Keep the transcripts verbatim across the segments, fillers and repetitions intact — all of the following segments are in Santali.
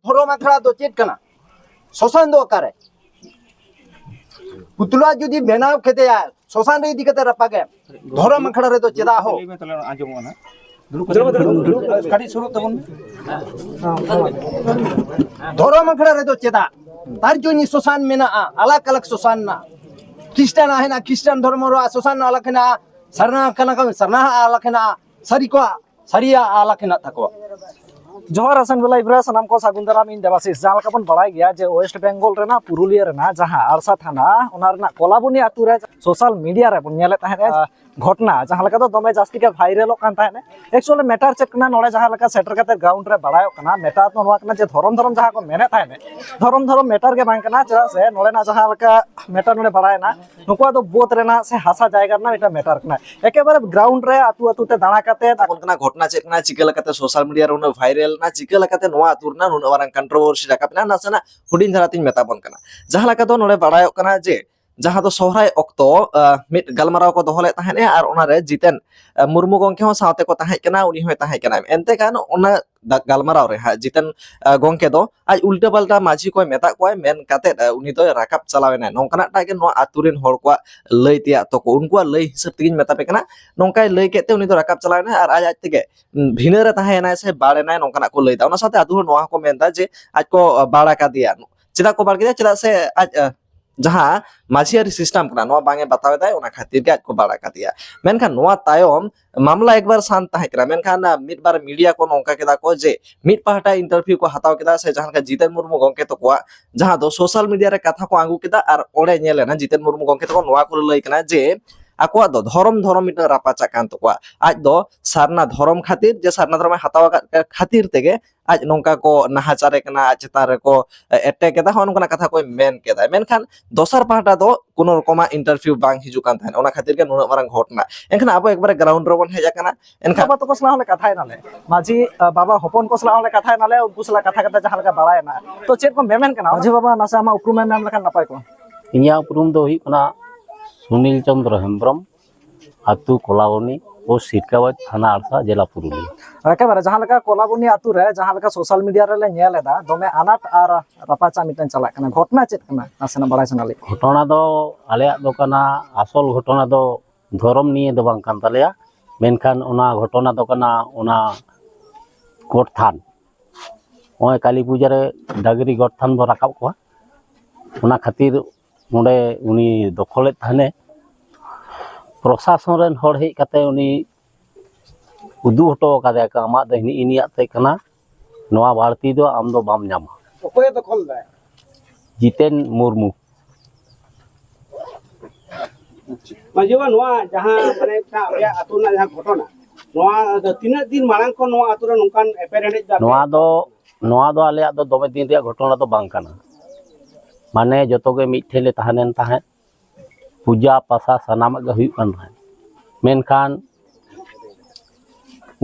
ᱫᱷᱚᱨᱚᱢ ᱟᱠᱷᱲᱟ ᱫᱚ ᱪᱮᱫ ᱠᱟᱱᱟ? ᱥᱚᱥᱟᱱ ᱫᱚ ᱚᱠᱟᱨᱮ? ᱯᱩᱛᱞᱟ ᱡᱩᱫᱤ ᱵᱮᱱᱟᱣ ᱠᱮᱫᱮᱭᱟ, ᱥᱚᱥᱟᱱ ᱨᱮ ᱤᱫᱤ ᱠᱟᱛᱮ ᱨᱟᱯᱟᱜᱮ, ᱫᱷᱚᱨᱚᱢ ᱟᱠᱷᱲᱟ ᱨᱮᱫᱚ ᱪᱮᱫᱟᱜ ᱦᱚ? ᱫᱷᱚᱨᱚᱢ ᱟᱠᱷᱲᱟ ᱨᱮᱫᱚ ᱪᱮᱫᱟᱜ? ᱛᱟᱨ ᱡᱚᱱᱤ ᱥᱚᱥᱟᱱ ᱢᱮᱱᱟᱜᱼᱟ, ᱟᱞᱟᱜᱽ ᱟᱞᱟᱜᱽ ᱥᱚᱥᱟᱱ ᱢᱮᱱᱟᱜᱼᱟ᱾ ᱠᱷᱨᱤᱥᱴᱟᱱ ᱦᱮᱱᱟᱜᱼᱟ, ᱠᱷᱨᱤᱥᱴᱟᱱ ᱫᱷᱚᱨᱢᱚ ᱨᱮ ᱥᱚᱥᱟᱱ ᱟᱞᱟᱜᱽ ᱦᱮᱱᱟᱜᱼᱟ, ᱥᱟᱨᱱᱟ ᱠᱟᱱᱟ ᱠᱚ, ᱥᱟᱨᱱᱟ ᱟᱞᱟᱜᱽ ᱦᱮᱱᱟᱜᱼᱟ, ᱥᱟᱹᱨᱤ ᱠᱚᱣᱟᱜ ᱥᱟᱹᱨᱤᱭᱟᱜ ᱟᱞᱟᱜᱽ ᱦᱮᱱᱟᱜ ᱛᱟᱠᱚᱣᱟ᱾ ᱡᱚᱦᱟᱨ ᱟᱥᱟᱱ ᱵᱮᱞᱟ ᱤᱵᱨᱟ ᱥᱟᱱᱟᱢ ᱠᱚ ᱥᱟᱹᱜᱩᱱ ᱫᱟᱨᱟᱢ᱾ ᱤᱧ ᱫᱮᱵᱟᱥᱤᱥ᱾ ᱡᱟᱦᱟᱸ ᱞᱮᱠᱟ ᱵᱚᱱ ᱵᱟᱲᱟᱭ ᱜᱮᱭᱟ ᱡᱮ ᱳᱭᱮᱥᱴ ᱵᱮᱝᱜᱚᱞ ᱨᱮᱱᱟᱜ ᱯᱩᱨᱩᱞᱤᱭᱟᱹ ᱨᱮᱱᱟᱜ ᱡᱟᱦᱟᱸ ᱟᱲᱥᱟ ᱛᱷᱟᱱᱟ, ᱚᱱᱟ ᱨᱮᱱᱟᱜ ᱠᱚᱞᱟᱵᱚᱱᱤ ᱟᱛᱳ ᱨᱮ ᱥᱳᱥᱟᱞ ᱢᱤᱰᱤᱭᱟ ᱨᱮᱵᱚᱱ ᱧᱮᱞᱮᱫ ᱛᱟᱦᱮᱸᱫ, ᱟᱸ, ᱜᱷᱚᱴᱱᱟ ᱡᱟᱦᱟᱸ ᱞᱮᱠᱟ ᱫᱚ ᱫᱚᱢᱮ ᱡᱟᱹᱥᱛᱤ ᱜᱮ ᱵᱷᱟᱭᱨᱟᱞᱚᱜ ᱠᱟᱱ ᱛᱟᱦᱮᱸᱫ᱾ ᱮᱠᱪᱩᱭᱟᱞᱤ ᱢᱮᱴᱟᱨ ᱪᱮᱫ ᱠᱟᱱᱟ, ᱱᱚᱰᱮ ᱡᱟᱦᱟᱸ ᱞᱮᱠᱟ ᱥᱮᱴᱮᱨ ᱠᱟᱛᱮ ᱜᱨᱟᱣᱩᱱᱰ ᱨᱮ ᱵᱟᱲᱟᱭᱚᱜ ᱠᱟᱱᱟ, ᱢᱮᱴᱟᱨ ᱫᱚ ᱱᱚᱣᱟ ᱠᱟᱱᱟ ᱡᱮ ᱫᱷᱚᱨᱚᱢ ᱫᱷᱚᱨᱚᱢ ᱡᱟᱦᱟᱸ ᱠᱚ ᱢᱮᱱᱮᱫ ᱛᱟᱦᱮᱸᱫ, ᱫᱷᱚᱨᱚᱢ ᱫᱷᱚᱨᱚᱢ ᱢᱮᱴᱟᱨ ᱜᱮ ᱵᱟᱝ ᱠᱟᱱᱟ᱾ ᱪᱮᱫᱟᱜ ᱥᱮ ᱱᱚᱰᱮᱱᱟᱜ ᱡᱟᱦᱟᱸ ᱞᱮᱠᱟ ᱢᱮᱴᱟᱨ ᱱᱚᱰᱮ ᱵᱟᱲᱟᱭᱮᱱᱟ, ᱱᱩᱠᱩᱣᱟᱜ ᱫᱚ ᱵᱟᱹᱫᱽ ᱨᱮᱱᱟᱜ ᱥᱮ ᱦᱟᱥᱟ ᱡᱟᱭᱜᱟ ᱨᱮᱱᱟᱜ ᱢᱤᱫᱴᱟᱝ ᱢᱮᱴᱟᱨ ᱠᱟᱱᱟ᱾ ᱮᱠᱮᱵᱟᱨᱮ ᱜᱨᱟᱣᱩᱱᱰ ᱨᱮ ᱟᱹᱛᱩ ᱟᱹᱛᱩ ᱛᱮ ᱫᱟᱬᱟ ᱠᱟᱛᱮ ᱚᱱᱠᱟᱱᱟᱜ ᱜᱷᱚᱴᱱᱟ ᱪᱮᱫ ᱠᱟᱱᱟ, ᱪᱤᱠᱟᱹ ᱞᱮᱠᱟᱛᱮ ᱥᱳᱥᱟᱞ ᱢᱤᱰᱤᱭᱟ ᱨᱮ ᱩᱱᱟᱹᱜ ᱵᱷᱟᱭᱨᱟᱞ ᱮᱱᱟ, ᱪᱤᱠᱟᱹ ᱞᱮᱠᱟᱛᱮ ᱱᱚᱣᱟ ᱟᱹᱛᱩ ᱨᱮᱱᱟᱜ ᱱᱩᱱᱟᱹᱜ ᱢᱟᱨᱟᱝ ᱠᱚᱱᱴᱨᱳᱵᱷᱟᱨᱥᱤ ᱨᱟᱠᱟᱵ ᱮᱱᱟ, ᱱᱟᱥᱮᱱᱟᱜ ᱦᱩᱰᱤᱧ ᱫᱷᱟᱨᱟ ᱛᱤᱧ ᱢᱮᱛᱟ ᱵᱚᱱ ᱠᱟᱱᱟ᱾ ᱡᱟᱦᱟᱸ ᱞᱮᱠᱟ ᱫᱚ ᱱᱚᱰᱮ ᱵᱟᱲᱟᱭᱚᱜ ᱠᱟᱱᱟ ᱡᱮ ᱡᱟᱦᱟᱸ ᱫᱚ ᱥᱚᱦᱨᱟᱭ ᱚᱠᱛᱚ, ᱟᱸ, ᱢᱤᱫ ᱜᱟᱞᱢᱟᱨᱟᱣ ᱠᱚ ᱫᱚᱦᱚ ᱞᱮᱫ ᱛᱟᱦᱮᱸᱫ ᱟᱨ ᱚᱱᱟᱨᱮ ᱡᱤᱛᱮᱱ, ᱟᱸ, ᱢᱩᱨᱢᱩ ᱜᱚᱢᱠᱮ ᱦᱚᱸ ᱥᱟᱶᱛᱮ ᱠᱚ ᱛᱟᱦᱮᱸ ᱠᱟᱱᱟ, ᱩᱱᱤ ᱦᱚᱸᱭ ᱛᱟᱦᱮᱸ ᱠᱟᱱᱟ᱾ ᱮᱱᱛᱮ ᱠᱷᱟᱱ ᱚᱱᱟ ᱫᱟ-, ᱜᱟᱞᱢᱟᱨᱟᱣ ᱨᱮ ᱦᱟᱸᱜ ᱡᱤᱛᱮᱱ, ᱟᱸ, ᱜᱚᱢᱠᱮ ᱫᱚ ᱟᱡ ᱩᱞᱴᱟᱹ ᱯᱟᱞᱴᱟ ᱢᱟᱹᱡᱷᱤ ᱠᱚᱭ ᱢᱮᱛᱟᱜ ᱠᱚᱣᱟᱭ, ᱢᱮᱱ ᱠᱟᱛᱮᱫ, ᱟᱸ, ᱩᱱᱤ ᱫᱚᱭ ᱨᱟᱠᱟᱵ ᱪᱟᱞᱟᱣ ᱮᱱᱟᱭ᱾ ᱱᱚᱝᱠᱟᱱᱟᱜ ᱴᱟᱜ ᱜᱮ ᱱᱚᱣᱟ ᱟᱹᱛᱩ ᱨᱮᱱ ᱦᱚᱲ ᱠᱚᱣᱟᱜ ᱞᱟᱹᱭ ᱛᱮᱭᱟᱜ ᱛᱚᱠᱚ, ᱩᱱᱠᱩᱣᱟᱜ ᱞᱟᱹᱭ ᱦᱤᱥᱟᱹᱵ ᱛᱮᱜᱮᱧ ᱢᱮᱛᱟ ᱯᱮ ᱠᱟᱱᱟ᱾ ᱱᱚᱝᱠᱟᱭ ᱞᱟᱹᱭ ᱠᱮᱫ ᱛᱮ ᱩᱱᱤ ᱫᱚ ᱨᱟᱠᱟᱵ ᱪᱟᱞᱟᱣ ᱮᱱᱟᱭ ᱟᱨ ᱟᱡ ᱟᱡ ᱛᱮᱜᱮ, ᱩᱸ, ᱵᱷᱤᱱᱟᱹ ᱨᱮ ᱛᱟᱦᱮᱸ ᱮᱱᱟᱭ ᱥᱮ ᱵᱟᱲ ᱮᱱᱟᱭ, ᱱᱚᱝᱠᱟᱱᱟᱜ ᱠᱚ ᱞᱟᱹᱭ ᱮᱫᱟ᱾ ᱚᱱᱟ ᱥᱟᱶᱛᱮ ᱟᱹᱛᱩ ᱦᱚᱲ ᱱᱚᱣᱟ ᱦᱚᱸᱠᱚ ᱢᱮᱱ ᱮᱫᱟ ᱡᱮ ᱟᱡ ᱠᱚ, ᱟᱸ, ᱵᱟᱲ ᱟᱠᱟᱫᱮᱭᱟ᱾ ᱪᱮᱫᱟᱜ ᱠᱚ ᱵᱟᱲ ᱠᱮᱫᱮᱭᱟ? ᱪᱮᱫᱟᱜ ᱥᱮ ᱟᱡ, ᱟᱸ, ᱡᱟᱦᱟᱸ ᱢᱟᱹᱡᱷᱤᱭᱟᱹᱨᱤ ᱥᱤᱥᱴᱮᱢ ᱠᱟᱱᱟ, ᱱᱚᱣᱟ ᱵᱟᱝ ᱮ ᱵᱟᱛᱟᱣ ᱮᱫᱟᱭ, ᱚᱱᱟ ᱠᱷᱟᱹᱛᱤᱨ ᱜᱮ ᱟᱡ ᱠᱚ ᱵᱟᱲ ᱟᱠᱟᱫᱮᱭᱟ᱾ ᱢᱮᱱᱠᱷᱟᱱ ᱱᱚᱣᱟ ᱛᱟᱭᱚᱢ ᱢᱟᱢᱞᱟ ᱮᱠᱵᱟᱨ ᱥᱟᱱᱛ ᱛᱟᱦᱮᱸ ᱠᱟᱱᱟ, ᱢᱮᱱᱠᱷᱟᱱ, ᱟᱸ, ᱢᱤᱫ ᱵᱟᱨ ᱢᱤᱰᱤᱭᱟ ᱠᱚ ᱱᱚᱝᱠᱟ ᱠᱮᱫᱟ ᱠᱚ ᱡᱮ ᱢᱤᱫ ᱯᱟᱦᱴᱟ ᱤᱱᱴᱟᱨᱵᱷᱤᱭᱩ ᱠᱚ ᱦᱟᱛᱟᱣ ᱠᱮᱫᱟ, ᱥᱮ ᱡᱟᱦᱟᱸ ᱞᱮᱠᱟ ᱡᱤᱛᱮᱱ ᱢᱩᱨᱢᱩ ᱜᱚᱢᱠᱮ ᱛᱟᱠᱚᱣᱟᱜ ᱡᱟᱦᱟᱸ ᱫᱚ ᱥᱳᱥᱟᱞ ᱢᱤᱰᱤᱭᱟ ᱨᱮ ᱠᱟᱛᱷᱟ ᱠᱚ ᱟᱹᱜᱩ ᱠᱮᱫᱟ ᱟᱨ ᱚᱸᱰᱮ ᱧᱮᱞ ᱮᱱᱟ ᱡᱤᱛᱮᱱ ᱢᱩᱨᱢᱩ ᱜᱚᱢᱠᱮ ᱛᱟᱠᱚ ᱱᱚᱣᱟ ᱠᱚ ᱞᱟᱹᱭ ᱠᱟᱱᱟ ᱡᱮ ᱟᱠᱚᱣᱟᱜ ᱫᱚ ᱫᱷᱚᱨᱚᱢ, ᱫᱷᱚᱨᱚᱢ ᱢᱤᱫᱴᱟᱝ ᱨᱟᱯᱟᱪᱟᱜ ᱠᱟᱱ ᱛᱟᱠᱚᱣᱟ᱾ ᱟᱡ ᱫᱚ ᱥᱟᱨᱱᱟ ᱫᱷᱚᱨᱚᱢ ᱠᱷᱟᱹᱛᱤᱨ, ᱡᱮ ᱥᱟᱨᱱᱟ ᱫᱷᱚᱨᱚᱢᱮ ᱦᱟᱛᱟᱣ ᱟᱠᱟᱫ ᱠᱷᱟᱹᱛᱤᱨ ᱛᱮᱜᱮ ᱟᱡ ᱱᱚᱝᱠᱟ ᱠᱚ ᱱᱟᱦᱟᱪᱟᱨᱮ ᱠᱟᱱᱟ, ᱟᱡ ᱪᱮᱛᱟᱱ ᱨᱮᱠᱚ ᱮᱴᱮᱠ ᱮᱫᱟ, ᱦᱚᱸᱜᱼᱚ ᱱᱚᱝᱠᱟᱱᱟᱜ ᱠᱟᱛᱷᱟ ᱠᱚᱭ ᱢᱮᱱ ᱠᱮᱫᱟ᱾ ᱢᱮᱱᱠᱷᱟᱱ ᱫᱚᱥᱟᱨ ᱯᱟᱦᱴᱟ ᱫᱚ ᱠᱳᱱᱳ ᱨᱚᱠᱚᱢᱟᱜ ᱤᱱᱴᱟᱨᱵᱷᱤᱭᱩ ᱵᱟᱝ ᱦᱤᱡᱩᱜ ᱠᱟᱱ ᱛᱟᱦᱮᱸᱫ, ᱚᱱᱟ ᱠᱷᱟᱹᱛᱤᱨ ᱜᱮ ᱱᱩᱱᱟᱹᱜ ᱢᱟᱨᱟᱝ ᱜᱷᱚᱴᱱᱟ᱾ ᱮᱱᱠᱷᱟᱱ ᱟᱵᱚ ᱮᱠᱵᱟᱨᱮ ᱜᱨᱟᱣᱩᱱᱰ ᱨᱮᱵᱚᱱ ᱦᱮᱡ ᱟᱠᱟᱱᱟ᱾ ᱮᱱᱠᱷᱟᱱ ᱵᱟᱵᱟ ᱛᱟᱠᱚ ᱥᱟᱞᱟᱜ ᱦᱚᱸᱞᱮ ᱠᱟᱛᱷᱟᱭᱮᱱᱟᱞᱮ, ᱢᱟᱹᱡᱷᱤ, ᱟᱸ, ᱵᱟᱵᱟ ᱦᱚᱯᱚᱱ ᱠᱚ ᱥᱟᱞᱟᱜ ᱦᱚᱸᱞᱮ ᱠᱟᱛᱷᱟᱭᱮᱱᱟᱞᱮ, ᱩᱱᱠᱩ ᱥᱟᱞᱟᱜ ᱠᱟᱛᱷᱟ ᱠᱟᱛᱮ ᱡᱟᱦᱟᱸ ᱞᱮᱠᱟ ᱵᱟᱲᱟᱭᱮᱱᱟ᱾ ᱛᱚ ᱪᱮᱫ ᱠᱚ ᱢᱮᱢᱮᱱ ᱠᱟᱱᱟ? ᱢᱟᱹᱡᱷᱤ ᱵᱟᱵᱟ, ᱱᱟᱥᱮ ᱟᱢᱟᱜ ᱩᱯᱨᱩᱢ ᱮᱢ ᱧᱟᱢ ᱞᱮᱠᱷᱟᱱ ᱱᱟᱯᱟᱭ ᱠᱚᱜᱼᱟ᱾ ᱤᱧᱟᱹᱜ ᱩᱯᱨᱩᱢ ᱫᱚ ᱦᱩᱭᱩᱜ ᱠᱟᱱᱟ ᱥᱩᱱᱤᱞ ᱪᱚᱸᱫᱽᱨᱚ ᱦᱮᱢᱵᱨᱚᱢ, ᱟᱹᱛᱩ ᱠᱚᱞᱟᱵᱚᱱᱤ, ᱯᱳᱥᱴ ᱥᱤᱨᱠᱟᱵᱟᱫᱽ, ᱛᱷᱟᱱᱟ ᱟᱲᱥᱟ, ᱡᱮᱞᱟ ᱯᱩᱨᱩᱞᱤᱭᱟᱹ᱾ ᱮᱠᱮᱵᱟᱨᱮ ᱡᱟᱦᱟᱸ ᱞᱮᱠᱟ ᱠᱚᱞᱟᱵᱚᱱᱤ ᱟᱛᱳ ᱨᱮ ᱡᱟᱦᱟᱸ ᱞᱮᱠᱟ ᱥᱳᱥᱟᱞ ᱢᱤᱰᱤᱭᱟ ᱨᱮᱞᱮ ᱧᱮᱞ ᱮᱫᱟ, ᱫᱚᱢᱮ ᱟᱱᱟᱴ ᱟᱨ ᱨᱟᱯᱟᱪᱟᱜ ᱢᱤᱫᱴᱟᱝ ᱪᱟᱞᱟᱜ ᱠᱟᱱᱟ, ᱜᱷᱚᱴᱚᱱᱟ ᱪᱮᱫ ᱠᱟᱱᱟ ᱱᱟᱥᱮᱱᱟᱜ ᱵᱟᱲᱟᱭ ᱥᱟᱱᱟ ᱞᱤᱧ᱾ ᱜᱷᱚᱴᱚᱱᱟ ᱫᱚ ᱟᱞᱮᱭᱟᱜ ᱫᱚ ᱠᱟᱱᱟ, ᱟᱥᱚᱞ ᱜᱷᱚᱴᱚᱱᱟ ᱫᱚ ᱫᱷᱚᱨᱚᱢ ᱱᱤᱭᱮ ᱫᱚ ᱵᱟᱝ ᱠᱟᱱ ᱛᱟᱞᱮᱭᱟ, ᱢᱮᱱᱠᱷᱟᱱ ᱚᱱᱟ ᱜᱷᱚᱴᱚᱱᱟ ᱫᱚ ᱠᱟᱱᱟ ᱚᱱᱟ ᱜᱚᱰ ᱛᱷᱟᱱ᱾ ᱱᱚᱜᱼᱚᱭ ᱠᱟᱹᱞᱤ ᱯᱩᱡᱟᱹ ᱨᱮ ᱰᱟᱹᱝᱨᱤ ᱜᱚᱰ ᱛᱷᱟᱱ ᱵᱚ ᱨᱟᱠᱟᱵ ᱠᱚᱣᱟ, ᱚᱱᱟ ᱠᱷᱟᱹᱛᱤᱨ ᱱᱚᱰᱮ ᱩᱱᱤ ᱫᱚᱠᱷᱚᱞᱮᱫ ᱛᱟᱦᱮᱱᱮ᱾ ᱯᱨᱚᱥᱟᱥᱚᱱ ᱨᱮᱱ ᱦᱚᱲ ᱦᱮᱡ ᱠᱟᱛᱮ ᱩᱱᱤ ᱩᱫᱩᱜ ᱦᱚᱴᱚ ᱟᱠᱟᱫᱮᱭᱟ ᱠᱚ, "ᱟᱢᱟᱜ ᱫᱚ ᱦᱤᱱᱤ ᱤᱱᱤᱭᱟᱜ ᱛᱮ ᱠᱟᱱᱟ, ᱱᱚᱣᱟ ᱵᱟᱹᱲᱛᱤ ᱫᱚ ᱟᱢ ᱫᱚ ᱵᱟᱢ ᱧᱟᱢᱟ᱾" ᱚᱠᱚᱭᱮ ᱫᱚᱠᱷᱚᱞ ᱫᱟᱭ? ᱡᱤᱛᱮᱱ ᱢᱩᱨᱢᱩ᱾ ᱢᱟᱹᱡᱷᱤ ᱵᱟᱵᱟ, ᱱᱚᱣᱟ ᱡᱟᱦᱟᱸ ᱢᱟᱱᱮ ᱢᱤᱫᱴᱟᱝ ᱟᱯᱮᱭᱟᱜ ᱟᱹᱛᱩ ᱨᱮᱱᱟᱜ ᱡᱟᱦᱟᱸ ᱜᱷᱚᱴᱚᱱᱟ, ᱱᱚᱣᱟ ᱫᱚ ᱛᱤᱱᱟᱹᱜ ᱫᱤᱱ ᱢᱟᱲᱟᱝ ᱠᱷᱚᱱ ᱱᱚᱣᱟ ᱟᱹᱛᱩ ᱨᱮ ᱱᱚᱝᱠᱟᱱ ᱮᱯᱮᱨᱦᱮᱸᱰᱮᱡ ᱫᱚ ᱟᱯᱮ? ᱱᱚᱣᱟ ᱫᱚ, ᱱᱚᱣᱟ ᱫᱚ ᱟᱞᱮᱭᱟᱜ ᱫᱚ ᱫᱚᱢᱮ ᱫᱤᱱ ᱨᱮᱭᱟᱜ ᱜᱷᱚᱴᱚᱱᱟ ᱫᱚ ᱵᱟᱝ ᱠᱟᱱᱟ᱾ ᱢᱟᱱᱮ ᱡᱚᱛᱚ ᱜᱮ ᱢᱤᱫ ᱴᱷᱮᱱ ᱞᱮ ᱛᱟᱦᱮᱸ ᱞᱮᱱ ᱛᱟᱦᱮᱸᱫ, ᱯᱩᱡᱟ ᱯᱟᱥᱟ ᱥᱟᱱᱟᱢᱟᱜ ᱜᱮ ᱦᱩᱭᱩᱜ ᱠᱟᱱ ᱛᱟᱦᱮᱸᱫ, ᱢᱮᱱᱠᱷᱟᱱ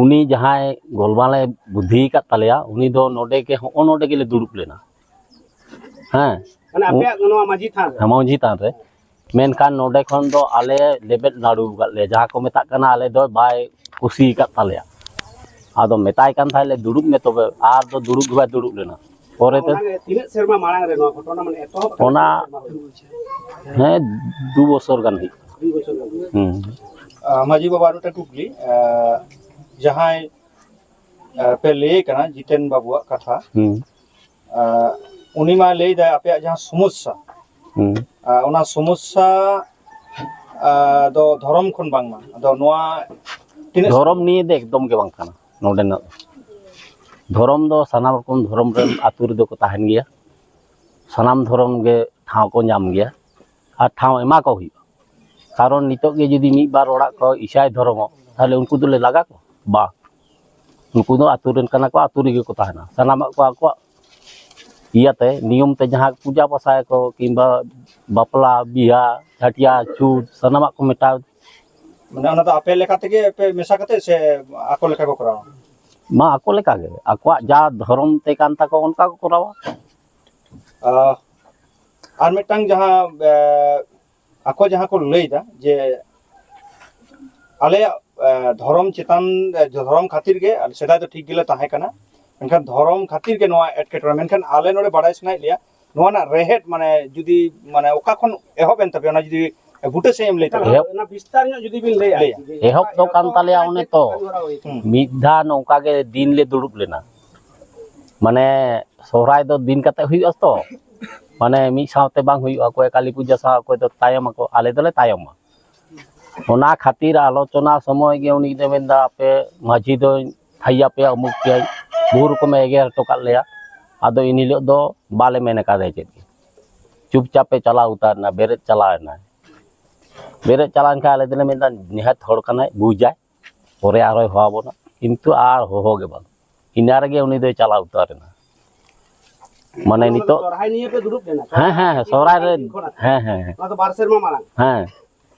ᱩᱱᱤ ᱡᱟᱦᱟᱸᱭ ᱜᱚᱞᱢᱟᱞᱮ ᱵᱩᱫᱽᱫᱷᱤ ᱟᱠᱟᱫ ᱛᱟᱞᱮᱭᱟ, ᱩᱱᱤ ᱫᱚ ᱱᱚᱰᱮ ᱜᱮ, ᱦᱚᱸᱜᱼᱚ ᱱᱚᱰᱮ ᱜᱮᱞᱮ ᱫᱩᱲᱩᱵ ᱞᱮᱱᱟ᱾ ᱦᱮᱸ᱾ ᱢᱟᱱᱮ ᱟᱯᱮᱭᱟᱜ ᱱᱚᱣᱟ ᱢᱟᱹᱡᱷᱤ ᱛᱷᱟᱱ ᱨᱮ? ᱦᱮᱸ, ᱢᱟᱹᱡᱷᱤ ᱛᱷᱟᱱ ᱨᱮ᱾ ᱢᱮᱱᱠᱷᱟᱱ ᱱᱚᱰᱮ ᱠᱷᱚᱱ ᱫᱚ ᱟᱞᱮ ᱞᱮᱵᱮᱫ ᱱᱟᱹᱲᱩ ᱟᱠᱟᱫ ᱞᱮᱭᱟ, ᱡᱟᱦᱟᱸ ᱠᱚ ᱢᱮᱛᱟᱜ ᱠᱟᱱᱟ, ᱟᱞᱮ ᱫᱚ ᱵᱟᱭ ᱠᱩᱥᱤ ᱟᱠᱟᱫ ᱛᱟᱞᱮᱭᱟ᱾ ᱟᱫᱚ ᱢᱮᱛᱟᱭ ᱠᱟᱱ ᱛᱟᱦᱮᱸᱫ ᱞᱮ, "ᱫᱩᱲᱩᱵ ᱢᱮ ᱛᱚᱵᱮ", ᱟᱨ ᱫᱚ ᱫᱩᱲᱩᱵ ᱜᱮ ᱵᱟᱭ ᱫᱩᱲᱩᱵ ᱞᱮᱱᱟ᱾ ᱯᱚᱨᱮᱛᱮ ᱚᱱᱟᱜᱮ ᱛᱤᱱᱟᱹᱜ ᱥᱮᱨᱢᱟ ᱢᱟᱲᱟᱝ ᱨᱮ ᱱᱚᱣᱟ ᱜᱷᱚᱴᱚᱱᱟ, ᱢᱟᱱᱮ ᱮᱛᱚᱦᱚᱵ ᱟᱠᱟᱱᱟ ᱚᱱᱟ ᱛᱤᱱᱟᱹᱜ ᱥᱮᱨᱢᱟ ᱦᱩᱭ ᱮᱱᱟ? ᱦᱮᱸ, ᱫᱩ ᱵᱚᱪᱷᱚᱨ ᱜᱟᱱ ᱦᱩᱭᱩᱜ ᱠᱟᱱᱟ᱾ ᱫᱩ ᱵᱚᱪᱷᱚᱨ ᱜᱟᱱ ᱦᱩᱭᱩᱜ ᱠᱟᱱᱟ᱾ ᱦᱩᱸ᱾ ᱟᱸ, ᱢᱟᱹᱡᱷᱤ ᱵᱟᱵᱟ, ᱟᱨ ᱢᱤᱫᱴᱟᱝ ᱠᱩᱠᱞᱤ, ᱟᱸ, ᱡᱟᱦᱟᱸᱭ, ᱟᱸ, ᱯᱮ ᱞᱟᱹᱭ ᱠᱟᱱᱟ ᱡᱤᱛᱮᱱ ᱵᱟᱵᱩᱣᱟᱜ ᱠᱟᱛᱷᱟ, ᱦᱩᱸ᱾ ᱟᱸ, ᱩᱱᱤ ᱢᱟ ᱞᱟᱹᱭ ᱫᱟᱭ ᱟᱯᱮᱭᱟᱜ ᱡᱟᱦᱟᱸ ᱥᱚᱢᱚᱥᱥᱟ, ᱦᱩᱸ᱾ ᱟᱸ, ᱚᱱᱟ ᱥᱚᱢᱚᱥᱥᱟ, ᱟᱸ, ᱫᱚ ᱫᱷᱚᱨᱚᱢ ᱠᱷᱚᱱ ᱵᱟᱝᱢᱟ, ᱟᱫᱚ ᱱᱚᱣᱟ ᱛᱤᱱᱟᱹᱜ ᱫᱷᱚᱨᱚᱢ ᱱᱤᱭᱮ ᱫᱚ ᱮᱠᱫᱚᱢ ᱜᱮ ᱵᱟᱝ ᱠᱟᱱᱟ ᱱᱚᱰᱮᱱᱟᱜ᱾ ᱫᱷᱚᱨᱚᱢ ᱫᱚ ᱥᱟᱱᱟᱢ ᱨᱚᱠᱚᱢ ᱫᱷᱚᱨᱚᱢ ᱨᱮᱱ ᱟᱹᱛᱩ ᱨᱮᱫᱚ ᱠᱚ ᱛᱟᱦᱮᱱ ᱜᱮᱭᱟ, ᱥᱟᱱᱟᱢ ᱫᱷᱚᱨᱚᱢ ᱜᱮ ᱴᱷᱟᱶ ᱠᱚ ᱧᱟᱢ ᱜᱮᱭᱟ, ᱟᱨ ᱴᱷᱟᱶ ᱮᱢᱟ ᱠᱚ ᱦᱩᱭᱩᱜᱼᱟ᱾ ᱠᱟᱨᱚᱱ ᱱᱤᱛᱚᱜ ᱜᱮ ᱡᱩᱫᱤ ᱢᱤᱫ ᱵᱟᱨ ᱚᱲᱟᱜ ᱠᱚ ᱤᱥᱟᱭ ᱫᱷᱚᱨᱚᱢᱚᱜ, ᱛᱟᱦᱞᱮ ᱩᱱᱠᱩ ᱫᱚᱞᱮ ᱞᱟᱜᱟ ᱠᱚᱣᱟ? ᱵᱟᱝ᱾ ᱩᱱᱠᱩ ᱫᱚ ᱟᱹᱛᱩ ᱨᱮᱱ ᱠᱟᱱᱟ ᱠᱚ, ᱟᱹᱛᱩ ᱨᱮᱜᱮ ᱠᱚ ᱛᱟᱦᱮᱱᱟ᱾ ᱥᱟᱱᱟᱢᱟᱜ ᱠᱚ ᱟᱠᱚᱣᱟᱜ ᱤᱭᱟᱹᱛᱮ, ᱱᱤᱭᱚᱢ ᱛᱮ ᱡᱟᱦᱟᱸ ᱯᱩᱡᱟ ᱯᱟᱥᱟᱭᱟᱠᱚ, ᱠᱤᱝᱵᱟ ᱵᱟᱯᱞᱟ, ᱵᱤᱦᱟ, ᱪᱷᱟᱹᱴᱭᱟᱹᱨ, ᱪᱷᱩᱛ, ᱥᱟᱱᱟᱢᱟᱜ ᱠᱚ ᱢᱮᱴᱟᱣ᱾ ᱢᱟᱱᱮ ᱚᱱᱟ ᱫᱚ ᱟᱯᱮ ᱞᱮᱠᱟ ᱛᱮᱜᱮ ᱯᱮ ᱢᱮᱥᱟ ᱠᱟᱛᱮ ᱥᱮ ᱟᱠᱚ ᱞᱮᱠᱟ ᱠᱚ ᱠᱚᱨᱟᱣᱟ? ᱢᱟ ᱟᱠᱚ ᱞᱮᱠᱟ ᱜᱮ, ᱟᱠᱚᱣᱟᱜ ᱡᱟ ᱫᱷᱚᱨᱚᱢ ᱛᱮ ᱠᱟᱱ ᱛᱟᱠᱚ, ᱚᱱᱠᱟ ᱠᱚ ᱠᱚᱨᱟᱣᱟ᱾ ᱟᱦ, ᱟᱨ ᱢᱤᱫᱴᱟᱝ ᱡᱟᱦᱟᱸ, ᱮ, ᱟᱠᱚ ᱡᱟᱦᱟᱸ ᱠᱚ ᱞᱟᱹᱭᱫᱟ ᱡᱮ ᱟᱞᱮᱭᱟᱜ, ᱫᱷᱚᱨᱚᱢ ᱪᱮᱛᱟᱱ, ᱫᱷᱚᱨᱚᱢ ᱠᱷᱟᱹᱛᱤᱨ ᱜᱮ, ᱥᱮᱫᱟᱭ ᱫᱚ ᱴᱷᱤᱠ ᱜᱮᱞᱮ ᱛᱟᱦᱮᱸ ᱠᱟᱱᱟ, ᱢᱮᱱᱠᱷᱟᱱ ᱫᱷᱚᱨᱚᱢ ᱠᱷᱟᱹᱛᱤᱨ ᱜᱮ ᱱᱚᱣᱟ ᱮᱴᱠᱮᱴᱚᱬᱮ᱾ ᱢᱮᱱᱠᱷᱟᱱ ᱟᱞᱮ ᱱᱚᱰᱮ ᱵᱟᱲᱟᱭ ᱥᱟᱱᱟᱭᱮᱫ ᱞᱮᱭᱟ, ᱱᱚᱣᱟ ᱨᱮᱱᱟᱜ ᱨᱮᱦᱮᱫ, ᱢᱟᱱᱮ ᱡᱩᱫᱤ, ᱢᱟᱱᱮ ᱚᱠᱟ ᱠᱷᱚᱱ ᱮᱦᱚᱵ ᱮᱱ ᱛᱟᱯᱮᱭᱟ, ᱚᱱᱟ ᱡᱩᱫᱤ ᱵᱩᱴᱟᱹ ᱥᱟᱺᱦᱤᱡ ᱮᱢ ᱞᱟᱹᱭ ᱛᱟᱵᱚᱱᱟ᱾ ᱮᱦᱚᱵ, ᱚᱱᱟ ᱵᱤᱥᱛᱟᱨ ᱧᱚᱜ ᱡᱩᱫᱤ ᱵᱤᱱ ᱞᱟᱹᱭᱟ᱾ ᱞᱟᱹᱭᱟ᱾ ᱡᱮ ᱮᱦᱚᱵ ᱫᱚ ᱠᱟᱱ ᱛᱟᱞᱮᱭᱟ ᱚᱱᱮ ᱛᱚ᱾ ᱦᱩᱸ᱾ ᱢᱤᱫ ᱫᱷᱟᱣ ᱱᱚᱝᱠᱟ ᱜᱮ ᱫᱤᱱ ᱞᱮ ᱫᱩᱲᱩᱵ ᱞᱮᱱᱟ᱾ ᱢᱟᱱᱮ ᱥᱚᱦᱨᱟᱭ ᱫᱚ ᱫᱤᱱ ᱠᱟᱛᱮ ᱦᱩᱭᱩᱜᱼᱟ ᱛᱚ᱾ ᱢᱟᱱᱮ ᱢᱤᱫ ᱥᱟᱶᱛᱮ ᱵᱟᱝ ᱦᱩᱭᱩᱜᱼᱟ, ᱚᱠᱚᱭ ᱠᱟᱹᱞᱤ ᱯᱩᱡᱟᱹ ᱥᱟᱶ, ᱚᱠᱚᱭ ᱫᱚ ᱛᱟᱭᱚᱢ ᱟᱠᱚ, ᱟᱞᱮ ᱫᱚᱞᱮ ᱛᱟᱭᱚᱢᱟ᱾ ᱚᱱᱟ ᱠᱷᱟᱹᱛᱤᱨ ᱟᱞᱳᱪᱚᱱᱟ ᱥᱚᱢᱚᱭ ᱜᱮ ᱩᱱᱤ ᱫᱚ ᱢᱮᱱᱫᱟ, "ᱟᱯᱮ ᱢᱟᱹᱡᱷᱤ ᱫᱚᱧ ᱛᱷᱟᱭᱟ ᱯᱮᱭᱟ, ᱩᱢᱩᱠ ᱯᱮᱭᱟᱭ", ᱵᱚᱦᱩ ᱨᱚᱠᱚᱢᱮ ᱮᱜᱮᱨ ᱦᱚᱴᱚ ᱠᱟᱫ ᱞᱮᱭᱟ᱾ ᱟᱫᱚ ᱤᱱ ᱦᱤᱞᱳᱜ ᱫᱚ ᱵᱟᱞᱮ ᱢᱮᱱ ᱠᱟᱫᱮᱭᱟ ᱪᱮᱫ ᱜᱮ, ᱪᱩᱯᱪᱟᱯ ᱮ ᱪᱟᱞᱟᱣ ᱩᱛᱟᱹᱨ ᱮᱱᱟ, ᱵᱮᱨᱮᱫ ᱪᱟᱞᱟᱣ ᱮᱱᱟᱭ᱾ ᱵᱮᱨᱮᱫ ᱪᱟᱞᱟᱣ ᱮᱱ ᱠᱷᱟᱱ ᱟᱞᱮ ᱫᱚᱞᱮ ᱢᱮᱱᱫᱟ, "ᱱᱤᱦᱟᱹᱛ ᱦᱚᱲ ᱠᱟᱱᱟᱭ, ᱵᱩᱡᱟᱭ, ᱯᱚᱨᱮ ᱟᱨᱦᱚᱸᱭ ᱦᱚᱦᱚ ᱟᱵᱚᱱᱟ", ᱠᱤᱱᱛᱩ ᱟᱨ ᱦᱚᱦᱚ ᱜᱮ ᱵᱟᱝ᱾ ᱤᱱᱟᱹ ᱨᱮᱜᱮ ᱩᱱᱤ ᱫᱚᱭ ᱪᱟᱞᱟᱣ ᱩᱛᱟᱹᱨ ᱮᱱᱟ᱾ ᱢᱟᱱᱮ ᱚᱱᱟ ᱫᱚ ᱱᱤᱛᱚᱜ ᱥᱚᱨᱦᱟᱭ ᱱᱤᱭᱟᱹ ᱯᱮ ᱫᱩᱲᱩᱵ ᱞᱮᱱᱟ? ᱦᱮᱸ, ᱦᱮᱸ, ᱥᱚᱨᱦᱟᱭ ᱨᱮ᱾ ᱫᱤᱱ ᱠᱷᱚᱱᱟᱜ᱾ ᱦᱮᱸ, ᱦᱮᱸ, ᱦᱮᱸ᱾ ᱚᱱᱟ ᱫᱚ ᱵᱟᱨ ᱥᱮᱨᱢᱟ ᱢᱟᱲᱟᱝ᱾ ᱦᱮᱸ᱾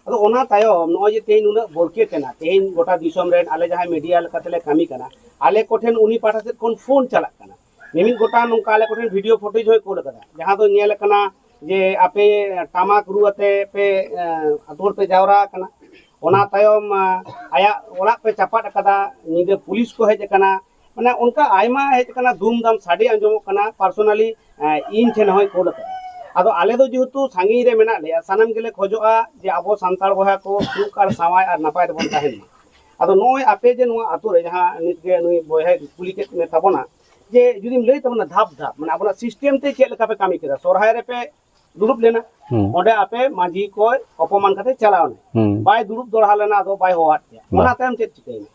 ᱟᱫᱚ ᱚᱱᱟ ᱛᱟᱭᱚᱢ ᱱᱚᱜᱼᱚᱭ ᱡᱮ ᱛᱮᱦᱮᱧ ᱱᱩᱱᱟᱹᱜ ᱵᱚᱨᱠᱮᱛ ᱮᱱᱟ, ᱛᱮᱦᱮᱧ ᱜᱚᱴᱟ ᱫᱤᱥᱚᱢ ᱨᱮᱱ ᱟᱞᱮ ᱡᱟᱦᱟᱸᱭ ᱢᱤᱰᱤᱭᱟ ᱞᱮᱠᱟᱛᱮᱞᱮ ᱠᱟᱹᱢᱤ ᱠᱟᱱᱟ, ᱟᱞᱮ ᱠᱚᱴᱷᱮᱱ ᱩᱱᱤ ᱯᱟᱦᱴᱟ ᱥᱮᱫ ᱠᱷᱚᱱ ᱯᱷᱳᱱ ᱪᱟᱞᱟᱜ ᱠᱟᱱᱟ᱾ ᱢᱤᱢᱤᱫ ᱜᱚᱴᱟᱝ ᱱᱚᱝᱠᱟ ᱟᱞᱮ ᱠᱚᱴᱷᱮᱱ ᱵᱷᱤᱰᱤᱭᱳ ᱯᱷᱩᱴᱮᱡᱽ ᱦᱚᱸᱭ ᱠᱳᱞ ᱠᱟᱫᱟ, ᱡᱟᱦᱟᱸ ᱫᱚ ᱧᱮᱞ ᱠᱟᱱᱟ ᱡᱮ ᱟᱯᱮ ᱴᱟᱢᱟᱠ ᱨᱩ ᱟᱛᱮ ᱯᱮ, ᱮᱸ, ᱟᱹᱛᱩ ᱦᱚᱲ ᱯᱮ ᱡᱟᱣᱨᱟ ᱟᱠᱟᱱᱟ᱾ ᱚᱱᱟ ᱛᱟᱭᱚᱢ, ᱮᱸ, ᱟᱭᱟᱜ ᱚᱲᱟᱜ ᱯᱮ ᱪᱟᱯᱟᱫ ᱟᱠᱟᱫᱟ, ᱧᱤᱫᱟᱹ ᱯᱩᱞᱤᱥ ᱠᱚ ᱦᱮᱡ ᱟᱠᱟᱱᱟ᱾ ᱢᱟᱱᱮ ᱚᱱᱠᱟ ᱟᱭᱢᱟ ᱦᱮᱡ ᱟᱠᱟᱱᱟ, ᱫᱩᱢ ᱫᱟᱢ ᱥᱟᱰᱮ ᱟᱸᱡᱚᱢᱚᱜ ᱠᱟᱱᱟ, ᱯᱟᱨᱥᱳᱱᱟᱞᱤ, ᱮᱸ, ᱤᱧ ᱴᱷᱮᱱ ᱦᱚᱸᱭ ᱠᱳᱞ ᱟᱠᱟᱫᱟ᱾ ᱟᱫᱚ ᱟᱞᱮ ᱫᱚ ᱡᱮᱦᱮᱛᱩ ᱥᱟᱺᱜᱤᱧ ᱨᱮ ᱢᱮᱱᱟᱜ ᱞᱮᱭᱟ, ᱥᱟᱱᱟᱢ ᱜᱮᱞᱮ ᱠᱷᱚᱡᱚᱜᱼᱟ ᱡᱮ ᱟᱵᱚ ᱥᱟᱱᱛᱟᱲ ᱵᱚᱭᱦᱟ ᱠᱚ ᱥᱩᱠ ᱟᱨ ᱥᱟᱶᱟᱭ ᱟᱨ ᱱᱟᱯᱟᱭ ᱨᱮᱵᱚᱱ ᱛᱟᱦᱮᱱ ᱢᱟ᱾ ᱟᱫᱚ ᱱᱚᱜᱼᱚᱭ ᱟᱯᱮ ᱡᱮ ᱱᱚᱣᱟ ᱟᱛᱳ ᱨᱮ ᱡᱟᱦᱟᱸ ᱱᱤᱛ ᱜᱮ ᱱᱩᱭ ᱵᱚᱭᱦᱟᱭ ᱠᱩᱞᱤ ᱠᱮᱫ ᱢᱮ ᱛᱟᱵᱚᱱᱟ, ᱡᱮ ᱡᱩᱫᱤᱢ ᱞᱟᱹᱭ ᱛᱟᱵᱚᱱᱟ ᱫᱷᱟᱯ ᱫᱷᱟᱯ, ᱢᱟᱱᱮ ᱟᱵᱚᱱᱟᱜ ᱥᱤᱥᱴᱮᱢ ᱛᱮ ᱪᱮᱫ ᱞᱮᱠᱟ ᱯᱮ ᱠᱟᱹᱢᱤ ᱠᱮᱫᱟ? ᱥᱚᱨᱦᱟᱭ ᱨᱮᱯᱮ ᱫᱩᱲᱩᱵ ᱞᱮᱱᱟ, ᱦᱩᱸ᱾ ᱚᱸᱰᱮ ᱟᱯᱮ ᱢᱟᱹᱡᱷᱤ ᱠᱚᱭ ᱚᱯᱚᱢᱟᱱ ᱠᱟᱛᱮ ᱪᱟᱞᱟᱣ ᱮᱱᱟ, ᱦᱩᱸ᱾ ᱵᱟᱭ ᱫᱩᱲᱩᱵ ᱫᱚᱲᱦᱟ ᱞᱮᱱᱟ, ᱟᱫᱚ ᱵᱟᱭ ᱦᱚᱦᱚᱣᱟᱫ ᱯᱮᱭᱟ, ᱵᱟ᱾ ᱚᱱᱟ ᱛᱟᱭᱚᱢ ᱪᱮᱫ ᱪᱤᱠᱟᱹᱭᱮᱱᱟ?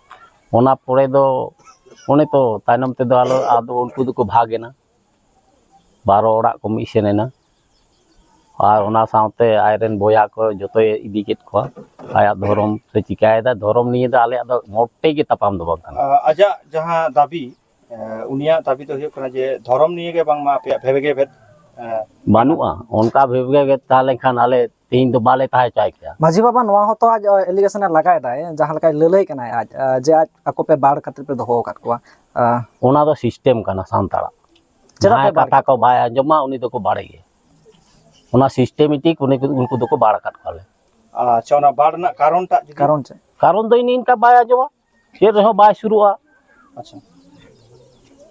ᱚᱱᱟ ᱯᱚᱨᱮ ᱫᱚ ᱚᱱᱮ ᱛᱚ ᱛᱟᱭᱱᱚᱢ ᱛᱮᱫᱚ ᱟᱞᱚ, ᱟᱫᱚ ᱩᱱᱠᱩ ᱫᱚᱠᱚ ᱵᱷᱟᱜᱽ ᱮᱱᱟ, ᱵᱟᱨᱚ ᱚᱲᱟᱜ ᱠᱚ ᱢᱤᱫ ᱥᱮᱱ ᱮᱱᱟ᱾ ᱟᱨ ᱚᱱᱟ ᱥᱟᱶᱛᱮ ᱟᱡᱨᱮᱱ ᱵᱚᱭᱦᱟ ᱠᱚ ᱡᱚᱛᱚᱭ ᱤᱫᱤ ᱠᱮᱫ ᱠᱚᱣᱟ᱾ ᱟᱭᱟᱜ ᱫᱷᱚᱨᱚᱢ ᱥᱮ ᱪᱤᱠᱟᱹᱭᱮᱫᱟ, ᱫᱷᱚᱨᱚᱢ ᱱᱤᱭᱮ ᱫᱚ ᱟᱞᱮᱭᱟᱜ ᱫᱚ ᱢᱚᱴᱮ ᱜᱮ ᱛᱟᱯᱟᱢ ᱫᱚ ᱵᱟᱝ ᱠᱟᱱᱟ᱾ ᱟ-, ᱟᱡᱟᱜ ᱡᱟᱦᱟᱸ ᱫᱟᱹᱵᱤ, ᱮ, ᱩᱱᱤᱭᱟᱜ ᱫᱟᱹᱵᱤ ᱫᱚ ᱦᱩᱭᱩᱜ ᱠᱟᱱᱟ ᱡᱮ ᱫᱷᱚᱨᱚᱢ ᱱᱤᱭᱮ ᱜᱮ ᱵᱟᱝᱢᱟ ᱟᱯᱮᱭᱟᱜ ᱵᱷᱮᱵᱮ ᱜᱮ ᱵᱷᱮᱫ, ᱮ, ᱵᱟᱹᱱᱩᱜᱼᱟ᱾ ᱚᱱᱠᱟ ᱵᱷᱮᱵᱮ ᱜᱮ ᱵᱷᱮᱫ ᱛᱟᱦᱮᱸ ᱞᱮᱱᱠᱷᱟᱱ ᱟᱞᱮ ᱛᱮᱦᱮᱧ ᱫᱚ ᱵᱟᱞᱮ ᱛᱟᱦᱮᱸ ᱦᱚᱪᱚ ᱠᱮᱭᱟ᱾ ᱢᱟᱹᱡᱷᱤ ᱵᱟᱵᱟ ᱱᱚᱣᱟ ᱦᱚᱸᱛᱚ ᱟᱡ, ᱮ, allegation ᱮ ᱞᱟᱜᱟᱭᱮᱫᱟᱭ, ᱡᱟᱦᱟᱸ ᱞᱮᱠᱟᱭ ᱞᱟᱹᱞᱟᱹᱭ ᱠᱟᱱᱟᱭ ᱟᱡ, ᱮ, ᱡᱮ ᱟᱡ ᱟᱠᱚ ᱯᱮ ᱵᱟᱲ ᱠᱷᱟᱹᱛᱤᱨ ᱯᱮ ᱫᱚᱦᱚ ᱟᱠᱟᱫ ᱠᱚᱣᱟ᱾ ᱮ, ᱚᱱᱟ ᱫᱚ ᱥᱤᱥᱴᱮᱢ ᱠᱟᱱᱟ ᱥᱟᱱᱛᱟᱲᱟᱜ᱾ ᱪᱮᱫᱟᱜ ᱯᱮ ᱡᱟᱦᱟᱸᱭ ᱵᱟᱲ ᱠᱟᱛᱷᱟ ᱠᱚ ᱵᱟᱭ ᱟᱸᱡᱚᱢᱟ, ᱩᱱᱤ ᱫᱚᱠᱚ ᱵᱟᱲᱮ ᱜᱮᱭᱟ᱾ ᱚᱱᱟ ᱥᱤᱥᱴᱮᱢᱮᱴᱤᱠ ᱩᱱᱤ, ᱩᱱᱠᱩ ᱫᱚᱠᱚ ᱵᱟᱲ ᱟᱠᱟᱫ ᱠᱚᱣᱟ ᱞᱮ᱾ ᱟᱪᱪᱷᱟ, ᱚᱱᱟ ᱵᱟᱲ ᱨᱮᱱᱟᱜ ᱠᱟᱨᱚᱱ ᱴᱟᱜ ᱡᱩᱫᱤ? ᱠᱟᱨᱚᱱ ᱪᱮᱫ? ᱠᱟᱨᱚᱱ ᱫᱚ ᱤᱱᱟᱹ ᱤᱱᱠᱟ ᱵᱟᱭ ᱟᱸᱡᱚᱢᱟ, ᱪᱮᱫ ᱨᱮᱦᱚᱸ ᱵᱟᱭ ᱥᱩᱨᱩᱜᱼᱟ᱾ ᱟᱪᱪᱷᱟ᱾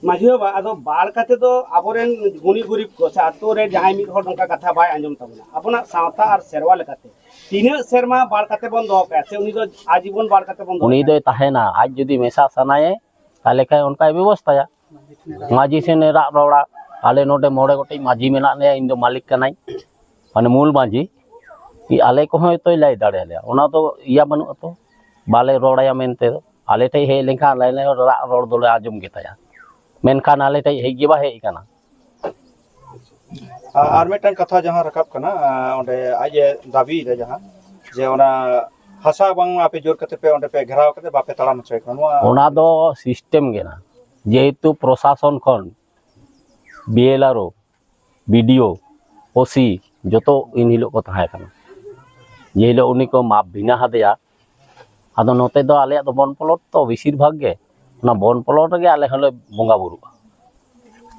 ᱢᱟᱹᱡᱷᱤ ᱵᱟᱵᱟ, ᱟᱫᱚ ᱵᱟᱲ ᱠᱟᱛᱮ ᱫᱚ ᱟᱵᱚᱨᱮᱱ ᱜᱩᱱᱤ ᱜᱩᱨᱤᱵ ᱠᱚ ᱥᱮ ᱟᱛᱳ ᱨᱮ ᱡᱟᱦᱟᱸᱭ ᱢᱤᱫ ᱦᱚᱲ ᱱᱚᱝᱠᱟ ᱠᱟᱛᱷᱟ ᱵᱟᱭ ᱟᱸᱡᱚᱢ ᱛᱟᱵᱚᱱᱟ, ᱟᱵᱚᱱᱟᱜ ᱥᱟᱶᱛᱟ ᱟᱨ ᱥᱮᱨᱣᱟ ᱞᱮᱠᱟᱛᱮ ᱛᱤᱱᱟᱹᱜ ᱥᱮᱨᱢᱟ ᱵᱟᱲ ᱠᱟᱛᱮ ᱵᱚᱱ ᱫᱚᱦᱚ ᱠᱟᱭᱟ ᱥᱮ ᱩᱱᱤ ᱫᱚ ᱟᱡᱤᱵᱚᱱ ᱵᱟᱲ ᱠᱟᱛᱮ ᱵᱚᱱ ᱫᱚᱦᱚ ᱩᱱᱤ ᱠᱟᱭᱟ? ᱫᱚᱭ ᱛᱟᱦᱮᱱᱟ, ᱟᱡ ᱡᱩᱫᱤ ᱢᱮᱥᱟ ᱥᱟᱱᱟᱭᱮ, ᱛᱟᱦᱞᱮ ᱠᱷᱟᱱ ᱚᱱᱠᱟᱭ ᱵᱮᱵᱚᱥᱛᱷᱟᱭᱟ᱾ ᱢᱟᱹᱡᱷᱤ ᱴᱷᱮᱱ ᱨᱟᱜ ᱨᱚᱲᱟ, ᱟᱞᱮ ᱱᱚᱰᱮ ᱢᱚᱬᱮ ᱜᱚᱴᱮᱡ ᱢᱟᱹᱡᱷᱤ ᱢᱮᱱᱟᱜ ᱞᱮᱭᱟ, ᱤᱧ ᱫᱚ ᱢᱟᱹᱞᱤᱠ ᱠᱟᱹᱱᱟᱹᱧ, ᱢᱟᱱᱮ ᱢᱩᱞ ᱢᱟᱹᱡᱷᱤ, ᱠᱤ ᱟᱞᱮ ᱠᱚᱦᱚᱸ ᱛᱚᱭ ᱞᱟᱹᱭ ᱫᱟᱲᱮᱭᱟᱞᱮᱭᱟ, ᱚᱱᱟ ᱫᱚ ᱤᱭᱟᱹ ᱵᱟᱹᱱᱩᱜ ᱟᱛᱚ, ᱵᱟᱞᱮ ᱨᱚᱲ ᱟᱭᱟ ᱢᱮᱱᱛᱮ ᱫᱚ᱾ ᱟᱞᱮ ᱴᱷᱮᱡ ᱦᱮᱡ ᱞᱮᱱᱠᱷᱟᱱ ᱟᱞᱮ ᱞᱮ ᱨᱟᱜ ᱨᱚᱲ ᱫᱚᱞᱮ ᱟᱸᱡᱚᱢ ᱜᱮᱛᱟᱭᱟ, ᱢᱮᱱᱠᱷᱟᱱ ᱟᱞᱮ ᱴᱷᱮᱡ ᱦᱮᱡ ᱜᱮ ᱵᱟᱭ ᱦᱮᱡ ᱟᱠᱟᱱᱟ᱾ ᱟᱨ, ᱟᱨ ᱢᱤᱫᱴᱟᱝ ᱠᱟᱛᱷᱟ ᱡᱟᱦᱟᱸ ᱨᱟᱠᱟᱵ ᱠᱟᱱᱟ, ᱟᱸ, ᱚᱸᱰᱮ ᱟᱡ ᱮ ᱫᱟᱹᱵᱤᱭᱮᱫᱟ ᱡᱟᱦᱟᱸ, ᱡᱮ ᱚᱱᱟ ᱦᱟᱥᱟ ᱵᱟᱝ ᱟᱯᱮ ᱡᱳᱨ ᱠᱟᱛᱮ ᱯᱮ ᱚᱸᱰᱮ ᱯᱮ ᱜᱷᱮᱨᱟᱣ ᱠᱟᱛᱮ ᱵᱟᱯᱮ ᱛᱟᱲᱟᱢ ᱦᱚᱪᱚᱭᱮᱫ ᱠᱟᱱᱟ, ᱱᱚᱣᱟ ᱚᱱᱟ ᱫᱚ ᱥᱤᱥᱴᱮᱢ ᱜᱮ ᱱᱟ, ᱡᱮᱦᱮᱛᱩ ᱯᱨᱚᱥᱟᱥᱚᱱ ᱠᱷᱚᱱ ᱵᱤ ᱮᱞ ᱟᱨ ᱳ, ᱵᱤ ᱰᱤ ᱳ, ᱳ ᱥᱤ ᱡᱚᱛᱚ ᱤᱱ ᱦᱤᱞᱳᱜ ᱠᱚ ᱛᱟᱦᱮᱸ ᱠᱟᱱᱟ᱾ ᱡᱮ ᱦᱤᱞᱳᱜ ᱩᱱᱤ ᱠᱚ ᱢᱟᱯ ᱵᱷᱤᱱᱟ ᱟᱫᱮᱭᱟ, ᱟᱫᱚ ᱱᱚᱛᱮ ᱫᱚ ᱟᱞᱮᱭᱟᱜ ᱫᱚ ᱵᱚᱱ ᱯᱚᱞᱚᱴ ᱛᱚ ᱵᱮᱥᱤᱨ ᱵᱷᱟᱜᱽ ᱜᱮ, ᱚᱱᱟ ᱵᱚᱱ ᱯᱚᱞᱚᱴ ᱨᱮᱜᱮ ᱟᱞᱮ ᱦᱚᱸᱞᱮ ᱵᱚᱸᱜᱟ ᱵᱩᱨᱩᱜᱼᱟ᱾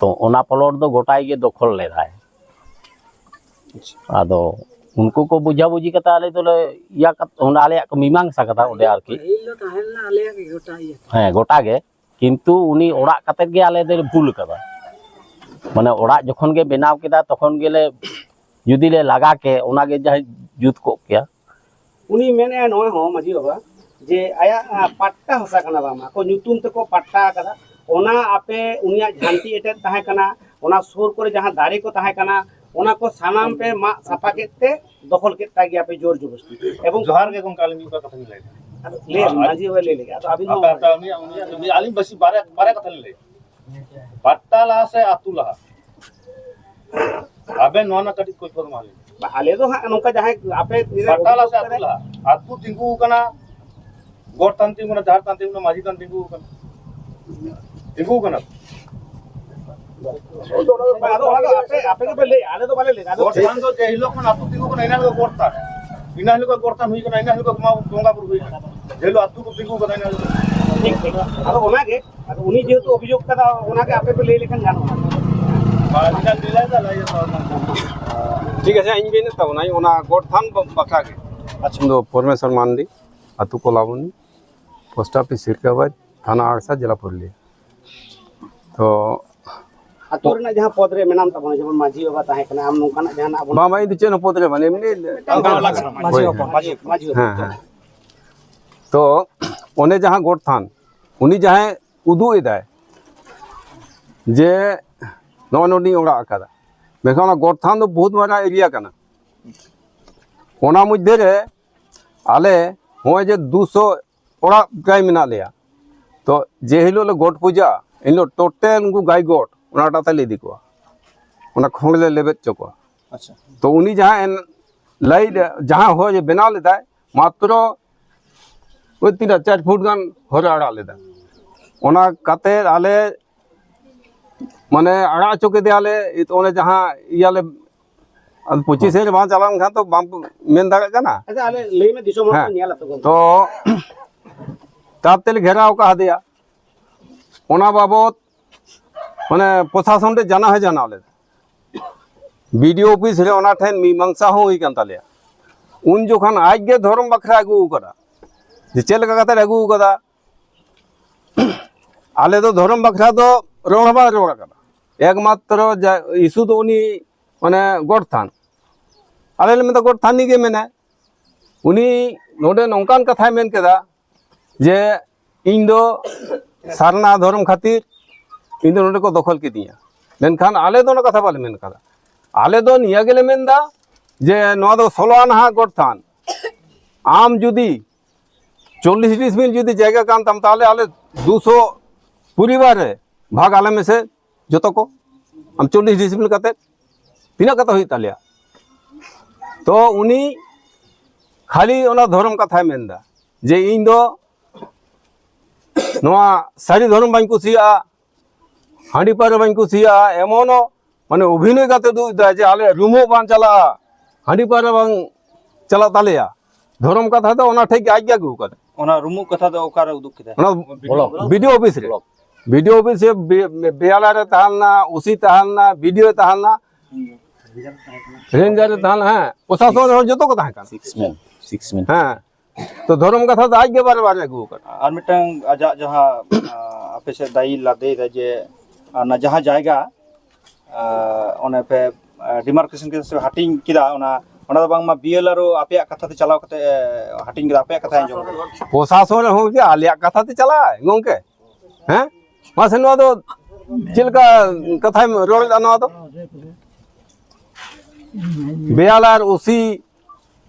ᱛᱚ ᱚᱱᱟ ᱯᱚᱞᱚᱴ ᱫᱚ ᱜᱚᱴᱟᱭ ᱜᱮ ᱫᱚᱠᱷᱚᱞ ᱞᱮᱫᱟᱭ᱾ ᱟᱫᱚ ᱩᱱᱠᱩ ᱠᱚ ᱵᱩᱡᱷᱟᱹ ᱵᱩᱡᱷᱤ ᱠᱟᱛᱮ ᱟᱞᱮ ᱫᱚᱞᱮ ᱤᱭᱟᱹ ᱠᱟᱛᱮ, ᱚᱸᱰᱮ ᱟᱞᱮᱭᱟᱜ ᱠᱚ ᱢᱤᱢᱟᱝᱥᱟ ᱠᱟᱫᱟ ᱚᱸᱰᱮ ᱟᱨᱠᱤ᱾ ᱯᱟᱹᱦᱤᱞ ᱫᱚ ᱛᱟᱦᱮᱸ ᱞᱮᱱᱟ ᱟᱞᱮᱭᱟᱜ ᱜᱮ ᱜᱚᱴᱟ ᱤᱭᱟᱹ᱾ ᱦᱮᱸ, ᱜᱚᱴᱟ ᱜᱮ, ᱠᱤᱱᱛᱩ ᱩᱱᱤ ᱚᱲᱟᱜ ᱠᱟᱛᱮ ᱜᱮ ᱟᱞᱮ ᱫᱚᱞᱮ ᱵᱷᱩᱞ ᱠᱟᱫᱟ᱾ ᱢᱟᱱᱮ ᱚᱲᱟᱜ ᱡᱚᱠᱷᱚᱱ ᱜᱮ ᱵᱮᱱᱟᱣ ᱠᱮᱫᱟ, ᱛᱚᱠᱷᱚᱱ ᱜᱮᱞᱮ, ᱡᱩᱫᱤ ᱞᱮ ᱞᱟᱜᱟ ᱠᱮ, ᱚᱱᱟᱜᱮ ᱡᱟᱦᱟᱸ ᱡᱩᱛ ᱠᱚᱜ ᱠᱮᱭᱟ᱾ ᱩᱱᱤ ᱢᱮᱱᱮᱫᱼᱟ ᱱᱚᱣᱟ ᱦᱚᱸ ᱢᱟᱹᱡᱷᱤ ᱵᱟᱵᱟ, ᱡᱮ ᱟᱭᱟᱜ, ᱟ, ᱯᱟᱴᱴᱟ ᱦᱟᱥᱟ ᱠᱟᱱᱟ, ᱵᱟᱝᱢᱟ ᱟᱠᱚ ᱧᱩᱛᱩᱢ ᱛᱮᱠᱚ ᱯᱟᱴᱴᱟ ᱟᱠᱟᱫᱟ, ᱚᱱᱟ ᱟᱯᱮ ᱩᱱᱤᱭᱟᱜ ᱡᱷᱟᱱᱴᱤ ᱮᱴᱮᱫ ᱛᱟᱦᱮᱸ ᱠᱟᱱᱟ, ᱚᱱᱟ ᱥᱩᱨ ᱠᱚᱨᱮ ᱡᱟᱦᱟᱸ ᱫᱟᱨᱮ ᱠᱚ ᱛᱟᱦᱮᱸ ᱠᱟᱱᱟ, ᱚᱱᱟ ᱠᱚ ᱥᱟᱱᱟᱢ ᱯᱮ ᱢᱟᱜ ᱥᱟᱯᱷᱟ ᱠᱮᱫ ᱛᱮ ᱫᱚᱠᱷᱚᱞ ᱠᱮᱫ ᱛᱟᱭ ᱜᱮᱭᱟ ᱯᱮ ᱡᱳᱨ ᱡᱚᱵᱚᱥᱛᱤ᱾ ᱮᱵᱚᱝ ᱡᱚᱦᱟᱨ ᱜᱮ ᱜᱚᱝᱠᱮ, ᱟᱹᱞᱤᱧ ᱢᱤᱫ ᱵᱟᱨ ᱠᱟᱛᱷᱟ ᱞᱤᱧ ᱞᱟᱹᱭ ᱮᱫᱟ᱾ ᱟᱫᱚ ᱞᱟᱹᱭ ᱟᱯᱮ, ᱢᱟᱹᱡᱷᱤ ᱵᱟᱵᱟ ᱞᱟᱹᱭ ᱞᱮᱜᱮ, ᱟᱫᱚ ᱟᱹᱵᱤᱱ ᱦᱚᱸ ᱟᱯᱮ, ᱟᱯᱮ, ᱩᱱᱤ, ᱩᱱᱤ, ᱟᱹᱞᱤᱧ ᱵᱮᱥᱤ ᱵᱟᱨᱭᱟ, ᱵᱟᱨᱭᱟ ᱠᱟᱛᱷᱟ ᱞᱤᱧ ᱞᱟᱹᱭᱟ᱾ ᱯᱟᱴᱴᱟ ᱞᱟᱦᱟ ᱥᱮ ᱟᱹᱛᱩ ᱞᱟᱦᱟ? ᱟᱵᱮᱱ ᱱᱚᱣᱟ ᱨᱮᱱᱟᱜ ᱠᱟᱹᱴᱤᱡ ᱠᱷᱚᱡᱽ ᱠᱷᱚᱵᱚᱨ ᱮᱢᱟ ᱞᱤᱧ᱾ ᱟᱞᱮ ᱫᱚ ᱦᱟᱸᱜ ᱱᱚᱝᱠᱟ ᱡᱟᱦᱟᱸᱭ ᱟᱯᱮ ᱯᱟᱴᱟ ᱞᱟᱦᱟ ᱥᱮ ᱟᱹᱛᱩ ᱞᱟᱦᱟ? ᱟᱹᱛᱩ ᱛᱤᱸᱜᱩ ᱟᱠᱟᱱᱟ, ᱜᱚᱰ ᱛᱟᱱ ᱛᱤᱸᱜᱩ ᱟᱠᱟᱱᱟ, ᱡᱟᱦᱮᱨ ᱛᱟᱱ ᱛᱤᱸᱜᱩ ᱟᱠᱟᱱᱟ, ᱢᱟᱹᱡᱷᱤ ᱛᱟᱱ ᱛᱤᱸᱜᱩ ᱟᱠᱟᱱᱟ, ᱛᱤᱸᱜᱩ ᱟᱠᱟᱱᱟ᱾ ᱟᱫᱚ ᱚᱱᱟ ᱫᱚ ᱟᱯᱮ, ᱟᱯᱮ ᱜᱮᱯᱮ ᱞᱟᱹᱭᱟ, ᱟᱞᱮ ᱫᱚ ᱵᱟᱞᱮ ᱞᱟᱹᱭᱟ᱾ ᱟᱫᱚ ᱜᱚᱰ ᱛᱟᱱ ᱫᱚ ᱡᱮ ᱦᱤᱞᱳᱜ ᱠᱷᱚᱱ ᱟᱹᱛᱩ ᱛᱤᱸᱜᱩ ᱟᱠᱟᱱᱟ, ᱤᱱᱟᱹ ᱦᱤᱞᱳᱜ ᱜᱚᱰ ᱛᱟᱱ, ᱤᱱᱟᱹ ᱦᱤᱞᱳᱜ ᱜᱚᱰ ᱛᱟᱱ ᱦᱩᱭ ᱟᱠᱟᱱᱟ, ᱤᱱᱟᱹ ᱦᱤᱞᱳᱜ ᱢᱟ ᱵᱚᱸᱜᱟ ᱵᱩᱨᱩ ᱦᱩᱭ ᱟᱠᱟᱱᱟ, ᱡᱮ ᱦᱤᱞᱳᱜ ᱟᱹᱛᱩ ᱠᱚ ᱛᱤᱸᱜᱩ ᱟᱠᱟᱱᱟ, ᱤᱱᱟᱹ ᱦᱤᱞᱳᱜ᱾ ᱴᱷᱤᱠ, ᱴᱷᱤᱠ᱾ ᱟᱫᱚ ᱚᱱᱟᱜᱮ, ᱟᱫᱚ ᱩᱱᱤ ᱡᱮᱦᱮᱛᱩ ᱚᱵᱷᱤᱡᱳᱜᱽ ᱠᱟᱫᱟ, ᱚᱱᱟᱜᱮ ᱟᱯᱮ ᱯᱮ ᱞᱟᱹᱭ ᱞᱮᱠᱷᱟᱱ ᱜᱟᱱᱚᱜᱼᱟ᱾ ᱴᱷᱤᱠ ᱟᱪᱷᱮ, ᱤᱧ ᱢᱮᱱᱮᱫ ᱛᱟᱵᱚᱱᱟᱹᱧ ᱚᱱᱟ ᱜᱚᱰ ᱛᱷᱟᱱ ᱵᱟᱠᱷᱨᱟ ᱜᱮ᱾ ᱟᱪᱪᱷᱟ᱾ ᱤᱧ ᱫᱚ ᱯᱚᱨᱢᱮᱥᱚᱨ ᱢᱟᱱᱰᱤ, ᱟᱹᱛᱩ ᱠᱚᱞᱟᱵᱚᱱᱤ, ᱯᱳᱥᱴ ᱚᱯᱷᱤᱥ ᱥᱤᱨᱠᱟᱵᱟᱫᱽ, ᱛᱷᱟᱱᱟ ᱟᱲᱥᱟ, ᱡᱮᱞᱟ ᱯᱩᱨᱩᱞᱤᱭᱟᱹ᱾ ᱛᱚ ᱟᱹᱛᱩ ᱨᱮᱱᱟᱜ ᱡᱟᱦᱟᱸ ᱯᱚᱫᱽ ᱨᱮ ᱢᱮᱱᱟᱢ ᱛᱟᱵᱚᱱᱟ, ᱡᱮᱢᱚᱱ ᱢᱟᱹᱡᱷᱤ ᱵᱟᱵᱟ ᱛᱟᱦᱮᱸ ᱠᱟᱱᱟ, ᱟᱢ ᱱᱚᱝᱠᱟᱱᱟᱜ ᱡᱟᱦᱟᱱᱟᱜ ᱟᱵᱚ ᱵᱟᱝ, ᱵᱟᱝ, ᱤᱧ ᱫᱚ ᱪᱮᱫ ᱦᱚᱸ ᱯᱚᱫᱽ ᱨᱮ ᱵᱟᱹᱱᱩᱧ, ᱮᱢᱱᱤ ᱢᱤᱫᱴᱟᱝ ᱦᱳᱭ, ᱜᱟᱶᱛᱟ ᱦᱳᱭ᱾ ᱠᱟᱱᱟ, ᱢᱟᱹᱡᱷᱤ ᱦᱮᱸ, ᱦᱚᱯᱚᱱ, ᱦᱮᱸ, ᱢᱟᱹᱡᱷᱤ, ᱦᱮᱸ᱾ ᱢᱟᱹᱡᱷᱤ ᱦᱚᱯᱚᱱ᱾ ᱦᱮᱸ, ᱦᱮᱸ᱾ ᱛᱚ ᱚᱱᱮ ᱡᱟᱦᱟᱸ ᱜᱚᱰ ᱛᱷᱟᱱ, ᱩᱱᱤ ᱡᱟᱦᱟᱸᱭ ᱩᱫᱩᱜ ᱮᱫᱟᱭ ᱡᱮ ᱱᱚᱜᱼᱚ ᱱᱚᱰᱮᱧ ᱚᱲᱟᱜ ᱟᱠᱟᱫᱟ, ᱢᱮᱱᱠᱷᱟᱱ ᱚᱱᱟ ᱜᱚᱰ ᱛᱷᱟᱱ ᱫᱚ ᱵᱚᱦᱩᱛ ᱢᱟᱨᱟᱝ ᱮᱨᱤᱭᱟ ᱠᱟᱱᱟ᱾ ᱚᱱᱟ ᱢᱚᱫᱽᱫᱷᱮ ᱨᱮ ᱟᱞᱮ ᱱᱚᱜᱼᱚᱭ ᱡᱮ ᱫᱩᱥᱚ ᱚᱲᱟᱜ ᱯᱨᱟᱭ ᱢᱮᱱᱟᱜ ᱞᱮᱭᱟ, ᱛᱚ ᱡᱮ ᱦᱤᱞᱳᱜ ᱞᱮ ᱜᱚᱰ ᱯᱩᱡᱟᱹᱜᱼᱟ, ᱮᱱ ᱦᱤᱞᱳᱜ ᱴᱳᱴᱟᱞ ᱩᱱᱠᱩ ᱜᱟᱭ ᱜᱚᱰ ᱚᱱᱟᱴᱟᱜ ᱛᱮᱞᱮ ᱤᱫᱤ ᱠᱚᱣᱟ, ᱚᱱᱟ ᱠᱷᱚᱸᱰ ᱞᱮ ᱞᱮᱵᱮᱫ ᱦᱚᱪᱚ ᱠᱚᱣᱟ᱾ ᱟᱪᱪᱷᱟ᱾ ᱛᱚ ᱩᱱᱤ ᱡᱟᱦᱟᱸ ᱮᱱ-, ᱞᱟᱭᱤᱴ ᱡᱟᱦᱟᱸ ᱦᱚᱭ ᱵᱮᱱᱟᱣ ᱞᱮᱫᱟᱭ, ᱢᱟᱛᱨᱚ ᱳᱭ ᱛᱤᱱᱟᱹᱜ ᱪᱟᱨ ᱯᱷᱩᱴ ᱜᱟᱱ ᱦᱚᱨᱮ ᱟᱲᱟᱜ ᱞᱮᱫᱟ᱾ ᱚᱱᱟ ᱠᱟᱛᱮ ᱟᱞᱮ ᱢᱟᱱᱮ ᱟᱲᱟᱜ ᱦᱚᱪᱚ ᱠᱮᱫᱮᱭᱟᱞᱮ, ᱚᱱᱮ ᱡᱟᱦᱟᱸ ᱤᱭᱟᱹᱞᱮ, ᱟᱫᱚ ᱯᱚᱸᱪᱤᱥ ᱨᱮ ᱵᱟᱝ ᱪᱟᱞᱟᱣ ᱞᱮᱱᱠᱷᱟᱱ ᱛᱚ ᱵᱟᱢ ᱢᱮᱱ ᱫᱟᱲᱮᱭᱟᱜ ᱠᱟᱱᱟ᱾ ᱟᱪᱪᱷᱟ, ᱟᱞᱮ ᱞᱟᱹᱭ ᱢᱮ, ᱫᱤᱥᱚᱢ ᱦᱚᱲ ᱠᱚ ᱦᱮᱸ᱾ ᱧᱮᱞᱟ ᱛᱚ ᱜᱚᱢᱠᱮ᱾ ᱛᱚ ᱛᱟᱨ ᱛᱮᱞᱮ ᱜᱷᱮᱨᱟᱣ ᱟᱠᱟᱫᱮᱭᱟ᱾ ᱚᱱᱟ ᱵᱟᱵᱚᱛ ᱢᱟᱱᱮ ᱯᱨᱚᱥᱟᱥᱚᱱ ᱨᱮ ᱡᱟᱱᱟᱣ ᱦᱚᱸ ᱡᱟᱱᱟᱣ ᱞᱮᱫᱟ᱾ ᱵᱤ ᱰᱤ ᱳ ᱚᱯᱷᱤᱥ ᱨᱮ ᱚᱱᱟ ᱴᱷᱮᱱ ᱢᱤᱢᱟᱝᱥᱟ ᱦᱚᱸ ᱦᱩᱭ ᱠᱟᱱ ᱛᱟᱞᱮᱭᱟ᱾ ᱩᱱ ᱡᱚᱠᱷᱚᱱ ᱟᱡ ᱜᱮ ᱫᱷᱚᱨᱚᱢ ᱵᱟᱠᱷᱨᱟ ᱟᱹᱜᱩ ᱟᱠᱟᱫᱟ, ᱡᱮ ᱪᱮᱫ ᱞᱮᱠᱟ ᱠᱟᱛᱮ ᱟᱹᱜᱩ ᱟᱠᱟᱫᱟ᱾ ᱟᱞᱮ ᱫᱚ ᱫᱷᱚᱨᱚᱢ ᱵᱟᱠᱷᱨᱟ ᱫᱚ ᱨᱚᱲ ᱦᱚᱸ ᱵᱟᱭ ᱨᱚᱲ ᱟᱠᱟᱫᱟ᱾ ᱮᱠᱢᱟᱛᱨᱚ ᱡᱟ ᱤᱥᱩ ᱫᱚ ᱩᱱᱤ ᱢᱟᱱᱮ ᱜᱚᱰ ᱛᱷᱟᱱ, ᱟᱞᱮ ᱞᱮ ᱢᱮᱱᱫᱟ ᱜᱚᱰ ᱛᱷᱟᱱᱤ ᱜᱮ ᱢᱮᱱᱟᱭ᱾ ᱩᱱᱤ ᱱᱚᱰᱮ ᱱᱚᱝᱠᱟᱱ ᱠᱟᱛᱷᱟᱭ ᱢᱮᱱ ᱠᱮᱫᱟ ᱡᱮ ᱤᱧ ᱫᱚ ᱥᱟᱨᱱᱟ ᱫᱷᱚᱨᱚᱢ ᱠᱷᱟᱹᱛᱤᱨ ᱤᱧ ᱫᱚ ᱱᱚᱰᱮ ᱠᱚ ᱫᱚᱠᱷᱚᱞ ᱠᱤᱫᱤᱧᱟ, ᱢᱮᱱᱠᱷᱟᱱ ᱟᱞᱮ ᱫᱚ ᱚᱱᱟ ᱠᱟᱛᱷᱟ ᱵᱟᱞᱮ ᱢᱮᱱ ᱠᱟᱫᱟ᱾ ᱟᱞᱮ ᱫᱚ ᱱᱤᱭᱟᱹ ᱜᱮᱞᱮ ᱢᱮᱱᱫᱟ ᱡᱮ ᱱᱚᱣᱟ ᱫᱚ ᱥᱳᱞᱳ ᱟᱱᱟᱦᱟ ᱜᱚᱰ ᱛᱷᱟᱱ, ᱟᱢ ᱡᱩᱫᱤ ᱪᱚᱞᱞᱤᱥ ᱰᱤᱥᱢᱤᱞ ᱡᱩᱫᱤ ᱡᱟᱭᱜᱟ ᱠᱟᱱ ᱛᱟᱢ, ᱛᱟᱦᱚᱞᱮ ᱟᱞᱮ ᱫᱩᱥᱚ ᱯᱚᱨᱤᱵᱟᱨ ᱨᱮ ᱵᱷᱟᱜᱽ ᱟᱞᱮ ᱢᱮᱥᱮ ᱡᱚᱛᱚ ᱠᱚ, ᱟᱢ ᱪᱚᱞᱞᱤᱥ ᱰᱤᱥᱢᱤᱞ ᱠᱟᱛᱮ ᱛᱤᱱᱟᱹᱜ ᱠᱟᱛᱮ ᱦᱩᱭᱩᱜ ᱛᱟᱞᱮᱭᱟ? ᱛᱚ ᱩᱱᱤ ᱠᱷᱟᱹᱞᱤ ᱚᱱᱟ ᱫᱷᱚᱨᱚᱢ ᱠᱟᱛᱷᱟᱭ ᱢᱮᱱᱫᱟ ᱡᱮ ᱤᱧ ᱫᱚ ᱱᱚᱣᱟ ᱥᱟᱹᱨᱤ ᱫᱷᱚᱨᱚᱢ ᱵᱟᱹᱧ ᱠᱩᱥᱤᱭᱟᱜᱼᱟ, ᱦᱟᱺᱰᱤ ᱯᱟᱹᱣᱨᱟᱹ ᱵᱟᱹᱧ ᱠᱩᱥᱤᱭᱟᱜᱼᱟ, ᱮᱢᱚᱱᱚ ᱢᱟᱱᱮ ᱚᱵᱷᱤᱱᱚᱭ ᱠᱟᱛᱮ ᱩᱫᱩᱜ ᱮᱫᱟ ᱡᱮ ᱟᱞᱮ ᱨᱩᱢᱩᱜ ᱵᱟᱝ ᱪᱟᱞᱟᱜᱼᱟ, ᱦᱟᱺᱰᱤ ᱯᱟᱹᱣᱨᱟᱹ ᱵᱟᱝ ᱪᱟᱞᱟᱜ ᱛᱟᱞᱮᱭᱟ᱾ ᱫᱷᱚᱨᱚᱢ ᱠᱟᱛᱷᱟ ᱫᱚ ᱚᱱᱟ ᱴᱷᱮᱡ ᱜᱮ ᱟᱡ ᱜᱮ ᱟᱹᱜᱩ ᱠᱟᱫᱟ᱾ ᱚᱱᱟ ᱨᱩᱢᱩᱜ ᱠᱟᱛᱷᱟ ᱫᱚ ᱚᱠᱟᱨᱮ ᱩᱫᱩᱜ ᱠᱮᱫᱟ? ᱚᱱᱟ block. B D O office ᱨᱮ, block. B D O office ᱨᱮ ᱵᱤ-, ᱵᱮᱭᱟᱞᱟ ᱨᱮ ᱛᱟᱦᱮᱸ ᱞᱮᱱᱟ, ᱳ ᱥᱤ ᱛᱟᱦᱮᱸ ᱞᱮᱱᱟ, ᱵᱤ ᱰᱤ ᱳ ᱛᱟᱦᱮᱸ ᱞᱮᱱᱟ, ᱨᱮᱧᱡᱟᱨ ᱨᱮ ᱛᱟᱦᱮᱸ ᱞᱮᱱᱟ, ᱦᱮᱸ, ᱯᱨᱚᱥᱟᱥᱚᱱ ᱨᱮᱦᱚᱸ ᱡᱚᱛᱚ ᱠᱚ ᱛᱟᱦᱮᱸ ᱠᱟᱱᱟ᱾ ᱥᱤᱠᱥ ᱢᱮᱱ᱾ ᱴᱷᱤᱠ ᱥᱤᱢᱮᱱ᱾ ᱦᱮᱸ, ᱛᱚ ᱫᱷᱚᱨᱚᱢ ᱠᱟᱛᱷᱟ ᱫᱚ ᱟᱡ ᱜᱮ ᱵᱟᱨ ᱵᱟᱨ ᱟᱹᱜᱩ ᱟᱠᱟᱫ᱾ ᱟᱨ ᱢᱤᱫᱴᱟᱝ ᱟᱡᱟᱜ ᱡᱟᱦᱟᱸ, ᱟᱸ, ᱟᱯᱮ ᱥᱮᱫ ᱫᱟᱭᱤ ᱞᱟᱫᱮᱭᱮᱫᱟ ᱡᱮ ᱚᱱᱟ ᱡᱟᱦᱟᱸ ᱡᱟᱭᱜᱟ, ᱟᱸ, ᱚᱱᱮ ᱯᱮ, ᱟᱸ, ᱰᱤᱢᱟᱨᱠᱮᱥᱚᱱ ᱠᱮᱫᱟ ᱥᱮ ᱦᱟᱹᱴᱤᱧ ᱠᱮᱫᱟ, ᱚᱱᱟ, ᱚᱱᱟ ᱫᱚ ᱵᱟᱝᱢᱟ ᱵᱤ ᱮᱞ ᱟᱨ ᱳ ᱟᱯᱮᱭᱟᱜ ᱠᱟᱛᱷᱟ ᱛᱮ ᱪᱟᱞᱟᱣ ᱠᱟᱛᱮ, ᱮ, ᱦᱟᱹᱴᱤᱧ ᱠᱮᱫᱟ, ᱟᱯᱮᱭᱟᱜ ᱠᱟᱛᱷᱟ ᱟᱸᱡᱚᱢ ᱠᱟᱛᱮ᱾ ᱯᱨᱚᱥᱟᱥᱚᱱ ᱨᱮᱦᱚᱸ ᱠᱤ ᱟᱞᱮᱭᱟᱜ ᱠᱟᱛᱷᱟ ᱛᱮ ᱪᱟᱞᱟᱜᱼᱟᱭ ᱜᱚᱝᱠᱮ? ᱦᱮᱸ, ᱢᱟᱥᱮ ᱱᱚᱣᱟ ᱫᱚ ᱪᱮᱫ ᱞᱮᱠᱟ ᱠᱟᱛᱷᱟᱭ ᱨᱚᱲ ᱮᱫᱟ ᱱᱚᱣᱟ ᱫᱚ? ᱵᱤ ᱮᱞ ᱟᱨ, ᱳ ᱥᱤ,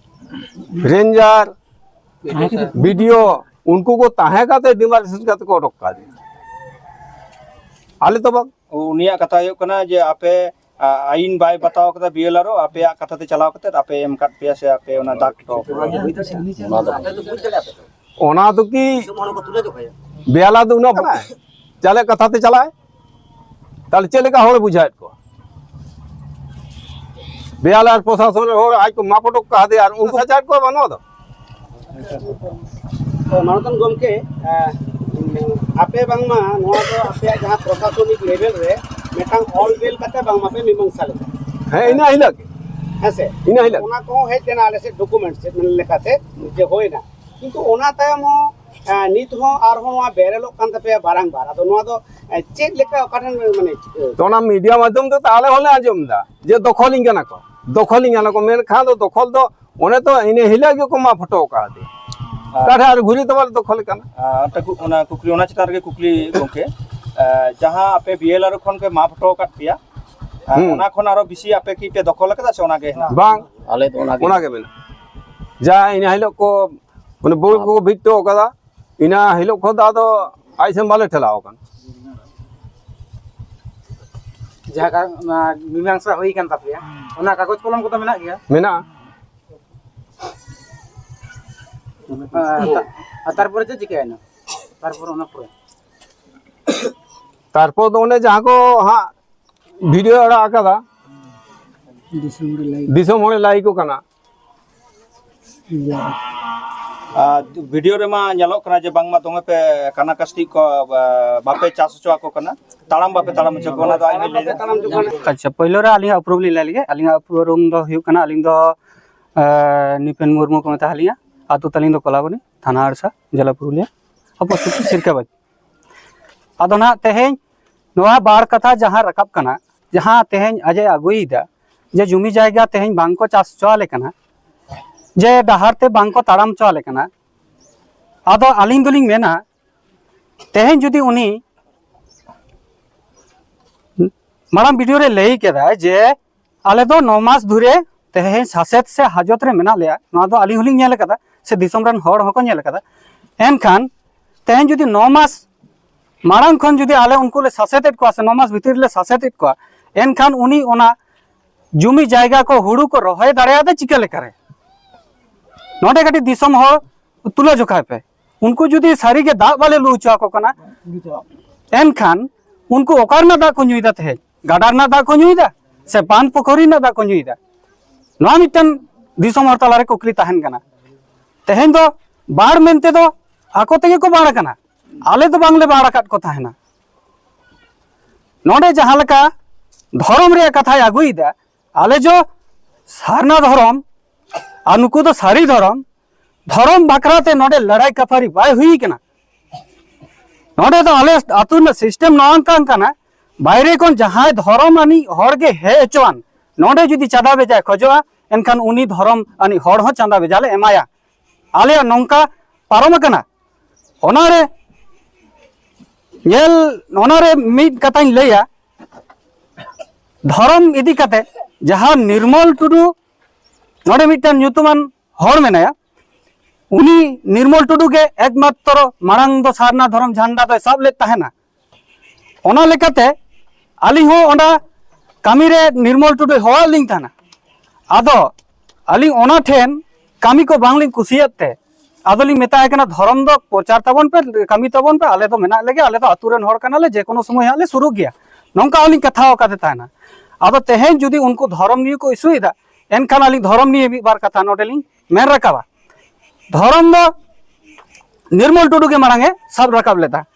ᱨᱮᱧᱡᱟᱨ, ᱵᱤ ᱰᱤ ᱳ, ᱩᱱᱠᱩ ᱠᱚ ᱛᱟᱦᱮᱸ ᱠᱟᱛᱮ ᱰᱤᱢᱟᱨᱠᱮᱥᱚᱱ ᱠᱟᱛᱮ ᱠᱚ ᱚᱰᱚᱠ ᱠᱟᱫᱮᱭᱟ᱾ ᱟᱞᱮ ᱛᱚ ᱵᱟᱝ᱾ ᱩᱱᱤᱭᱟᱜ ᱠᱟᱛᱷᱟ ᱦᱩᱭᱩᱜ ᱠᱟᱱᱟ ᱡᱮ ᱟᱯᱮ, ᱟ, ᱟᱭᱤᱱ ᱵᱟᱭ ᱵᱟᱛᱟᱣ ᱠᱟᱫᱟ ᱵᱤ ᱮᱞ ᱟᱨ ᱳ, ᱟᱯᱮᱭᱟᱜ ᱠᱟᱛᱷᱟ ᱛᱮ ᱪᱟᱞᱟᱣ ᱠᱟᱛᱮ ᱟᱯᱮ ᱮᱢ ᱠᱟᱫ ᱯᱮᱭᱟ ᱥᱮ ᱟᱯᱮ ᱚᱱᱟ ᱫᱟᱜ ᱦᱚᱴᱚ ᱠᱟᱫᱟ? ᱚᱱᱟ ᱫᱚ ᱵᱮ ᱟᱞᱟ ᱫᱚ ᱩᱱᱟᱹᱜ ᱵᱟᱲᱟᱭ ᱪᱟᱞᱮ ᱠᱟᱛᱷᱟ ᱛᱮ ᱪᱟᱞᱟᱜᱼᱟᱭ᱾ ᱛᱟᱦᱞᱮ ᱪᱮᱫ ᱞᱮᱠᱟ ᱦᱚᱲ ᱵᱩᱡᱷᱟᱹᱣᱮᱫ ᱠᱚᱣᱟ? ᱵᱮ ᱟᱞᱟ ᱟᱨ ᱯᱨᱚᱥᱟᱥᱚᱱ ᱨᱮᱱ ᱦᱚᱲ ᱟᱡ ᱠᱚ ᱢᱟᱯ ᱚᱰᱚᱠ ᱠᱟᱫᱮᱭᱟ ᱟᱨ ᱩᱱᱠᱩ ᱥᱟᱡᱟᱣᱮᱫ ᱠᱚᱣᱟ ᱵᱟᱹᱱᱩᱜ ᱫᱚ᱾ ᱛᱚ, ᱢᱟᱱᱚᱛᱟᱱ ᱜᱚᱢᱠᱮ, ᱮ, ᱟᱯᱮ ᱵᱟᱝᱢᱟ ᱱᱚᱣᱟ ᱫᱚ ᱟᱯᱮᱭᱟᱜ ᱡᱟᱦᱟᱸ ᱯᱨᱚᱥᱟᱥᱚᱱᱤᱠ ᱞᱮᱵᱮᱞ ᱨᱮ ᱢᱤᱫᱴᱟᱝ ᱚᱞ ᱵᱮᱞ ᱠᱟᱛᱮ ᱵᱟᱝᱢᱟ ᱯᱮ ᱢᱤᱢᱟᱝᱥᱟ ᱞᱮᱫᱟ᱾ ᱦᱮᱸ, ᱤᱱᱟᱹ ᱦᱤᱞᱳᱜ ᱜᱮ᱾ ᱦᱮᱸ ᱥᱮ? ᱤᱱᱟᱹ ᱦᱤᱞᱳᱜ᱾ ᱚᱱᱟ ᱠᱚᱦᱚᱸ ᱦᱮᱡ ᱞᱮᱱᱟ ᱟᱞᱮ ᱥᱮᱫ ᱰᱚᱠᱩᱢᱮᱱᱴᱥ ᱥᱮᱫ ᱞᱮᱠᱟᱛᱮ ᱡᱮ ᱦᱩᱭᱱᱟ, ᱠᱤᱱᱛᱩ ᱚᱱᱟ ᱛᱟᱭᱚᱢ ᱦᱚᱸ, ᱮ, ᱱᱤᱛ ᱦᱚᱸ ᱟᱨᱦᱚᱸ ᱱᱚᱣᱟ ᱵᱮᱨᱮᱞᱚᱜ ᱠᱟᱱ ᱛᱟᱯᱮᱭᱟ ᱵᱟᱨᱟᱝᱵᱟᱨ᱾ ᱟᱫᱚ ᱱᱚᱣᱟ ᱫᱚ, ᱮ, ᱪᱮᱫ ᱞᱮᱠᱟ ᱚᱠᱟ ᱴᱷᱮᱱ ᱢᱟᱱᱮ, ᱮ, ᱛᱚ ᱚᱱᱟ ᱢᱤᱰᱤᱭᱟ ᱢᱟᱫᱽᱫᱷᱚᱢ ᱛᱮ ᱛᱟᱦᱞᱮ ᱦᱚᱸᱞᱮ ᱟᱸᱡᱚᱢ ᱮᱫᱟ ᱡᱮ ᱫᱚᱠᱷᱚᱞᱤᱧ ᱠᱟᱱᱟ ᱠᱚ, ᱫᱚᱠᱷᱚᱞᱤᱧ ᱠᱟᱱᱟ ᱠᱚ, ᱢᱮᱱᱠᱷᱟᱱ ᱫᱚ ᱫᱚᱠᱷᱚᱞ ᱫᱚ ᱚᱱᱮ ᱛᱚ ᱤᱱᱟᱹ ᱦᱤᱞᱳᱜ ᱜᱮᱠᱚ ᱢᱟᱯ ᱦᱚᱴᱚ ᱟᱠᱟᱫᱮ᱾ ᱟᱨ ᱚᱠᱟ ᱴᱷᱮᱱ ᱟᱨ ᱜᱷᱩᱨᱤ ᱫᱚ ᱵᱟᱞᱮ ᱫᱚᱠᱷᱚᱞ ᱠᱟᱱᱟ᱾ ᱟᱨ ᱚᱱᱟ ᱠᱩᱠᱞᱤ, ᱚᱱᱟ ᱪᱮᱛᱟᱱ ᱨᱮᱜᱮ ᱠᱩᱠᱞᱤ ᱜᱚᱢᱠᱮ, ᱮ, ᱡᱟᱦᱟᱸ ᱟᱯᱮ ᱵᱤ ᱮᱞ ᱟᱨ ᱳ ᱠᱷᱚᱱ ᱯᱮ ᱢᱟᱯ ᱦᱚᱴᱚ ᱟᱠᱟᱫ ᱯᱮᱭᱟ, ᱮ, ᱦᱩᱸ᱾ ᱚᱱᱟ ᱠᱷᱚᱱ ᱟᱨᱚ ᱵᱮᱥᱤ ᱟᱯᱮ ᱠᱤ ᱯᱮ ᱫᱚᱠᱷᱚᱞ ᱟᱠᱟᱫᱟ ᱥᱮ ᱚᱱᱟ ᱜᱮ ᱦᱮᱱᱟᱜᱼᱟ? ᱵᱟᱝ, ᱟᱞᱮ ᱫᱚ ᱚᱱᱟ ᱜᱮ᱾ ᱚᱱᱟ ᱜᱮ ᱢᱮᱱᱟᱜᱼᱟ᱾ ᱡᱟ ᱤᱱᱟᱹ ᱦᱤᱞᱳᱜ ᱠᱚ, ᱢᱟᱱᱮ, ᱵᱳᱭ ᱠᱚ ᱵᱷᱤᱛ ᱦᱚᱴᱚ ᱟᱠᱟᱫᱟ, ᱤᱱᱟᱹ ᱦᱤᱞᱳᱜ ᱠᱷᱚᱱ ᱫᱚ ᱟᱫᱚ ᱟᱡ ᱥᱮᱱ ᱵᱟᱞᱮ ᱴᱷᱮᱞᱟᱣ ᱟᱠᱟᱱᱟ᱾ ᱡᱟᱦᱟᱸ ᱠᱟ-, ᱚᱱᱟ ᱢᱤᱢᱟᱝᱥᱟ ᱦᱩᱭ ᱟᱠᱟᱱ ᱛᱟᱯᱮᱭᱟ, ᱚᱱᱟ ᱠᱟᱜᱚᱡᱽ ᱠᱚᱞᱚᱢ ᱠᱚᱫᱚ ᱢᱮᱱᱟᱜ ᱜᱮᱭᱟ? ᱢᱮᱱᱟᱜᱼᱟ᱾ ᱟᱨ ᱛᱟ-, ᱟᱨ ᱛᱟᱨᱯᱚᱨᱮ ᱪᱮᱫ ᱪᱤᱠᱟᱹᱭᱮᱱᱟ? ᱛᱟᱨᱯᱚᱨᱮ ᱚᱱᱟ ᱯᱚᱨᱮ? ᱛᱟᱨᱯᱚᱨ ᱫᱚ ᱚᱱᱮ ᱡᱟᱦᱟᱸ ᱠᱚ ᱦᱟᱸᱜ ᱵᱷᱤᱰᱤᱭᱳ ᱟᱲᱟᱜ ᱟᱠᱟᱫᱟ, ᱫᱤᱥᱚᱢ ᱦᱚᱲᱮ ᱞᱟᱹᱭ ᱫᱤᱥᱚᱢ ᱦᱚᱲᱮ ᱞᱟᱹᱭ ᱟᱠᱚ ᱠᱟᱱᱟ᱾ ᱟᱨ ᱵᱷᱤᱰᱤᱭᱳ ᱨᱮᱢᱟ ᱧᱮᱞᱚᱜ ᱠᱟᱱᱟ ᱡᱮ ᱵᱟᱝᱢᱟ ᱫᱚᱢᱮ ᱯᱮ ᱠᱟᱱᱟ ᱠᱟᱥᱛᱤ ᱠᱚ, ᱟ, ᱵᱟᱯᱮ ᱪᱟᱥ ᱦᱚᱪᱚ ᱟᱠᱚ ᱠᱟᱱᱟ, ᱛᱟᱲᱟᱢ ᱵᱟᱯᱮ ᱛᱟᱲᱟᱢ ᱦᱚᱪᱚ ᱠᱚᱣᱟ, ᱚᱱᱟ ᱫᱚ ᱟᱡ ᱜᱮ ᱞᱟᱹᱭ ᱞᱮᱫᱟ᱾ ᱟᱪᱪᱷᱟ, ᱯᱳᱭᱞᱳ ᱨᱮ ᱟᱹᱞᱤᱧᱟᱜ ᱩᱯᱨᱩᱢ ᱞᱤᱧ ᱞᱟᱹᱭ ᱞᱮᱜᱮ᱾ ᱟᱹᱞᱤᱧᱟᱜ ᱩᱯᱨᱩᱢ ᱫᱚ ᱦᱩᱭᱩᱜ ᱠᱟᱱᱟ, ᱟᱹᱞᱤᱧ ᱫᱚ ᱱᱤᱯᱮᱱ ᱢᱩᱨᱢᱩ ᱠᱚ ᱢᱮᱛᱟ ᱞᱤᱧᱟ᱾ ᱟᱹᱛᱩ ᱛᱟᱹᱞᱤᱧ ᱫᱚ ᱠᱚᱞᱟᱵᱚᱱᱤ, ᱛᱷᱟᱱᱟ ᱟᱲᱥᱟ, ᱡᱮᱞᱟ ᱯᱩᱨᱩᱞᱤᱭᱟᱹ, ᱩᱯᱚᱥᱛᱷᱤᱛ ᱥᱤᱨᱠᱟᱵᱟᱫᱽ᱾ ᱟᱫᱚ ᱱᱟᱦᱟᱜ ᱛᱮᱦᱮᱧ ᱱᱚᱣᱟ ᱵᱟᱨ ᱠᱟᱛᱷᱟ ᱡᱟᱦᱟᱸ ᱨᱟᱠᱟᱵ ᱠᱟᱱᱟ, ᱡᱟᱦᱟᱸ ᱛᱮᱦᱮᱧ ᱟᱡ ᱮ ᱟᱹᱜᱩᱭᱮᱫᱟ, ᱡᱮ ᱡᱩᱢᱤ ᱡᱟᱭᱜᱟ ᱛᱮᱦᱮᱧ ᱵᱟᱝ ᱠᱚ ᱪᱟᱥ ᱦᱚᱪᱚ ᱟᱞᱮ ᱠᱟᱱᱟ, ᱡᱮ ᱰᱟᱦᱟᱨ ᱛᱮ ᱵᱟᱝ ᱠᱚ ᱛᱟᱲᱟᱢ ᱦᱚᱪᱚ ᱟᱞᱮ ᱠᱟᱱᱟ᱾ ᱟᱫᱚ ᱟᱹᱞᱤᱧ ᱫᱚᱞᱤᱧ ᱢᱮᱱᱟ, ᱛᱮᱦᱮᱧ ᱡᱩᱫᱤ ᱩᱱᱤ ᱢᱟᱲᱟᱝ ᱵᱷᱤᱰᱤᱭᱳ ᱨᱮ ᱞᱟᱹᱭ ᱠᱮᱫᱟᱭ ᱡᱮ ᱟᱞᱮ ᱫᱚ ᱱᱚ ᱢᱟᱥ ᱫᱷᱚᱨᱮ ᱛᱮᱦᱮᱧ ᱥᱟᱥᱮᱛ ᱥᱮ ᱦᱟᱡᱚᱛ ᱨᱮ ᱢᱮᱱᱟᱜ ᱞᱮᱭᱟ, ᱱᱚᱣᱟ ᱫᱚ ᱟᱹᱞᱤᱧ ᱦᱚᱸᱞᱤᱧ ᱧᱮᱞ ᱟᱠᱟᱫᱟ ᱥᱮ ᱫᱤᱥᱚᱢ ᱨᱮᱱ ᱦᱚᱲ ᱦᱚᱸᱠᱚ ᱧᱮᱞ ᱟᱠᱟᱫᱟ᱾ ᱮᱱᱠᱷᱟᱱ ᱛᱮᱦᱮᱧ ᱡᱩᱫᱤ ᱱᱚ ᱢᱟᱥ ᱢᱟᱲᱟᱝ ᱠᱷᱚᱱ ᱡᱩᱫᱤ ᱟᱞᱮ ᱩᱱᱠᱩ ᱞᱮ ᱥᱟᱥᱮᱛᱮᱫ ᱠᱚᱣᱟ ᱥᱮ ᱱᱚ ᱢᱟᱥ ᱵᱷᱤᱛᱤᱨ ᱨᱮᱞᱮ ᱥᱟᱥᱮᱛᱮᱫ ᱠᱚᱣᱟ, ᱮᱱᱠᱷᱟᱱ ᱩᱱᱤ ᱚᱱᱟ ᱡᱩᱢᱤ ᱡᱟᱭᱜᱟ ᱠᱚ, ᱦᱩᱲᱩ ᱠᱚ ᱨᱚᱦᱚᱭ ᱫᱟᱲᱮᱭᱟᱫᱟ ᱪᱤᱠᱟᱹ ᱞᱮᱠᱟᱨᱮ? ᱱᱚᱰᱮ ᱠᱟᱹᱴᱤᱡ ᱫᱤᱥᱚᱢ ᱦᱚᱲ ᱛᱩᱞᱟᱹ ᱡᱚᱠᱷᱟᱭ ᱯᱮ᱾ ᱩᱱᱠᱩ ᱡᱩᱫᱤ ᱥᱟᱹᱨᱤᱜᱮ ᱫᱟᱜ ᱵᱟᱞᱮ ᱞᱩ ᱦᱚᱪᱚ ᱟᱠᱚ ᱠᱟᱱᱟ, ᱮᱱᱠᱷᱟᱱ ᱩᱱᱠᱩ ᱚᱠᱟ ᱨᱮᱱᱟᱜ ᱫᱟᱜ ᱠᱚ ᱧᱩᱭᱮᱫᱟ? ᱛᱮᱦᱮᱧ ᱜᱟᱰᱟ ᱨᱮᱱᱟᱜ ᱫᱟᱜ ᱠᱚ ᱧᱩᱭᱮᱫᱟ ᱥᱮ ᱵᱟᱸᱫᱷ ᱯᱩᱠᱷᱩᱨᱤ ᱨᱮᱱᱟᱜ ᱫᱟᱜ ᱠᱚ ᱧᱩᱭᱮᱫᱟ? ᱱᱚᱣᱟ ᱢᱤᱫᱴᱟᱝ ᱫᱤᱥᱚᱢ ᱦᱚᱲ ᱛᱟᱞᱟᱨᱮ ᱠᱩᱠᱞᱤ ᱛᱟᱦᱮᱱ ᱠᱟᱱᱟ᱾ ᱛᱮᱦᱮᱧ ᱫᱚ ᱵᱟᱲ ᱢᱮᱱᱛᱮ ᱫᱚ ᱟᱠᱚ ᱛᱮᱜᱮ ᱠᱚ ᱵᱟᱲ ᱟᱠᱟᱱᱟ, ᱟᱞᱮ ᱫᱚ ᱵᱟᱝᱞᱮ ᱵᱟᱲ ᱟᱠᱟᱫ ᱠᱚ ᱛᱟᱦᱮᱱᱟ᱾ ᱱᱚᱰᱮ ᱡᱟᱦᱟᱸ ᱞᱮᱠᱟ ᱫᱷᱚᱨᱚᱢ ᱨᱮᱭᱟᱜ ᱠᱟᱛᱷᱟᱭ ᱟᱹᱜᱩᱭᱮᱫᱟ, ᱟᱞᱮ ᱡᱚ ᱥᱟᱨᱱᱟ ᱫᱷᱚᱨᱚᱢ ᱟᱨ ᱱᱩᱠᱩ ᱫᱚ ᱥᱟᱹᱨᱤ ᱫᱷᱚᱨᱚᱢ, ᱫᱷᱚᱨᱚᱢ ᱵᱟᱠᱷᱨᱟ ᱛᱮ ᱱᱚᱰᱮ ᱞᱟᱹᱲᱟᱹᱭ ᱠᱟᱯᱷᱟᱨᱤ ᱵᱟᱭ ᱦᱩᱭ ᱠᱟᱱᱟ᱾ ᱱᱚᱰᱮ ᱫᱚ ᱟᱞᱮ ᱟᱹᱛᱩ ᱨᱮᱱᱟᱜ ᱥᱤᱥᱴᱮᱢ ᱱᱚᱝᱠᱟᱱ ᱠᱟᱱᱟ, ᱵᱟᱭᱨᱮ ᱠᱷᱚᱱ ᱡᱟᱦᱟᱸᱭ ᱫᱷᱚᱨᱚᱢ ᱟᱱᱤᱡ ᱦᱚᱲ ᱜᱮ ᱦᱮᱡ ᱦᱚᱪᱚᱣᱟᱱ, ᱱᱚᱰᱮ ᱡᱩᱫᱤ ᱪᱟᱸᱫᱟ ᱵᱷᱮᱡᱟᱭ ᱠᱷᱚᱡᱚᱜᱼᱟ, ᱮᱱᱠᱷᱟᱱ ᱩᱱᱤ ᱫᱷᱚᱨᱚᱢ ᱟᱱᱤᱡ ᱦᱚᱲ ᱦᱚᱸ ᱪᱟᱸᱫᱟ ᱵᱷᱮᱡᱟ ᱞᱮ ᱮᱢᱟᱭᱟ᱾ ᱟᱞᱮᱭᱟᱜ ᱱᱚᱝᱠᱟ ᱯᱟᱨᱚᱢ ᱟᱠᱟᱱᱟ᱾ ᱚᱱᱟᱨᱮ ᱧᱮᱞ, ᱚᱱᱟᱨᱮ ᱢᱤᱫ ᱠᱟᱛᱷᱟᱧ ᱞᱟᱹᱭᱟ, ᱫᱷᱚᱨᱚᱢ ᱤᱫᱤ ᱠᱟᱛᱮ ᱡᱟᱦᱟᱸ ᱱᱤᱨᱢᱚᱞ ᱴᱩᱰᱩ, ᱱᱚᱰᱮ ᱢᱤᱫᱴᱟᱝ ᱧᱩᱛᱩᱢᱟᱱ ᱦᱚᱲ ᱢᱮᱱᱟᱭᱟ, ᱩᱱᱤ ᱱᱤᱨᱢᱚᱞ ᱴᱩᱰᱩ ᱜᱮ ᱮᱠᱢᱟᱛᱨᱚ ᱢᱟᱲᱟᱝ ᱫᱚ ᱥᱟᱨᱱᱟ ᱫᱷᱚᱨᱚᱢ ᱡᱷᱟᱱᱰᱟ ᱫᱚᱭ ᱥᱟᱵ ᱞᱮᱫ ᱛᱟᱦᱮᱱᱟ᱾ ᱚᱱᱟ ᱞᱮᱠᱟᱛᱮ ᱟᱹᱞᱤᱧ ᱦᱚᱸ ᱚᱱᱟ ᱠᱟᱹᱢᱤᱨᱮ ᱱᱤᱨᱢᱚᱞ ᱴᱩᱰᱩᱭ ᱦᱚᱦᱚᱣᱟᱫ ᱞᱤᱧ ᱛᱟᱦᱮᱱᱟ᱾ ᱟᱫᱚ ᱟᱹᱞᱤᱧ ᱚᱱᱟ ᱴᱷᱮᱱ ᱠᱟᱹᱢᱤ ᱠᱚ ᱵᱟᱝᱞᱤᱧ ᱠᱩᱥᱤᱭᱟᱫ ᱛᱮ ᱟᱫᱚᱞᱤᱧ ᱢᱮᱛᱟᱭ ᱠᱟᱱᱟ, "ᱫᱷᱚᱨᱚᱢ ᱫᱚ ᱯᱨᱚᱪᱟᱨ ᱛᱟᱵᱚᱱ ᱯᱮ, ᱠᱟᱹᱢᱤ ᱛᱟᱵᱚᱱ ᱯᱮ, ᱟᱞᱮ ᱫᱚ ᱢᱮᱱᱟᱜ ᱞᱮᱜᱮ, ᱟᱞᱮ ᱫᱚ ᱟᱹᱛᱩ ᱨᱮᱱ ᱦᱚᱲ ᱠᱟᱱᱟᱞᱮ, ᱡᱮ ᱠᱳᱱᱳ ᱥᱚᱢᱚᱭ ᱦᱟᱸᱜ ᱞᱮ ᱥᱩᱨᱩᱜ ᱜᱮᱭᱟ᱾" ᱱᱚᱝᱠᱟ ᱦᱚᱸᱞᱤᱧ ᱠᱟᱛᱷᱟ ᱟᱠᱟᱫᱮ ᱛᱟᱦᱮᱱᱟ᱾ ᱟᱫᱚ ᱛᱮᱦᱮᱧ ᱡᱩᱫᱤ ᱩᱱᱠᱩ ᱫᱷᱚᱨᱚᱢ ᱱᱤᱭᱮ ᱠᱚ ᱤᱥᱩᱭᱮᱫᱟ, ᱮᱱᱠᱷᱟᱱ ᱟᱹᱞᱤᱧ ᱫᱷᱚᱨᱚᱢ ᱱᱤᱭᱮ ᱢᱤᱫ ᱵᱟᱨ ᱠᱟᱛᱷᱟ ᱱᱚᱰᱮ ᱞᱤᱧ ᱢᱮᱱ ᱨᱟᱠᱟᱵᱟ᱾ ᱫᱷᱚᱨᱚᱢ ᱫᱚ ᱱᱤᱨᱢᱚᱞ ᱴᱩᱰᱩ ᱜᱮ ᱢᱟᱲᱟᱝ ᱮ ᱥᱟᱵ ᱨᱟᱠᱟᱵ ᱞᱮᱫᱟ᱾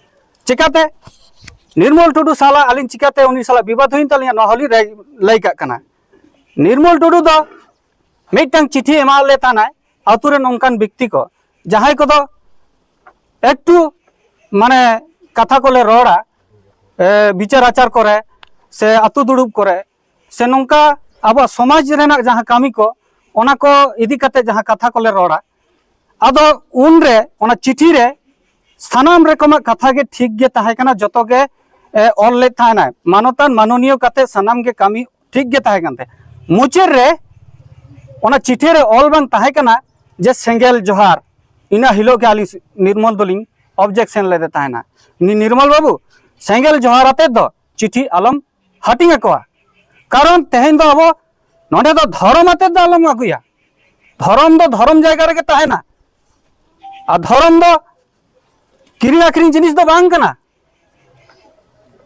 ᱪᱤᱠᱟᱛᱮ? ᱱᱤᱨᱢᱚᱞ ᱴᱩᱰᱩ ᱥᱟᱞᱟᱜ ᱟᱹᱞᱤᱧ ᱪᱤᱠᱟᱛᱮ ᱩᱱᱤ ᱥᱟᱞᱟᱜ ᱵᱤᱵᱟᱫ ᱦᱩᱭᱮᱱ ᱛᱟᱹᱞᱤᱧᱟ, ᱱᱚᱣᱟ ᱦᱚᱸᱞᱤᱧ ᱞᱟᱹᱭ, ᱞᱟᱹᱭ ᱠᱟᱜ ᱠᱟᱱᱟ᱾ ᱱᱤᱨᱢᱚᱞ ᱴᱩᱰᱩ ᱫᱚ ᱢᱤᱫᱴᱟᱝ ᱪᱤᱴᱷᱤ ᱮᱢᱟᱫ ᱞᱮ ᱛᱟᱦᱮᱱᱟᱭ ᱟᱹᱛᱩ ᱨᱮᱱ ᱚᱱᱠᱟᱱ ᱵᱮᱠᱛᱤ ᱠᱚ, ᱡᱟᱦᱟᱸᱭ ᱠᱚᱫᱚ ᱮᱠᱴᱩ ᱢᱟᱱᱮ ᱠᱟᱛᱷᱟ ᱠᱚᱞᱮ ᱨᱚᱲᱟ, ᱮ, ᱵᱤᱪᱟᱹᱨ ᱟᱪᱟᱨ ᱠᱚᱨᱮ ᱥᱮ ᱟᱹᱛᱩ ᱫᱩᱲᱩᱵ ᱠᱚᱨᱮ ᱥᱮ ᱱᱚᱝᱠᱟ ᱟᱵᱚᱣᱟᱜ ᱥᱚᱢᱟᱡᱽ ᱨᱮᱱᱟᱜ ᱡᱟᱦᱟᱸ ᱠᱟᱹᱢᱤ ᱠᱚ, ᱚᱱᱟ ᱠᱚ ᱤᱫᱤ ᱠᱟᱛᱮ ᱡᱟᱦᱟᱸ ᱠᱟᱛᱷᱟ ᱠᱚᱞᱮ ᱨᱚᱲᱟ, ᱟᱫᱚ ᱩᱱᱨᱮ ᱚᱱᱟ ᱪᱤᱴᱷᱤ ᱨᱮ ᱥᱟᱱᱟᱢ ᱨᱚᱠᱚᱢᱟᱜ ᱠᱟᱛᱷᱟ ᱜᱮ ᱴᱷᱤᱠ ᱜᱮ ᱛᱟᱦᱮᱸ ᱠᱟᱱᱟ, ᱡᱚᱛᱚ ᱜᱮ, ᱮ, ᱚᱞ ᱞᱮᱫ ᱛᱟᱦᱮᱱᱟᱭ᱾ ᱢᱟᱱᱚᱛᱟᱱ ᱢᱟᱱᱚᱱᱤᱭᱚ ᱠᱟᱛᱮ ᱥᱟᱱᱟᱢ ᱜᱮ ᱠᱟᱹᱢᱤ ᱴᱷᱤᱠ ᱜᱮ ᱛᱟᱦᱮᱸ ᱠᱟᱱ ᱛᱟᱭᱟ᱾ ᱢᱩᱪᱟᱹᱫ ᱨᱮ ᱚᱱᱟ ᱪᱤᱴᱷᱤ ᱨᱮ ᱚᱞ ᱵᱟᱝ ᱛᱟᱦᱮᱸ ᱠᱟᱱᱟ ᱡᱮ ᱥᱮᱸᱜᱮᱞ ᱡᱚᱦᱟᱨ᱾ ᱤᱱᱟᱹ ᱦᱤᱞᱳᱜ ᱜᱮ ᱟᱹᱞᱤᱧ ᱱᱤᱨᱢᱚᱞ ᱫᱚᱞᱤᱧ ᱚᱵᱡᱮᱠᱥᱮᱱ ᱞᱮᱫᱮ ᱛᱟᱦᱮᱱᱟ᱾ ᱩᱱᱤ ᱱᱤᱨᱢᱚᱞ ᱵᱟᱹᱵᱩ, ᱥᱮᱸᱜᱮᱞ ᱡᱚᱦᱟᱨ ᱟᱛᱮᱫ ᱫᱚ ᱪᱤᱴᱷᱤ ᱟᱞᱚᱢ ᱦᱟᱹᱴᱤᱧ ᱟᱠᱚᱣᱟ᱾ ᱠᱟᱨᱚᱱ ᱛᱮᱦᱮᱧ ᱫᱚ ᱟᱵᱚ ᱱᱚᱰᱮ ᱫᱚ ᱫᱷᱚᱨᱚᱢ ᱟᱛᱮᱫ ᱫᱚ ᱟᱞᱚᱢ ᱟᱹᱜᱩᱭᱟ᱾ ᱫᱷᱚᱨᱚᱢ ᱫᱚ ᱫᱷᱚᱨᱚᱢ ᱡᱟᱭᱜᱟ ᱨᱮᱜᱮ ᱛᱟᱦᱮᱱᱟ᱾ ᱟᱨ ᱫᱷᱚᱨᱚᱢ ᱫᱚ ᱠᱤᱨᱤᱧ ᱟᱹᱠᱷᱨᱤᱧ ᱡᱤᱱᱤᱥ ᱫᱚ ᱵᱟᱝ ᱠᱟᱱᱟ᱾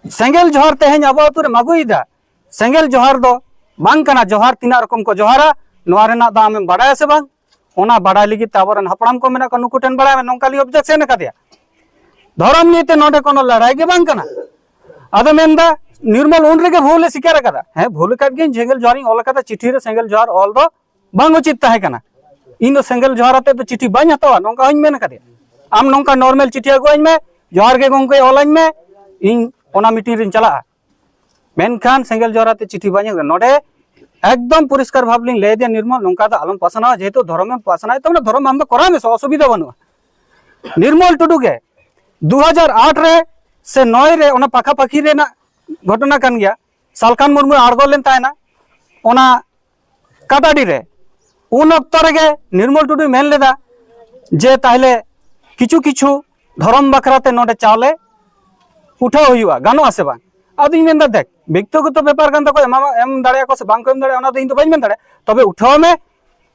ᱥᱮᱸᱜᱮᱞ ᱡᱚᱦᱟᱨ ᱛᱮᱦᱮᱧ ᱟᱵᱚ ᱟᱹᱛᱩ ᱨᱮᱢ ᱟᱹᱜᱩᱭᱮᱫᱟ, ᱥᱮᱸᱜᱮᱞ ᱡᱚᱦᱟᱨ ᱫᱚ ᱵᱟᱝ ᱠᱟᱱᱟ᱾ ᱡᱚᱦᱟᱨ ᱛᱤᱱᱟᱹᱜ ᱨᱚᱠᱚᱢ ᱠᱚ ᱡᱚᱦᱟᱨᱟ, ᱱᱚᱣᱟ ᱨᱮᱱᱟᱜ ᱫᱚ ᱟᱢᱮᱢ ᱵᱟᱰᱟᱭᱟ ᱥᱮ ᱵᱟᱝ? ᱚᱱᱟ ᱵᱟᱰᱟᱭ ᱞᱟᱹᱜᱤᱫ ᱛᱮ ᱟᱵᱚᱨᱮᱱ ᱦᱟᱯᱲᱟᱢ ᱠᱚ ᱢᱮᱱᱟᱜ ᱠᱚᱣᱟ, ᱱᱩᱠᱩ ᱴᱷᱮᱱ ᱵᱟᱲᱟᱭ ᱢᱮ, ᱱᱚᱝᱠᱟ ᱞᱤᱧ ᱚᱵᱡᱮᱠᱥᱮᱱ ᱟᱠᱟᱫᱮᱭᱟ᱾ ᱫᱷᱚᱨᱚᱢ ᱱᱤᱭᱮ ᱛᱮ ᱱᱚᱰᱮ ᱠᱳᱱᱳ ᱞᱟᱹᱲᱦᱟᱹᱭ ᱜᱮ ᱵᱟᱝ ᱠᱟᱱᱟ᱾ ᱟᱫᱚ ᱢᱮᱱᱫᱟ ᱱᱤᱨᱢᱚᱞ ᱩᱱ ᱨᱮᱜᱮ ᱵᱷᱩᱞ ᱮ ᱥᱤᱠᱟᱨ ᱟᱠᱟᱫᱟ᱾ ᱦᱮᱸ, ᱵᱷᱩᱞ ᱟᱠᱟᱫ ᱜᱤᱭᱟᱹᱧ, ᱥᱮᱸᱜᱮᱞ ᱡᱚᱦᱟᱨᱤᱧ ᱚᱞ ᱟᱠᱟᱫᱟ, ᱪᱤᱴᱷᱤ ᱨᱮ ᱥᱮᱸᱜᱮᱞ ᱡᱚᱦᱟᱨ ᱚᱞ ᱫᱚ ᱵᱟᱝ ᱩᱪᱤᱛ ᱛᱟᱦᱮᱸ ᱠᱟᱱᱟ᱾ ᱤᱧ ᱫᱚ ᱥᱮᱸᱜᱮᱞ ᱡᱚᱦᱟᱨ ᱟᱛᱮᱫ ᱫᱚ ᱪᱤᱴᱷᱤ ᱵᱟᱹᱧ ᱦᱟᱛᱟᱣᱟ, ᱱᱚᱝᱠᱟ ᱦᱚᱸᱧ ᱢᱮᱱ ᱟᱠᱟᱫᱮᱭᱟ᱾ ᱟᱢ ᱱᱚᱝᱠᱟ ᱱᱚᱨᱢᱮᱞ ᱪᱤᱴᱷᱤ ᱟᱹᱜᱩᱣᱟᱹᱧ ᱢᱮ, "ᱡᱚᱦᱟᱨ ᱜᱮ ᱜᱚᱢᱠᱮ" ᱚᱞᱟᱹᱧ ᱢᱮ, ᱤᱧ ᱚᱱᱟ ᱢᱤᱴᱤᱝ ᱨᱤᱧ ᱪᱟᱞᱟᱜᱼᱟ᱾ ᱢᱮᱱᱠᱷᱟᱱ ᱥᱮᱸᱜᱮᱞ ᱡᱚᱦᱟᱨ ᱟᱛᱮᱫ ᱪᱤᱴᱷᱤ ᱵᱟᱹᱧ ᱟᱹᱜᱩᱭᱟ᱾ ᱱᱚᱰᱮ ᱮᱠᱫᱚᱢ ᱯᱚᱨᱤᱥᱠᱟᱨ ᱵᱷᱟᱵᱽ ᱞᱤᱧ ᱞᱟᱹᱭ ᱟᱫᱮᱭᱟ, "ᱱᱤᱨᱢᱚᱞ, ᱱᱚᱝᱠᱟ ᱫᱚ ᱟᱞᱚᱢ ᱯᱟᱥᱱᱟᱣᱟ, ᱡᱮᱦᱮᱛᱩ ᱫᱷᱚᱨᱚᱢᱮᱢ ᱯᱟᱥᱱᱟᱣᱮᱫ ᱛᱟᱵᱚᱱᱟ, ᱫᱷᱚᱨᱚᱢ ᱟᱢ ᱫᱚ ᱠᱚᱨᱟᱣ ᱢᱮᱥᱮ, ᱚᱥᱩᱵᱤᱫᱷᱟ ᱵᱟᱹᱱᱩᱜᱼᱟ᱾" ᱱᱤᱨᱢᱚᱞ ᱴᱩᱰᱩ ᱜᱮ ᱫᱩ ᱦᱟᱡᱟᱨ ᱟᱴ ᱨᱮ ᱥᱮ ᱱᱚᱭ ᱨᱮ, ᱚᱱᱟ ᱯᱟᱠᱷᱟᱯᱟᱠᱷᱤ ᱨᱮᱱᱟᱜ ᱜᱷᱚᱴᱚᱱᱟ ᱠᱟᱱ ᱜᱮᱭᱟ, ᱥᱟᱞᱠᱷᱟᱱ ᱢᱩᱨᱢᱩ ᱟᱬᱜᱚ ᱞᱮᱱ ᱛᱟᱦᱮᱱᱟ ᱚᱱᱟ ᱠᱟᱴᱟᱰᱤ ᱨᱮ᱾ ᱩᱱ ᱚᱠᱛᱚ ᱨᱮᱜᱮ ᱱᱤᱨᱢᱚᱞ ᱴᱩᱰᱩᱭ ᱢᱮᱱ ᱞᱮᱫᱟ ᱡᱮ ᱛᱟᱦᱞᱮ ᱠᱤᱪᱷᱩ ᱠᱤᱪᱷᱩ ᱫᱷᱚᱨᱚᱢ ᱵᱟᱠᱷᱨᱟ ᱛᱮ ᱱᱚᱰᱮ ᱪᱟᱣᱞᱮ ᱩᱴᱷᱟᱹᱣ ᱦᱩᱭᱩᱜᱼᱟ, ᱜᱟᱱᱚᱜᱼᱟ ᱥᱮ ᱵᱟᱝ? ᱟᱫᱚᱧ ᱢᱮᱱᱫᱟ, ᱫᱮᱠ, ᱵᱮᱠᱛᱤᱜᱚᱛᱚ ᱵᱮᱯᱟᱨ ᱠᱟᱱ ᱛᱟᱠᱚᱣᱟ, ᱮᱢᱟ-, ᱮᱢ ᱫᱟᱲᱮᱭᱟᱜᱼᱟ ᱠᱚ ᱥᱮ ᱵᱟᱝ ᱠᱚ ᱮᱢ ᱫᱟᱲᱮᱭᱟᱜᱼᱟ, ᱚᱱᱟ ᱫᱚ ᱤᱧ ᱫᱚ ᱵᱟᱹᱧ ᱢᱮᱱ ᱫᱟᱲᱮᱭᱟᱜᱼᱟ, ᱛᱚᱵᱮ ᱩᱴᱷᱟᱹᱣ ᱢᱮ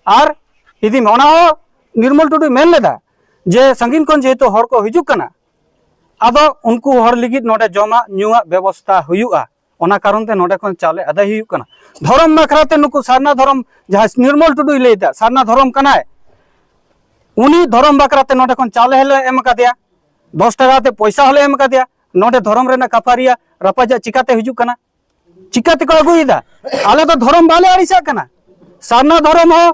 ᱟᱨ ᱤᱫᱤ ᱢᱮ᱾ ᱚᱱᱟ ᱦᱚᱸ ᱱᱤᱨᱢᱚᱞ ᱴᱩᱰᱩᱭ ᱢᱮᱱ ᱞᱮᱫᱟ ᱡᱮ ᱥᱟᱺᱜᱤᱧ ᱠᱷᱚᱱ ᱡᱮᱦᱮᱛᱩ ᱦᱚᱲ ᱠᱚ ᱦᱤᱡᱩᱜ ᱠᱟᱱᱟ, ᱟᱫᱚ ᱩᱱᱠᱩ ᱦᱚᱲ ᱞᱟᱹᱜᱤᱫ ᱱᱚᱰᱮ ᱡᱚᱢᱟᱜ ᱧᱩᱣᱟᱜ ᱵᱮᱵᱚᱥᱛᱷᱟ ᱦᱩᱭᱩᱜᱼᱟ, ᱚᱱᱟ ᱠᱟᱨᱚᱱ ᱛᱮ ᱱᱚᱰᱮ ᱠᱷᱚᱱ ᱪᱟᱣᱞᱮ ᱟᱹᱫᱟᱹᱭ ᱦᱩᱭᱩᱜ ᱠᱟᱱᱟ᱾ ᱫᱷᱚᱨᱚᱢ ᱵᱟᱠᱷᱨᱟ ᱛᱮ ᱱᱩᱠᱩ ᱥᱟᱨᱱᱟ ᱫᱷᱚᱨᱚᱢ, ᱡᱟᱦᱟᱸᱭ ᱱᱤᱨᱢᱚᱞ ᱴᱩᱰᱩᱭ ᱞᱟᱹᱭᱫᱟ ᱥᱟᱨᱱᱟ ᱫᱷᱚᱨᱚᱢ ᱠᱟᱱᱟᱭ, ᱩᱱᱤ ᱫᱷᱚᱨᱚᱢ ᱵᱟᱠᱷᱨᱟ ᱛᱮ ᱱᱚᱰᱮ ᱠᱷᱚᱱ ᱪᱟᱣᱞᱮ ᱦᱚᱸᱞᱮ ᱮᱢ ᱟᱠᱟᱫᱮᱭᱟ, ᱫᱚᱥ ᱴᱟᱠᱟ ᱠᱟᱛᱮ ᱯᱚᱭᱥᱟ ᱦᱚᱸᱞᱮ ᱮᱢ ᱟᱠᱟᱫᱮᱭᱟ᱾ ᱱᱚᱰᱮ ᱫᱷᱚᱨᱚᱢ ᱨᱮᱱᱟᱜ ᱠᱷᱟᱹᱯᱟᱹᱨᱤᱭᱟᱹ ᱨᱟᱯᱟᱪᱟᱜ ᱪᱤᱠᱟᱹᱛᱮ ᱦᱤᱡᱩᱜ ᱠᱟᱱᱟ? ᱪᱤᱠᱟᱹ ᱛᱮᱠᱚ ᱟᱹᱜᱩᱭᱮᱫᱟ? ᱟᱞᱮ ᱫᱚ ᱫᱷᱚᱨᱚᱢ ᱵᱟᱞᱮ ᱟᱹᱲᱤᱥᱟᱜ ᱠᱟᱱᱟ᱾ ᱥᱟᱨᱱᱟ ᱫᱷᱚᱨᱚᱢ ᱦᱚᱸ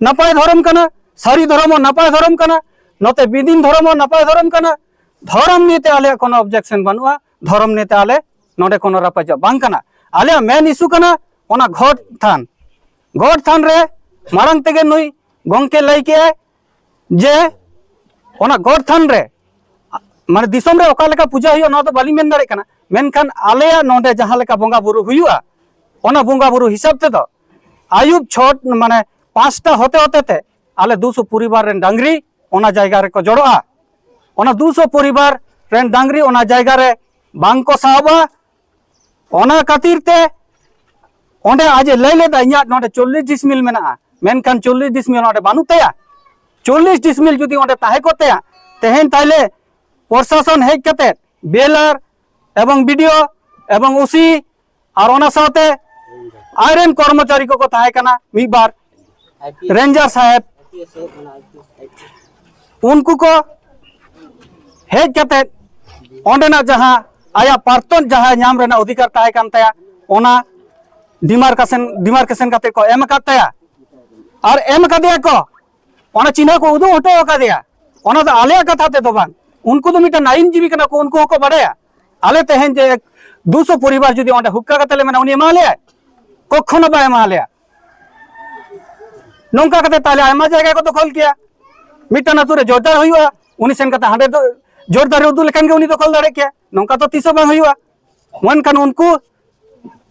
ᱱᱟᱯᱟᱭ ᱫᱷᱚᱨᱚᱢ ᱠᱟᱱᱟ, ᱥᱟᱹᱨᱤ ᱫᱷᱚᱨᱚᱢ ᱦᱚᱸ ᱱᱟᱯᱟᱭ ᱫᱷᱚᱨᱚᱢ ᱠᱟᱱᱟ, ᱱᱚᱛᱮ ᱵᱤᱫᱤᱱ ᱫᱷᱚᱨᱚᱢ ᱦᱚᱸ ᱱᱟᱯᱟᱭ ᱫᱷᱚᱨᱚᱢ ᱠᱟᱱᱟ᱾ ᱫᱷᱚᱨᱚᱢ ᱱᱤᱭᱮᱛᱮ ᱟᱞᱮᱭᱟᱜ ᱠᱳᱱᱳ objection ᱵᱟᱹᱱᱩᱜᱼᱟ, ᱫᱷᱚᱨᱚᱢ ᱱᱤᱭᱮᱛᱮ ᱟᱞᱮ ᱱᱚᱰᱮ ᱠᱳᱱᱳ ᱨᱟᱯᱟᱪᱟᱜ ᱵᱟᱝ ᱠᱟᱱᱟ᱾ ᱟᱞᱮᱭᱟᱜ main issue ᱠᱟᱱᱟ ᱚᱱᱟ ᱜᱚᱰ ᱛᱷᱟᱱ᱾ ᱜᱚᱰ ᱛᱷᱟᱱ ᱨᱮ ᱢᱟᱲᱟᱝ ᱛᱮᱜᱮ ᱱᱩᱭ ᱜᱚᱢᱠᱮ ᱞᱟᱹᱭ ᱠᱮᱜᱼᱟᱭ ᱡᱮ ᱚᱱᱟ ᱜᱚᱰ ᱛᱷᱟᱱ ᱨᱮ, ᱢᱟᱱᱮ, ᱫᱤᱥᱚᱢ ᱨᱮ ᱚᱠᱟ ᱞᱮᱠᱟ ᱯᱩᱡᱟᱹ ᱦᱩᱭᱩᱜᱼᱟ, ᱱᱚᱣᱟ ᱫᱚ ᱵᱟᱹᱞᱤᱧ ᱢᱮᱱ ᱫᱟᱲᱮᱭᱟᱜ ᱠᱟᱱᱟ, ᱢᱮᱱᱠᱷᱟᱱ ᱟᱞᱮᱭᱟᱜ ᱱᱚᱰᱮ ᱡᱟᱦᱟᱸ ᱞᱮᱠᱟ ᱵᱚᱸᱜᱟ ᱵᱩᱨᱩ ᱦᱩᱭᱩᱜᱼᱟ, ᱚᱱᱟ ᱵᱚᱸᱜᱟ ᱵᱩᱨᱩ ᱦᱤᱥᱟᱹᱵ ᱛᱮᱫᱚ ᱟᱹᱭᱩᱵ ᱪᱷᱚᱴ, ᱢᱟᱱᱮ, ᱯᱟᱸᱪᱴᱟ ᱦᱚᱛᱮ ᱦᱚᱛᱮ ᱛᱮ ᱟᱞᱮ ᱫᱩᱥᱚ ᱯᱚᱨᱤᱵᱟᱨ ᱨᱮᱱ ᱰᱟᱝᱨᱤ ᱚᱱᱟ ᱡᱟᱭᱜᱟ ᱨᱮᱠᱚ ᱡᱚᱲᱚᱜᱼᱟ᱾ ᱚᱱᱟ ᱫᱩᱥᱚ ᱯᱚᱨᱤᱵᱟᱨ ᱨᱮᱱ ᱰᱟᱝᱨᱤ ᱚᱱᱟ ᱡᱟᱭᱜᱟ ᱨᱮ ᱵᱟᱝ ᱠᱚ ᱥᱟᱦᱚᱵᱼᱟ᱾ ᱚᱱᱟ ᱠᱷᱟᱹᱛᱤᱨ ᱛᱮ ᱚᱸᱰᱮ ᱟᱡ ᱮ ᱞᱟᱹᱭ ᱞᱮᱫᱟ, "ᱤᱧᱟᱹᱜ ᱱᱚᱰᱮ ᱪᱚᱞᱞᱤᱥ ᱰᱤᱥᱢᱤᱞ ᱢᱮᱱᱟᱜᱼᱟ", ᱢᱮᱱᱠᱷᱟᱱ ᱪᱚᱞᱞᱤᱥ ᱰᱤᱥᱢᱤᱞ ᱚᱸᱰᱮ ᱵᱟᱹᱱᱩᱜ ᱛᱟᱭᱟ᱾ ᱪᱚᱞᱞᱤᱥ ᱰᱤᱥᱢᱤᱞ ᱡᱩᱫᱤ ᱚᱸᱰᱮ ᱛᱟᱦᱮᱸ ᱠᱚᱜ ᱛᱟᱭᱟ, ᱛᱮᱦᱮᱧ ᱛᱟᱦᱞᱮ ᱯᱨᱚᱥᱟᱥᱚᱱ ᱦᱮᱡ ᱠᱟᱛᱮ ᱵᱮᱞᱟᱨ ᱮᱵᱚᱝ BDO ᱮᱵᱚᱝ OC ᱟᱨ ᱚᱱᱟ ᱥᱟᱶᱛᱮ ᱟᱡᱨᱮᱱ ᱠᱚᱨᱢᱚᱪᱟᱨᱤ ᱠᱚᱠᱚ ᱛᱟᱦᱮᱸ ᱠᱟᱱᱟ, ᱢᱤᱫ ᱵᱟᱨ ᱨᱮᱧᱡᱟᱨ ᱥᱟᱦᱮᱵᱽ, ᱩᱱᱠᱩ ᱠᱚ ᱦᱮᱡ ᱠᱟᱛᱮ ᱚᱸᱰᱮᱱᱟᱜ ᱡᱟᱦᱟᱸ ᱟᱭᱟᱜ ᱯᱨᱟᱯᱛᱚᱱ ᱡᱟᱦᱟᱸ ᱧᱟᱢ ᱨᱮᱱᱟᱜ ᱚᱫᱷᱤᱠᱟᱨ ᱛᱟᱦᱮᱸ ᱠᱟᱱ ᱛᱟᱭᱟ, ᱚᱱᱟ demarcation, demarcation ᱠᱟᱛᱮ ᱠᱚ ᱮᱢ ᱟᱠᱟᱫ ᱛᱟᱭᱟ ᱟᱨ ᱮᱢ ᱟᱠᱟᱫᱮᱭᱟ ᱠᱚ᱾ ᱚᱱᱟ ᱪᱤᱱᱦᱟᱹ ᱠᱚ ᱩᱫᱩᱜ ᱦᱚᱴᱚ ᱟᱠᱟᱫᱮᱭᱟ᱾ ᱚᱱᱟ ᱫᱚ ᱟᱞᱮᱭᱟᱜ ᱠᱟᱛᱷᱟ ᱛᱮᱫᱚ ᱵᱟᱝ, ᱩᱱᱠᱩ ᱫᱚ ᱢᱤᱫᱴᱟᱝ ᱟᱹᱭᱤᱱ ᱡᱤᱵᱤ ᱠᱟᱱᱟ ᱠᱚ, ᱩᱱᱠᱩ ᱦᱚᱸᱠᱚ ᱵᱟᱰᱟᱭᱟ᱾ ᱟᱞᱮ ᱛᱮᱦᱮᱧ ᱡᱮ ᱫᱩᱥᱚ ᱯᱚᱨᱤᱵᱟᱨ ᱡᱩᱫᱤ ᱚᱸᱰᱮ ᱦᱩᱠᱠᱟ ᱠᱟᱛᱮ ᱞᱮ ᱢᱮᱱᱟ, ᱩᱱᱤ ᱮᱢᱟ ᱞᱮᱭᱟᱭ? ᱠᱚᱠᱷᱚᱱᱚ ᱵᱟᱭ ᱮᱢᱟ ᱞᱮᱭᱟ᱾ ᱱᱚᱝᱠᱟ ᱠᱟᱛᱮ ᱛᱟᱦᱞᱮ ᱟᱭᱢᱟ ᱡᱟᱭᱜᱟ ᱠᱚ ᱫᱚᱠᱷᱚᱞ ᱠᱮᱭᱟ᱾ ᱢᱤᱫᱴᱟᱝ ᱟᱹᱛᱩ ᱨᱮ ᱡᱳᱨᱫᱟᱨ ᱦᱩᱭᱩᱜᱼᱟ, ᱩᱱᱤ ᱥᱮᱱ ᱠᱟᱛᱮ ᱦᱟᱸᱰᱮ ᱫᱚ ᱡᱳᱨᱫᱟᱨ ᱩᱫᱩᱜ ᱞᱮᱠᱷᱟᱱ ᱜᱮ ᱩᱱᱤ ᱫᱚᱠᱷᱚᱞ ᱫᱟᱲᱮ ᱠᱮᱭᱟ᱾ ᱱᱚᱝᱠᱟ ᱛᱚ ᱛᱤᱥ ᱦᱚᱸ ᱵᱟᱝ ᱦᱩᱭᱩᱜᱼᱟ᱾ ᱢᱮᱱᱠᱷᱟᱱ ᱩᱱᱠᱩ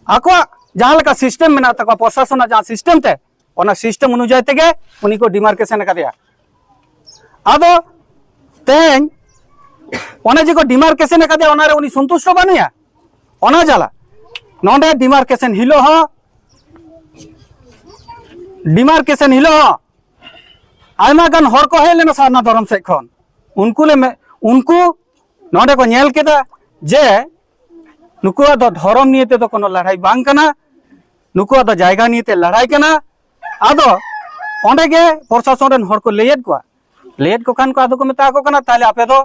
ᱟᱠᱚᱣᱟᱜ ᱡᱟᱦᱟᱸ ᱞᱮᱠᱟ system ᱢᱮᱱᱟᱜ ᱛᱟᱠᱚᱣᱟ, ᱯᱨᱚᱥᱟᱥᱚᱱᱟᱜ ᱡᱟᱦᱟᱸ system ᱛᱮ, ᱚᱱᱟ system ᱚᱱᱩᱡᱟᱭᱤ ᱛᱮᱜᱮ ᱩᱱᱤ ᱠᱚ demarcation ᱟᱠᱟᱫᱮᱭᱟ᱾ ᱟᱫᱚ ᱛᱮᱦᱮᱧ ᱚᱱᱮ ᱡᱮ ᱠᱚ demarcation ᱟᱠᱟᱫᱮᱭᱟ, ᱚᱱᱟᱨᱮ ᱩᱱᱤ ᱥᱚᱱᱛᱩᱥᱴᱚ ᱵᱟᱹᱱᱩᱭᱟ, ᱚᱱᱟ ᱡᱟᱞᱟ᱾ ᱱᱚᱰᱮ demarcation ᱦᱤᱞᱳᱜ ᱦᱚᱸ, demarcation ᱦᱤᱞᱳᱜ ᱦᱚᱸ ᱟᱭᱢᱟ ᱜᱟᱱ ᱦᱚᱲ ᱠᱚ ᱦᱮᱡ ᱞᱮᱱᱟ ᱥᱟᱨᱱᱟ ᱫᱷᱚᱨᱚᱢ ᱥᱮᱫ ᱠᱷᱚᱱ᱾ ᱩᱱᱠᱩ ᱞᱮ ᱢᱮ-, ᱩᱱᱠᱩ ᱱᱚᱰᱮ ᱠᱚ ᱧᱮᱞ ᱠᱮᱫᱟ ᱡᱮ ᱱᱩᱠᱩᱣᱟᱜ ᱫᱚ ᱫᱷᱚᱨᱚᱢ ᱱᱤᱭᱮ ᱛᱮᱫᱚ ᱠᱳᱱᱳ ᱞᱟᱹᱲᱦᱟᱹᱭ ᱵᱟᱝ ᱠᱟᱱᱟ, ᱱᱩᱠᱩᱣᱟᱜ ᱫᱚ ᱡᱟᱭᱜᱟ ᱱᱤᱭᱮ ᱛᱮ ᱞᱟᱹᱲᱦᱟᱹᱭ ᱠᱟᱱᱟ᱾ ᱟᱫᱚ ᱚᱸᱰᱮ ᱜᱮ ᱯᱨᱚᱥᱟᱥᱚᱱ ᱨᱮᱱ ᱦᱚᱲ ᱠᱚ ᱞᱟᱹᱭᱮᱫ ᱠᱚᱣᱟ, ᱞᱟᱹᱭᱮᱫ ᱠᱚ ᱠᱷᱟᱱ ᱠᱚ ᱟᱫᱚ ᱠᱚ ᱢᱮᱛᱟ ᱠᱚ ᱠᱟᱱᱟ, "ᱛᱟᱦᱞᱮ ᱟᱯᱮ ᱫᱚ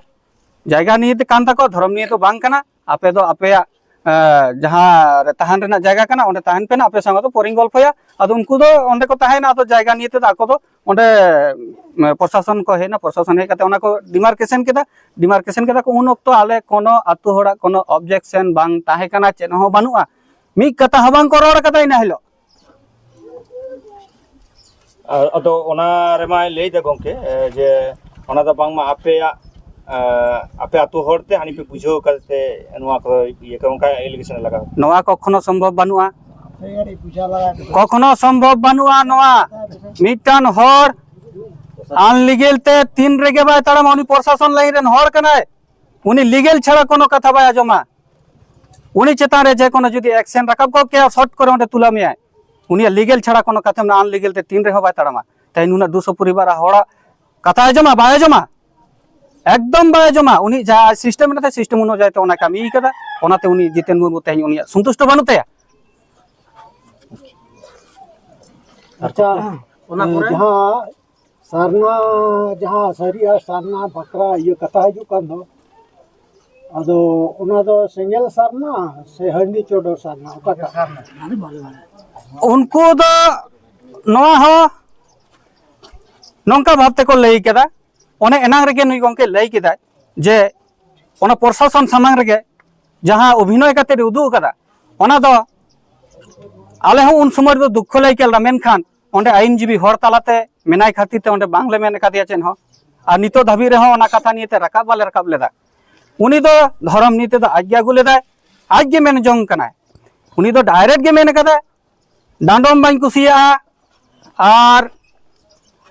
ᱡᱟᱭᱜᱟ ᱱᱤᱭᱮ ᱛᱮ ᱠᱟᱱ ᱛᱟᱠᱚᱣᱟ, ᱫᱷᱚᱨᱚᱢ ᱱᱤᱭᱮ ᱫᱚ ᱵᱟᱝ ᱠᱟᱱᱟ, ᱟᱯᱮ ᱫᱚ ᱟᱯᱮᱭᱟᱜ ᱮ, ᱡᱟᱦᱟᱸ ᱨᱮ ᱛᱟᱦᱮᱱ ᱨᱮᱱᱟᱜ ᱡᱟᱭᱜᱟ ᱠᱟᱱᱟ, ᱚᱸᱰᱮ ᱛᱟᱦᱮᱱ ᱯᱮ ᱱᱟ, ᱟᱯᱮ ᱥᱟᱶ ᱫᱚ ᱯᱚᱨᱮᱧ ᱜᱚᱞᱯᱷᱚᱭᱟ᱾ ᱟᱫᱚ ᱩᱱᱠᱩ ᱫᱚ ᱚᱸᱰᱮ ᱠᱚ ᱛᱟᱦᱮᱸᱭᱮᱱᱟ, ᱟᱫᱚ ᱡᱟᱭᱜᱟ ᱱᱤᱭᱮ ᱛᱮᱫᱚ ᱟᱠᱚ ᱫᱚ ᱚᱸᱰᱮ, ᱮ, ᱯᱨᱚᱥᱟᱥᱚᱱ ᱠᱚ ᱦᱮᱡ ᱮᱱᱟ, ᱯᱨᱚᱥᱟᱥᱚᱱ ᱦᱮᱡ ᱠᱟᱛᱮ ᱚᱱᱟ ᱠᱚ ᱰᱤᱢᱟᱨᱠᱮᱥᱚᱱ ᱠᱮᱫᱟ᱾ ᱰᱤᱢᱟᱨᱠᱮᱥᱚᱱ ᱠᱮᱫᱟ ᱠᱚ, ᱩᱱ ᱚᱠᱛᱚ ᱟᱞᱮ ᱠᱳᱱᱳ ᱟᱹᱛᱩ ᱦᱚᱲᱟᱜ ᱠᱳᱱᱳ ᱚᱵᱡᱮᱠᱥᱚᱱ ᱵᱟᱝ ᱛᱟᱦᱮᱸ ᱠᱟᱱᱟ, ᱪᱮᱫ ᱦᱚᱸ ᱵᱟᱹᱱᱩᱜᱼᱟ, ᱢᱤᱫ ᱠᱟᱛᱷᱟ ᱦᱚᱸ ᱵᱟᱝ ᱠᱚ ᱨᱚᱲ ᱠᱟᱫᱟ ᱤᱱᱟᱹ ᱦᱤᱞᱳᱜ᱾ ᱟᱨ ᱟᱫᱚ ᱚᱱᱟ ᱨᱮᱢᱟᱭ ᱞᱟᱹᱭᱫᱟ ᱜᱚᱢᱠᱮ, ᱮ, ᱡᱮ ᱚᱱᱟ ᱫᱚ ᱵᱟᱝᱢᱟ ᱟᱯᱮᱭᱟᱜ, ᱮ, ᱟᱯᱮ ᱟᱹᱛᱩ ᱦᱚᱲ ᱛᱮ ᱦᱟᱹᱱᱤ ᱯᱮ ᱵᱩᱡᱷᱟᱹᱣ ᱠᱟᱛᱮ ᱱᱚᱣᱟ ᱠᱚ ᱤᱭᱟᱹ ᱠᱚ, ᱚᱱᱠᱟ ᱮᱞᱤᱜᱮᱥᱚᱱ ᱞᱟᱜᱟᱣ᱾ ᱱᱚᱣᱟ ᱠᱚᱠᱷᱚᱱᱳ ᱥᱚᱢᱵᱷᱚᱵ ᱵᱟᱹᱱᱩᱜᱼᱟ, ᱠᱚᱠᱷᱚᱱᱳ ᱥᱚᱢᱵᱷᱚᱵ ᱵᱟᱹᱱᱩᱜᱼᱟ᱾ ᱱᱚᱣᱟ ᱢᱤᱫᱴᱟᱝ ᱦᱚᱲ ᱟᱱᱞᱤᱜᱮᱞ ᱛᱮ ᱛᱤᱱ ᱨᱮᱜᱮ ᱵᱟᱭ ᱛᱟᱲᱟᱢᱟ, ᱩᱱᱤ ᱯᱨᱚᱥᱟᱥᱚᱱ ᱞᱟᱭᱤᱱ ᱨᱮᱱ ᱦᱚᱲ ᱠᱟᱱᱟᱭ, ᱩᱱᱤ ᱞᱤᱜᱮᱞ ᱪᱷᱟᱲᱟ ᱠᱳᱱᱳ ᱠᱟᱛᱷᱟ ᱵᱟᱭ ᱟᱸᱡᱚᱢᱟ᱾ ᱩᱱᱤ ᱪᱮᱛᱟᱱ ᱨᱮ ᱡᱮ ᱠᱳᱱᱳ ᱡᱩᱫᱤ ᱮᱠᱥᱮᱱ ᱨᱟᱠᱟᱵ ᱠᱚᱜ ᱠᱮᱭᱟ, ᱥᱚᱴ ᱠᱚᱨᱮ ᱚᱸᱰᱮ ᱛᱩᱞᱟᱹ ᱢᱮᱭᱟᱭ᱾ ᱩᱱᱤᱭᱟᱜ ᱞᱤᱜᱮᱞ ᱪᱷᱟᱲᱟ ᱠᱳᱱᱳ ᱠᱟᱛᱷᱟ ᱢᱮᱱᱟᱜᱼᱟ, ᱟᱱᱞᱤᱜᱮᱞ ᱛᱮ ᱛᱤᱱ ᱨᱮᱦᱚᱸ ᱵᱟᱭ ᱛᱟᱲᱟᱢᱟ᱾ ᱛᱮᱦᱮᱧ ᱱᱩᱱᱟᱹᱜ ᱫᱩᱥᱚ ᱯᱚᱨᱤᱵᱟᱨ ᱟᱨ ᱦᱚᱲᱟᱜ ᱠᱟᱛᱷᱟ ᱟᱸᱡᱚᱢᱟ? ᱵᱟᱭ ᱟᱸᱡᱚᱢᱟ, ᱮᱠᱫᱚᱢ ᱵᱟᱭ ᱟᱸᱡᱚᱢᱟ᱾ ᱩᱱᱤ ᱡᱟᱦᱟᱸ ᱥᱤᱥᱴᱮᱢ ᱢᱮᱱᱟᱜ ᱛᱟᱭᱟ, ᱥᱤᱥᱴᱮᱢ ᱚᱱᱩᱡᱟᱭᱤ ᱛᱮ ᱚᱱᱟ ᱠᱟᱹᱢᱤ ᱠᱟᱫᱟ, ᱚᱱᱟᱛᱮ ᱩᱱᱤ ᱡᱤᱛᱮᱱ ᱢᱩᱨᱢᱩ ᱛᱮᱦᱮᱧ ᱩᱱᱤᱭᱟᱜ ᱥᱚᱱᱛᱩᱥᱴᱚ ᱵᱟᱹᱱᱩᱜ ᱛᱟᱭᱟ᱾ ᱟᱪᱪᱷᱟ, ᱚᱱᱟ ᱮ, ᱠᱚᱨᱮ? ᱡᱟᱦᱟᱸ ᱥᱟᱨᱱᱟ, ᱡᱟᱦᱟᱸ ᱥᱟᱹᱨᱤ ᱟᱨ ᱥᱟᱨᱱᱟ ᱵᱟᱠᱷᱨᱟ ᱤᱭᱟᱹ ᱠᱟᱛᱷᱟ ᱦᱤᱡᱩᱜ ᱠᱟᱱ ᱫᱚ, ᱟᱫᱚ ᱚᱱᱟ ᱫᱚ ᱥᱮᱸᱜᱮᱞ ᱥᱟᱨᱱᱟ ᱥᱮ ᱦᱟᱺᱰᱤ ᱪᱚᱰᱚᱨ ᱥᱟᱨᱱᱟ, ᱚᱠᱟᱴᱟᱜ? ᱩᱱᱠᱩ ᱫᱚ ᱱᱚᱣᱟ ᱦᱚᱸ ᱱᱚᱝᱠᱟ ᱵᱷᱟᱵᱽ ᱛᱮᱠᱚ ᱞᱟᱹᱭ ᱠᱮᱫᱟ, ᱚᱱᱮ ᱮᱱᱟᱝ ᱨᱮᱜᱮ ᱱᱩᱭ ᱜᱚᱢᱠᱮ ᱞᱟᱹᱭ ᱠᱮᱫᱟᱭ ᱡᱮ ᱚᱱᱟ ᱯᱨᱚᱥᱟᱥᱚᱱ ᱥᱟᱢᱟᱝ ᱨᱮᱜᱮ ᱡᱟᱦᱟᱸ ᱚᱵᱷᱤᱱᱚᱭ ᱠᱟᱛᱮ ᱩᱫᱩᱜ ᱟᱠᱟᱫᱟ, ᱚᱱᱟ ᱫᱚ ᱟᱞᱮ ᱦᱚᱸ ᱩᱱ ᱥᱚᱢᱚᱭ ᱨᱮᱫᱚ ᱫᱩᱠᱠᱷᱚ ᱞᱮ ᱟᱹᱭᱠᱟᱹᱣ ᱞᱮᱫᱟ, ᱢᱮᱱᱠᱷᱟᱱ ᱚᱸᱰᱮ ᱟᱹᱭᱤᱱᱡᱤᱵᱤ ᱦᱚᱲ ᱛᱟᱞᱟᱛᱮ ᱢᱮᱱᱟᱭ ᱠᱷᱟᱹᱛᱤᱨ ᱛᱮ ᱚᱸᱰᱮ ᱵᱟᱝᱞᱮ ᱢᱮᱱ ᱟᱠᱟᱫᱮᱭᱟ ᱪᱮᱫ ᱦᱚᱸ᱾ ᱟᱨ ᱱᱤᱛᱚᱜ ᱫᱷᱟᱹᱵᱤᱡ ᱨᱮᱦᱚᱸ ᱚᱱᱟ ᱠᱟᱛᱷᱟ ᱱᱤᱭᱮᱛᱮ ᱨᱟᱠᱟᱵ ᱵᱟᱞᱮ ᱨᱟᱠᱟᱵ ᱞᱮᱫᱟ᱾ ᱩᱱᱤ ᱫᱚ ᱫᱷᱚᱨᱚᱢ ᱱᱤᱭᱮ ᱛᱮᱫᱚ ᱟᱡ ᱜᱮ ᱟᱹᱜᱩ ᱞᱮᱫᱟᱭ, ᱟᱡ ᱜᱮ ᱢᱮᱱ ᱡᱚᱝ ᱠᱟᱱᱟᱭ᱾ ᱩᱱᱤ ᱫᱚ ᱰᱟᱭᱨᱮᱠᱴ ᱜᱮ ᱢᱮᱱ ᱠᱟᱫᱟᱭ, ᱰᱟᱸᱰᱚᱢ ᱵᱟᱹᱧ ᱠᱩᱥᱤᱭᱟᱜᱼᱟ ᱟᱨ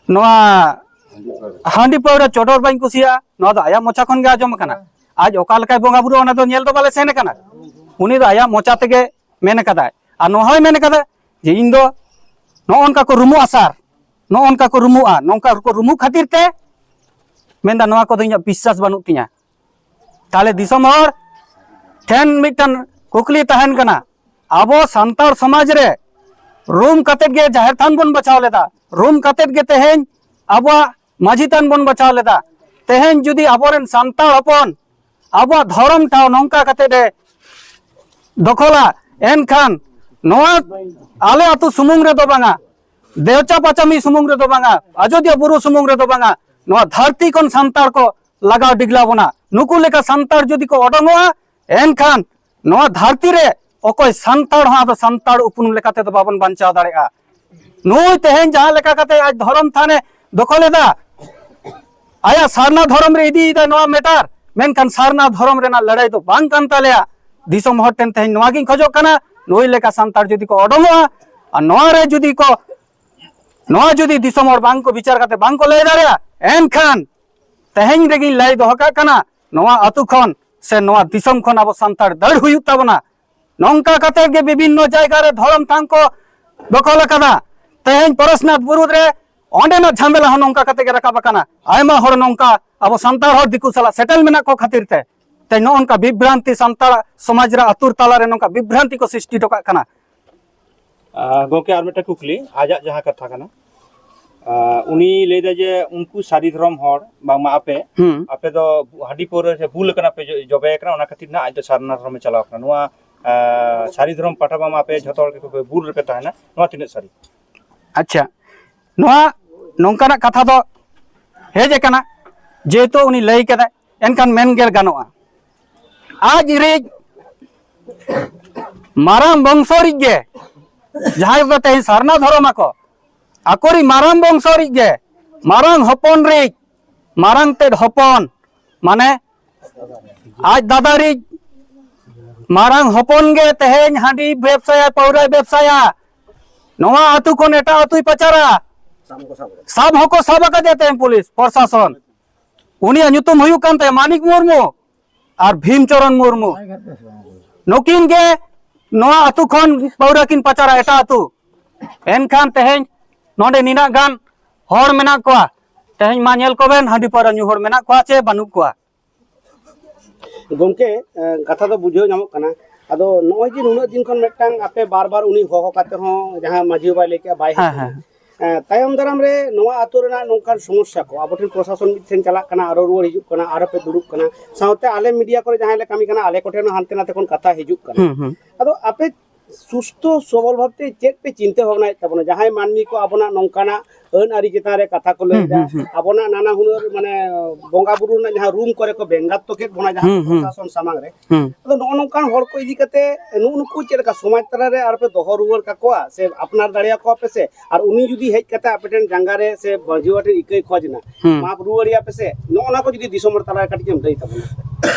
ᱱᱚᱣᱟ ᱦᱟᱺᱰᱤ ᱯᱟᱹᱣᱨᱟᱹ ᱪᱚᱰᱚᱨ ᱵᱟᱹᱧ ᱠᱩᱥᱤᱭᱟᱜᱼᱟ, ᱱᱚᱣᱟ ᱫᱚ ᱟᱭᱟᱜ ᱢᱚᱪᱟ ᱠᱷᱚᱱ ᱜᱮ ᱟᱸᱡᱚᱢ ᱟᱠᱟᱱᱟ᱾ ᱟᱡ ᱚᱠᱟ ᱞᱮᱠᱟᱭ ᱵᱚᱸᱜᱟ ᱵᱩᱨᱩᱜᱼᱟ, ᱚᱱᱟ ᱫᱚ ᱧᱮᱞ ᱫᱚ ᱵᱟᱞᱮ ᱥᱮᱱ ᱟᱠᱟᱱᱟ᱾ ᱩᱱᱤ ᱫᱚ ᱟᱭᱟᱜ ᱢᱚᱪᱟ ᱛᱮᱜᱮ ᱢᱮᱱ ᱠᱟᱫᱟᱭ᱾ ᱟᱨ ᱱᱚᱣᱟ ᱦᱚᱸᱭ ᱢᱮᱱ ᱠᱟᱫᱟ ᱡᱮ ᱤᱧ ᱫᱚ ᱱᱚᱜᱼᱚ ᱱᱚᱝᱠᱟ ᱠᱚ ᱨᱩᱢᱩᱜᱼᱟ ᱥᱟᱨ, ᱱᱚᱜᱼᱚ ᱱᱚᱝᱠᱟ ᱠᱚ ᱨᱩᱢᱩᱜᱼᱟ, ᱱᱚᱝᱠᱟ ᱠᱚ ᱨᱩᱢᱩᱜ ᱠᱷᱟᱹᱛᱤᱨ ᱛᱮ ᱢᱮᱱᱫᱟ ᱱᱚᱣᱟ ᱠᱚᱫᱚ ᱤᱧᱟᱹᱜ ᱵᱤᱥᱥᱟᱥ ᱵᱟᱹᱱᱩᱜ ᱛᱤᱧᱟ᱾ ᱛᱟᱦᱞᱮ ᱫᱤᱥᱚᱢ ᱦᱚᱲ ᱴᱷᱮᱱ ᱢᱤᱫᱴᱟᱝ ᱠᱩᱠᱞᱤ ᱛᱟᱦᱮᱱ ᱠᱟᱱᱟ, ᱟᱵᱚ ᱥᱟᱱᱛᱟᱲ ᱥᱚᱢᱟᱡᱽ ᱨᱮ ᱨᱩᱢ ᱠᱟᱛᱮᱫ ᱜᱮ ᱡᱟᱦᱮᱨ ᱛᱷᱟᱱ ᱵᱚᱱ ᱵᱟᱪᱷᱟᱣ ᱞᱮᱫᱟ, ᱨᱩᱢ ᱠᱟᱛᱮᱫ ᱜᱮ ᱛᱮᱦᱮᱧ ᱟᱵᱚᱣᱟᱜ ᱢᱟᱹᱡᱷᱤ ᱛᱷᱟᱱ ᱵᱚᱱ ᱵᱟᱪᱷᱟᱣ ᱞᱮᱫᱟ᱾ ᱛᱮᱦᱮᱧ ᱡᱩᱫᱤ ᱟᱵᱚᱨᱮᱱ ᱥᱟᱱᱛᱟᱲ ᱦᱚᱯᱚᱱ ᱟᱵᱚᱣᱟᱜ ᱫᱷᱚᱨᱚᱢ ᱴᱷᱟᱶ ᱱᱚᱝᱠᱟ ᱠᱟᱛᱮᱫ ᱮ ᱫᱚᱠᱷᱚᱞᱟ, ᱮᱱᱠᱷᱟᱱ ᱱᱚᱣᱟ ᱟᱞᱮ ᱟᱹᱛᱩ ᱥᱩᱢᱩᱝ ᱨᱮᱫᱚ ᱵᱟᱝᱟ, ᱫᱮᱣᱪᱟ ᱯᱟᱪᱟᱢᱤ ᱥᱩᱢᱩᱝ ᱨᱮᱫᱚ ᱵᱟᱝᱟ, ᱟᱡᱚᱫᱤᱭᱟᱹ ᱵᱩᱨᱩ ᱥᱩᱢᱩᱝ ᱨᱮᱫᱚ ᱵᱟᱝᱟ, ᱱᱚᱣᱟ ᱫᱷᱟᱹᱨᱛᱤ ᱠᱷᱚᱱ ᱥᱟᱱᱛᱟᱲ ᱠᱚ ᱞᱟᱜᱟᱣ ᱰᱤᱜᱽᱞᱟ ᱵᱚᱱᱟ᱾ ᱱᱩᱠᱩ ᱞᱮᱠᱟ ᱥᱟᱱᱛᱟᱲ ᱡᱩᱫᱤ ᱠᱚ ᱚᱰᱚᱝᱚᱜᱼᱟ, ᱮᱱᱠᱷᱟᱱ ᱱᱚᱣᱟ ᱫᱷᱟᱹᱨᱛᱤ ᱨᱮ ᱚᱠᱚᱭ ᱥᱟᱱᱛᱟᱲ ᱦᱚᱸ ᱟᱫᱚ ᱥᱟᱱᱛᱟᱲ ᱩᱯᱨᱩᱢ ᱞᱮᱠᱟ ᱛᱮᱫᱚ ᱵᱟᱵᱚᱱ ᱵᱟᱧᱪᱟᱣ ᱫᱟᱲᱮᱭᱟᱜᱼᱟ᱾ ᱱᱩᱭ ᱛᱮᱦᱮᱧ ᱡᱟᱦᱟᱸ ᱞᱮᱠᱟ ᱠᱟᱛᱮ ᱟᱡ ᱫᱷᱚᱨᱚᱢ ᱛᱷᱟᱱᱮ ᱫᱚᱠᱷᱚᱞ ᱮᱫᱟ, ᱟᱭᱟᱜ ᱥᱟᱨᱱᱟ ᱫᱷᱚᱨᱚᱢ ᱨᱮ ᱤᱫᱤᱭᱮᱫᱟ ᱱᱚᱣᱟ ᱢᱮᱴᱟᱨ, ᱢᱮᱱᱠᱷᱟᱱ ᱥᱟᱨᱱᱟ ᱫᱷᱚᱨᱚᱢ ᱨᱮᱱᱟᱜ ᱞᱟᱹᱲᱦᱟᱹᱭ ᱫᱚ ᱵᱟᱝ ᱠᱟᱱ ᱛᱟᱞᱮᱭᱟ᱾ ᱫᱤᱥᱚᱢ ᱦᱚᱲ ᱴᱷᱮᱱ ᱛᱮᱦᱮᱧ ᱱᱚᱣᱟ ᱜᱤᱧ ᱠᱷᱚᱡᱚᱜ ᱠᱟᱱᱟ, ᱱᱩᱭ ᱞᱮᱠᱟ ᱥᱟᱱᱛᱟᱲ ᱡᱩᱫᱤ ᱠᱚ ᱚᱰᱚᱝᱚᱜᱼᱟ ᱟᱨ ᱱᱚᱣᱟ ᱨᱮ ᱡᱩᱫᱤ ᱠᱚ, ᱱᱚᱣᱟ ᱡᱩᱫᱤ ᱫᱤᱥᱚᱢ ᱦᱚᱲ ᱵᱟᱝ ᱠᱚ ᱵᱤᱪᱟᱹᱨ ᱠᱟᱛᱮ ᱵᱟᱝ ᱠᱚ ᱞᱟᱹᱭ ᱫᱟᱲᱮᱭᱟᱜᱼᱟ, ᱮᱱᱠᱷᱟᱱ ᱛᱮᱦᱮᱧ ᱨᱮᱜᱤᱧ ᱞᱟᱹᱭ ᱫᱚᱦᱚ ᱠᱟᱜ ᱠᱟᱱᱟ, ᱱᱚᱣᱟ ᱟᱹᱛᱩ ᱠᱷᱚᱱ ᱥᱮ ᱱᱚᱣᱟ ᱫᱤᱥᱚᱢ ᱠᱷᱚᱱ ᱟᱵᱚ ᱥᱟᱱᱛᱟᱲ ᱫᱟᱹᱲ ᱦᱩᱭᱩᱜ ᱛᱟᱵᱚᱱᱟ᱾ ᱱᱚᱝᱠᱟ ᱠᱟᱛᱮ ᱜᱮ ᱵᱤᱵᱷᱤᱱᱱᱚ ᱡᱟᱭᱜᱟ ᱨᱮ ᱫᱷᱚᱨᱚᱢ ᱛᱷᱟᱱ ᱠᱚ ᱫᱚᱠᱷᱚᱞ ᱟᱠᱟᱫᱟ᱾ ᱛᱮᱦᱮᱧ ᱯᱚᱨᱮᱥᱱᱟᱛᱷ ᱵᱩᱨᱩ ᱨᱮ ᱚᱸᱰᱮᱱᱟᱜ ᱡᱷᱟᱢᱮᱞᱟ ᱦᱚᱸ ᱱᱚᱝᱠᱟ ᱠᱟᱛᱮ ᱜᱮ ᱨᱟᱠᱟᱵ ᱟᱠᱟᱱᱟ᱾ ᱟᱭᱢᱟ ᱦᱚᱲ ᱱᱚᱝᱠᱟ ᱟᱵᱚ ᱥᱟᱱᱛᱟᱲ ᱦᱚᱲ ᱫᱤᱠᱩ ᱥᱟᱞᱟᱜ ᱥᱮᱴᱮᱞ ᱢᱮᱱᱟᱜ ᱠᱚ ᱠᱷᱟᱹᱛᱤᱨ ᱛᱮ ᱛᱮᱦᱮᱧ ᱱᱚᱜᱼᱚ ᱱᱚᱝᱠᱟ ᱵᱤᱵᱷᱨᱟᱱᱛᱤ ᱥᱟᱱᱛᱟᱲ ᱥᱚᱢᱟᱡᱽ ᱨᱮ ᱟᱹᱛᱩ ᱛᱟᱞᱟᱨᱮ ᱱᱚᱝᱠᱟ ᱵᱤᱵᱷᱨᱟᱱᱛᱤ ᱠᱚ ᱥᱨᱤᱥᱴᱤ ᱦᱚᱴᱚ ᱠᱟᱜ ᱠᱟᱱᱟ᱾ ᱟᱨ ᱜᱚᱢᱠᱮ, ᱟᱨ ᱢᱤᱫᱴᱮᱱ ᱠᱩᱠᱞᱤ, ᱟᱡᱟᱜ ᱡᱟᱦᱟᱸ ᱠᱟᱛᱷᱟ ᱠᱟᱱᱟ, ᱟᱨ ᱩᱱᱤ ᱞᱟᱹᱭᱫᱟ ᱡᱮ ᱩᱱᱠᱩ ᱥᱟᱹᱨᱤ ᱫᱷᱚᱨᱚᱢ ᱦᱚᱲ ᱵᱟᱝᱢᱟ ᱟᱯᱮ ᱦᱩᱸ᱾ ᱟᱯᱮ ᱫᱚ ᱦᱟᱺᱰᱤ ᱯᱟᱹᱣᱨᱟᱹ ᱥᱮ ᱵᱩᱞ ᱟᱠᱟᱱᱟ ᱯᱮ, ᱡᱚ- ᱡᱚᱵᱮ ᱟᱠᱟᱱᱟ, ᱚᱱᱟ ᱠᱷᱟᱹᱛᱤᱨ ᱱᱟᱜ ᱟᱡ ᱫᱚ ᱥᱟᱨᱱᱟ ᱫᱷᱚᱨᱚᱢᱮ ᱪᱟᱞᱟᱣ ᱠᱟᱱᱟ᱾ ᱱᱚᱣᱟ ᱟᱨ ᱥᱟᱹᱨᱤ ᱫᱷᱚᱨᱚᱢ ᱯᱟᱦᱴᱟ ᱵᱟᱝᱢᱟ ᱟᱯᱮ ᱡᱷᱚᱛᱚ ᱦᱚᱲ ᱜᱮ ᱵᱩᱞ ᱨᱮᱯᱮ ᱛᱟᱦᱮᱱᱟ, ᱱᱚᱣᱟ ᱛᱤᱱᱟᱹᱜ ᱥᱟᱹᱨᱤ? ᱟᱪᱪᱷᱟ, ᱱᱚᱣᱟ ᱱᱚᱝᱠᱟᱱᱟᱜ ᱠᱟᱛᱷᱟ ᱫᱚ ᱦᱮᱡ ᱟᱠᱟᱱᱟ, ᱡᱮᱦᱮᱛᱩ ᱩᱱᱤ ᱞᱟᱹᱭ ᱠᱟᱫᱟᱭ, ᱮᱱᱠᱷᱟᱱ ᱢᱮᱱ ᱜᱮ ᱜᱟᱱᱚᱜᱼᱟ᱾ ᱟᱡ ᱨᱤᱡ ᱢᱟᱨᱟᱝ ᱵᱚᱝᱥᱚ ᱨᱤᱡ ᱜᱮ, ᱡᱟᱦᱟᱸᱭ ᱠᱚ ᱛᱮᱦᱮᱧ ᱥᱟᱨᱱᱟ ᱫᱷᱚᱨᱚᱢ ᱟᱠᱚ, ᱟᱠᱚᱨᱤᱡ ᱢᱟᱨᱟᱝ ᱵᱚᱝᱥᱚ ᱨᱤᱡ ᱜᱮ, ᱢᱟᱨᱟᱝ ᱦᱚᱯᱚᱱ ᱨᱤᱡ, ᱢᱟᱨᱟᱝ ᱛᱮᱫ ᱦᱚᱯᱚᱱ, ᱢᱟᱱᱮ ᱟᱡ ᱫᱟᱫᱟ ᱨᱤᱡ ᱢᱟᱨᱟᱝ ᱦᱚᱯᱚᱱ ᱜᱮ ᱛᱮᱦᱮᱧ ᱦᱟᱺᱰᱤ ᱵᱮᱵᱥᱟᱭᱟ, ᱯᱟᱹᱣᱨᱟᱹ ᱵᱮᱵᱥᱟᱭᱟ᱾ ᱱᱚᱣᱟ ᱟᱹᱛᱩ ᱠᱷᱚᱱ ᱮᱴᱟᱜ ᱟᱹᱛᱩᱭ ᱯᱟᱪᱟᱨᱟ᱾ ᱥᱟᱵ ᱦᱚᱸᱠᱚ ᱥᱟᱵ ᱟᱠᱟᱫᱮᱭᱟ ᱛᱮᱦᱮᱧ ᱯᱩᱞᱤᱥ ᱯᱨᱚᱥᱟᱥᱚᱱ᱾ ᱩᱱᱤᱭᱟᱜ ᱧᱩᱛᱩᱢ ᱦᱩᱭᱩᱜ ᱠᱟᱱ ᱛᱟᱭᱟ ᱢᱟᱱᱤᱠ ᱢᱩᱨᱢᱩ ᱟᱨ ᱵᱷᱤᱢ ᱪᱚᱨᱚᱱ ᱢᱩᱨᱢᱩ᱾ ᱱᱩᱠᱤᱱ ᱜᱮ ᱱᱚᱣᱟ ᱟᱹᱛᱩ ᱠᱷᱚᱱ ᱯᱟᱹᱣᱨᱟᱹ ᱠᱤᱱ ᱯᱟᱪᱟᱨᱟ ᱮᱴᱟᱜ ᱟᱹᱛᱩ᱾ ᱮᱱᱠᱷᱟᱱ ᱛᱮᱦᱮᱧ ᱱᱚᱰᱮ ᱱᱤᱱᱟᱹᱜ ᱜᱟᱱ ᱦᱚᱲ ᱢᱮᱱᱟᱜ ᱠᱚᱣᱟ, ᱛᱮᱦᱮᱧ ᱢᱟ ᱧᱮᱞ ᱠᱚᱵᱮᱱ ᱦᱟᱺᱰᱤ ᱯᱟᱹᱣᱨᱟᱹ ᱧᱩ ᱦᱚᱲ ᱢᱮᱱᱟᱜ ᱠᱚᱣᱟ ᱪᱮ ᱵᱟᱹᱱᱩᱜ ᱠᱚᱣᱟ᱾ ᱜᱚᱢᱠᱮ, ᱮ, ᱠᱟᱛᱷᱟ ᱫᱚ ᱵᱩᱡᱷᱟᱹᱣ ᱧᱟᱢᱚᱜ ᱠᱟᱱᱟ᱾ ᱟᱫᱚ ᱱᱚᱜᱼᱚᱭ ᱡᱮ ᱱᱩᱱᱟᱹᱜ ᱫᱤᱱ ᱠᱷᱚᱱ ᱢᱤᱫᱴᱟᱝ ᱟᱯᱮ ᱵᱟᱨ ᱵᱟᱨ ᱩᱱᱤ ᱦᱚᱦᱚ ᱠᱟᱛᱮ ᱦᱚᱸ ᱡᱟᱦᱟᱸ ᱢᱟᱹᱡᱷᱤ ᱵᱟᱵᱟᱭ ᱞᱟᱹᱭ ᱠᱮᱜᱼᱟ ᱵᱟᱭ ᱦᱮᱡ ᱦᱮᱸ, ᱟᱠᱟᱱᱟ, ᱦᱮᱸ᱾ ᱮᱸ, ᱛᱟᱭᱚᱢ ᱫᱟᱨᱟᱢ ᱨᱮ ᱱᱚᱣᱟ ᱟᱹᱛᱩ ᱨᱮᱱᱟᱜ ᱱᱚᱝᱠᱟᱱ ᱥᱚᱢᱚᱥᱥᱟ ᱠᱚ ᱟᱵᱚ ᱴᱷᱮᱱ ᱯᱨᱚᱥᱟᱥᱚᱱ ᱢᱤᱫ ᱴᱷᱮᱱ ᱪᱟᱞᱟᱜ ᱠᱟᱱᱟ, ᱟᱨᱚ ᱨᱩᱣᱟᱹᱲ ᱦᱤᱡᱩᱜ ᱠᱟᱱᱟ, ᱟᱨᱚ ᱯᱮ ᱫᱩᱲᱩᱵ ᱠᱟᱱᱟ, ᱥᱟᱶᱛᱮ ᱟᱞᱮ ᱢᱤᱰᱤᱭᱟ ᱠᱚᱨᱮ ᱡᱟᱦᱟᱸᱭ ᱞᱮ ᱠᱟᱹᱢᱤ ᱠᱟᱱᱟ, ᱟᱞᱮ ᱠᱚᱴᱷᱮᱱ ᱦᱚᱸ ᱦᱟᱱᱛᱮ ᱱᱟᱛᱮ ᱠᱷᱚᱱ ᱠᱟᱛᱷᱟ ᱦᱤᱡᱩᱜ ᱠᱟᱱᱟ᱾ ᱦᱩᱸ, ᱦᱩᱸ᱾ ᱟᱫᱚ ᱟᱯᱮ ᱥᱩᱥᱛᱷᱚ ᱥᱚᱵᱚᱞ ᱵᱷᱟᱵᱛᱮ ᱪᱮᱫ ᱯᱮ ᱪᱤᱱᱛᱟᱹ ᱵᱷᱟᱵᱽᱱᱟᱭᱮᱫ ᱛᱟᱵᱚᱱᱟ? ᱡᱟᱦᱟᱸᱭ ᱢᱟᱹᱱᱢᱤ ᱠᱚ ᱟᱵᱚᱱᱟᱜ ᱱᱚᱝᱠᱟᱱᱟᱜ ᱟᱹᱱ ᱟᱹᱨᱤ ᱪᱮᱛᱟᱱ ᱨᱮ ᱠᱟᱛᱷᱟ ᱠᱚ ᱞᱟᱹᱭ ᱦᱩᱸ, ᱮᱫᱟ, ᱦᱩᱸ, ᱦᱩᱸ᱾ ᱟᱵᱚᱱᱟᱜ ᱱᱟᱱᱟ ᱦᱩᱱᱟᱹᱨ, ᱢᱟᱱᱮ, ᱵᱚᱸᱜᱟ ᱵᱩᱨᱩ ᱨᱮᱱᱟᱜ ᱡᱟᱦᱟᱸ ᱨᱩᱢ ᱠᱚᱨᱮ ᱠᱚ ᱵᱮᱸᱜᱟᱛ ᱛᱚᱠᱮᱫ ᱵᱚᱱᱟ ᱡᱟᱦᱟᱸ ᱦᱩᱸ, ᱦᱩᱸ᱾ ᱯᱨᱚᱥᱟᱥᱚᱱ ᱥᱟᱢᱟᱝ ᱨᱮ, ᱦᱩᱸ᱾ ᱟᱫᱚ ᱱᱚᱜᱼᱚ ᱱᱚᱝᱠᱟᱱ ᱦᱚᱲ ᱠᱚ ᱤᱫᱤ ᱠᱟᱛᱮ ᱱᱩᱜᱼᱩ ᱱᱩᱠᱩ ᱪᱮᱫ ᱞᱮᱠᱟ ᱥᱚᱢᱟᱡᱽ ᱛᱟᱞᱟ ᱨᱮ ᱟᱨ ᱯᱮ ᱫᱚᱦᱚ ᱨᱩᱣᱟᱹᱲ ᱠᱟᱠᱚᱣᱟ ᱥᱮ ᱟᱯᱱᱟᱨ ᱫᱟᱲᱮᱭᱟᱠᱚᱣᱟ ᱯᱮ ᱥᱮ? ᱟᱨ ᱩᱱᱤ ᱡᱩᱫᱤ ᱦᱮᱡ ᱠᱟᱛᱮ ᱟᱯᱮ ᱴᱷᱮᱱ ᱡᱟᱸᱜᱟ ᱨᱮ ᱥᱮ ᱢᱟᱹᱡᱷᱤ ᱵᱟᱵᱟ ᱴᱷᱮᱱ ᱤᱠᱟᱹᱭ ᱠᱷᱚᱡᱽ ᱮᱱᱟ, ᱦᱩᱸ᱾ ᱢᱟᱯ ᱨᱩᱣᱟᱹᱲᱮᱭᱟ ᱯᱮ ᱥᱮ? ᱱᱚᱜᱼᱚ ᱱᱚᱣᱟ ᱠᱚ ᱡᱩᱫᱤ ᱫᱤᱥᱚᱢ ᱦᱚᱲ ᱛᱟᱞᱟ ᱨᱮ ᱠᱟᱹᱴᱤᱡ ᱮᱢ ᱞᱟᱹᱭ ᱛᱟᱵᱚᱱᱟ᱾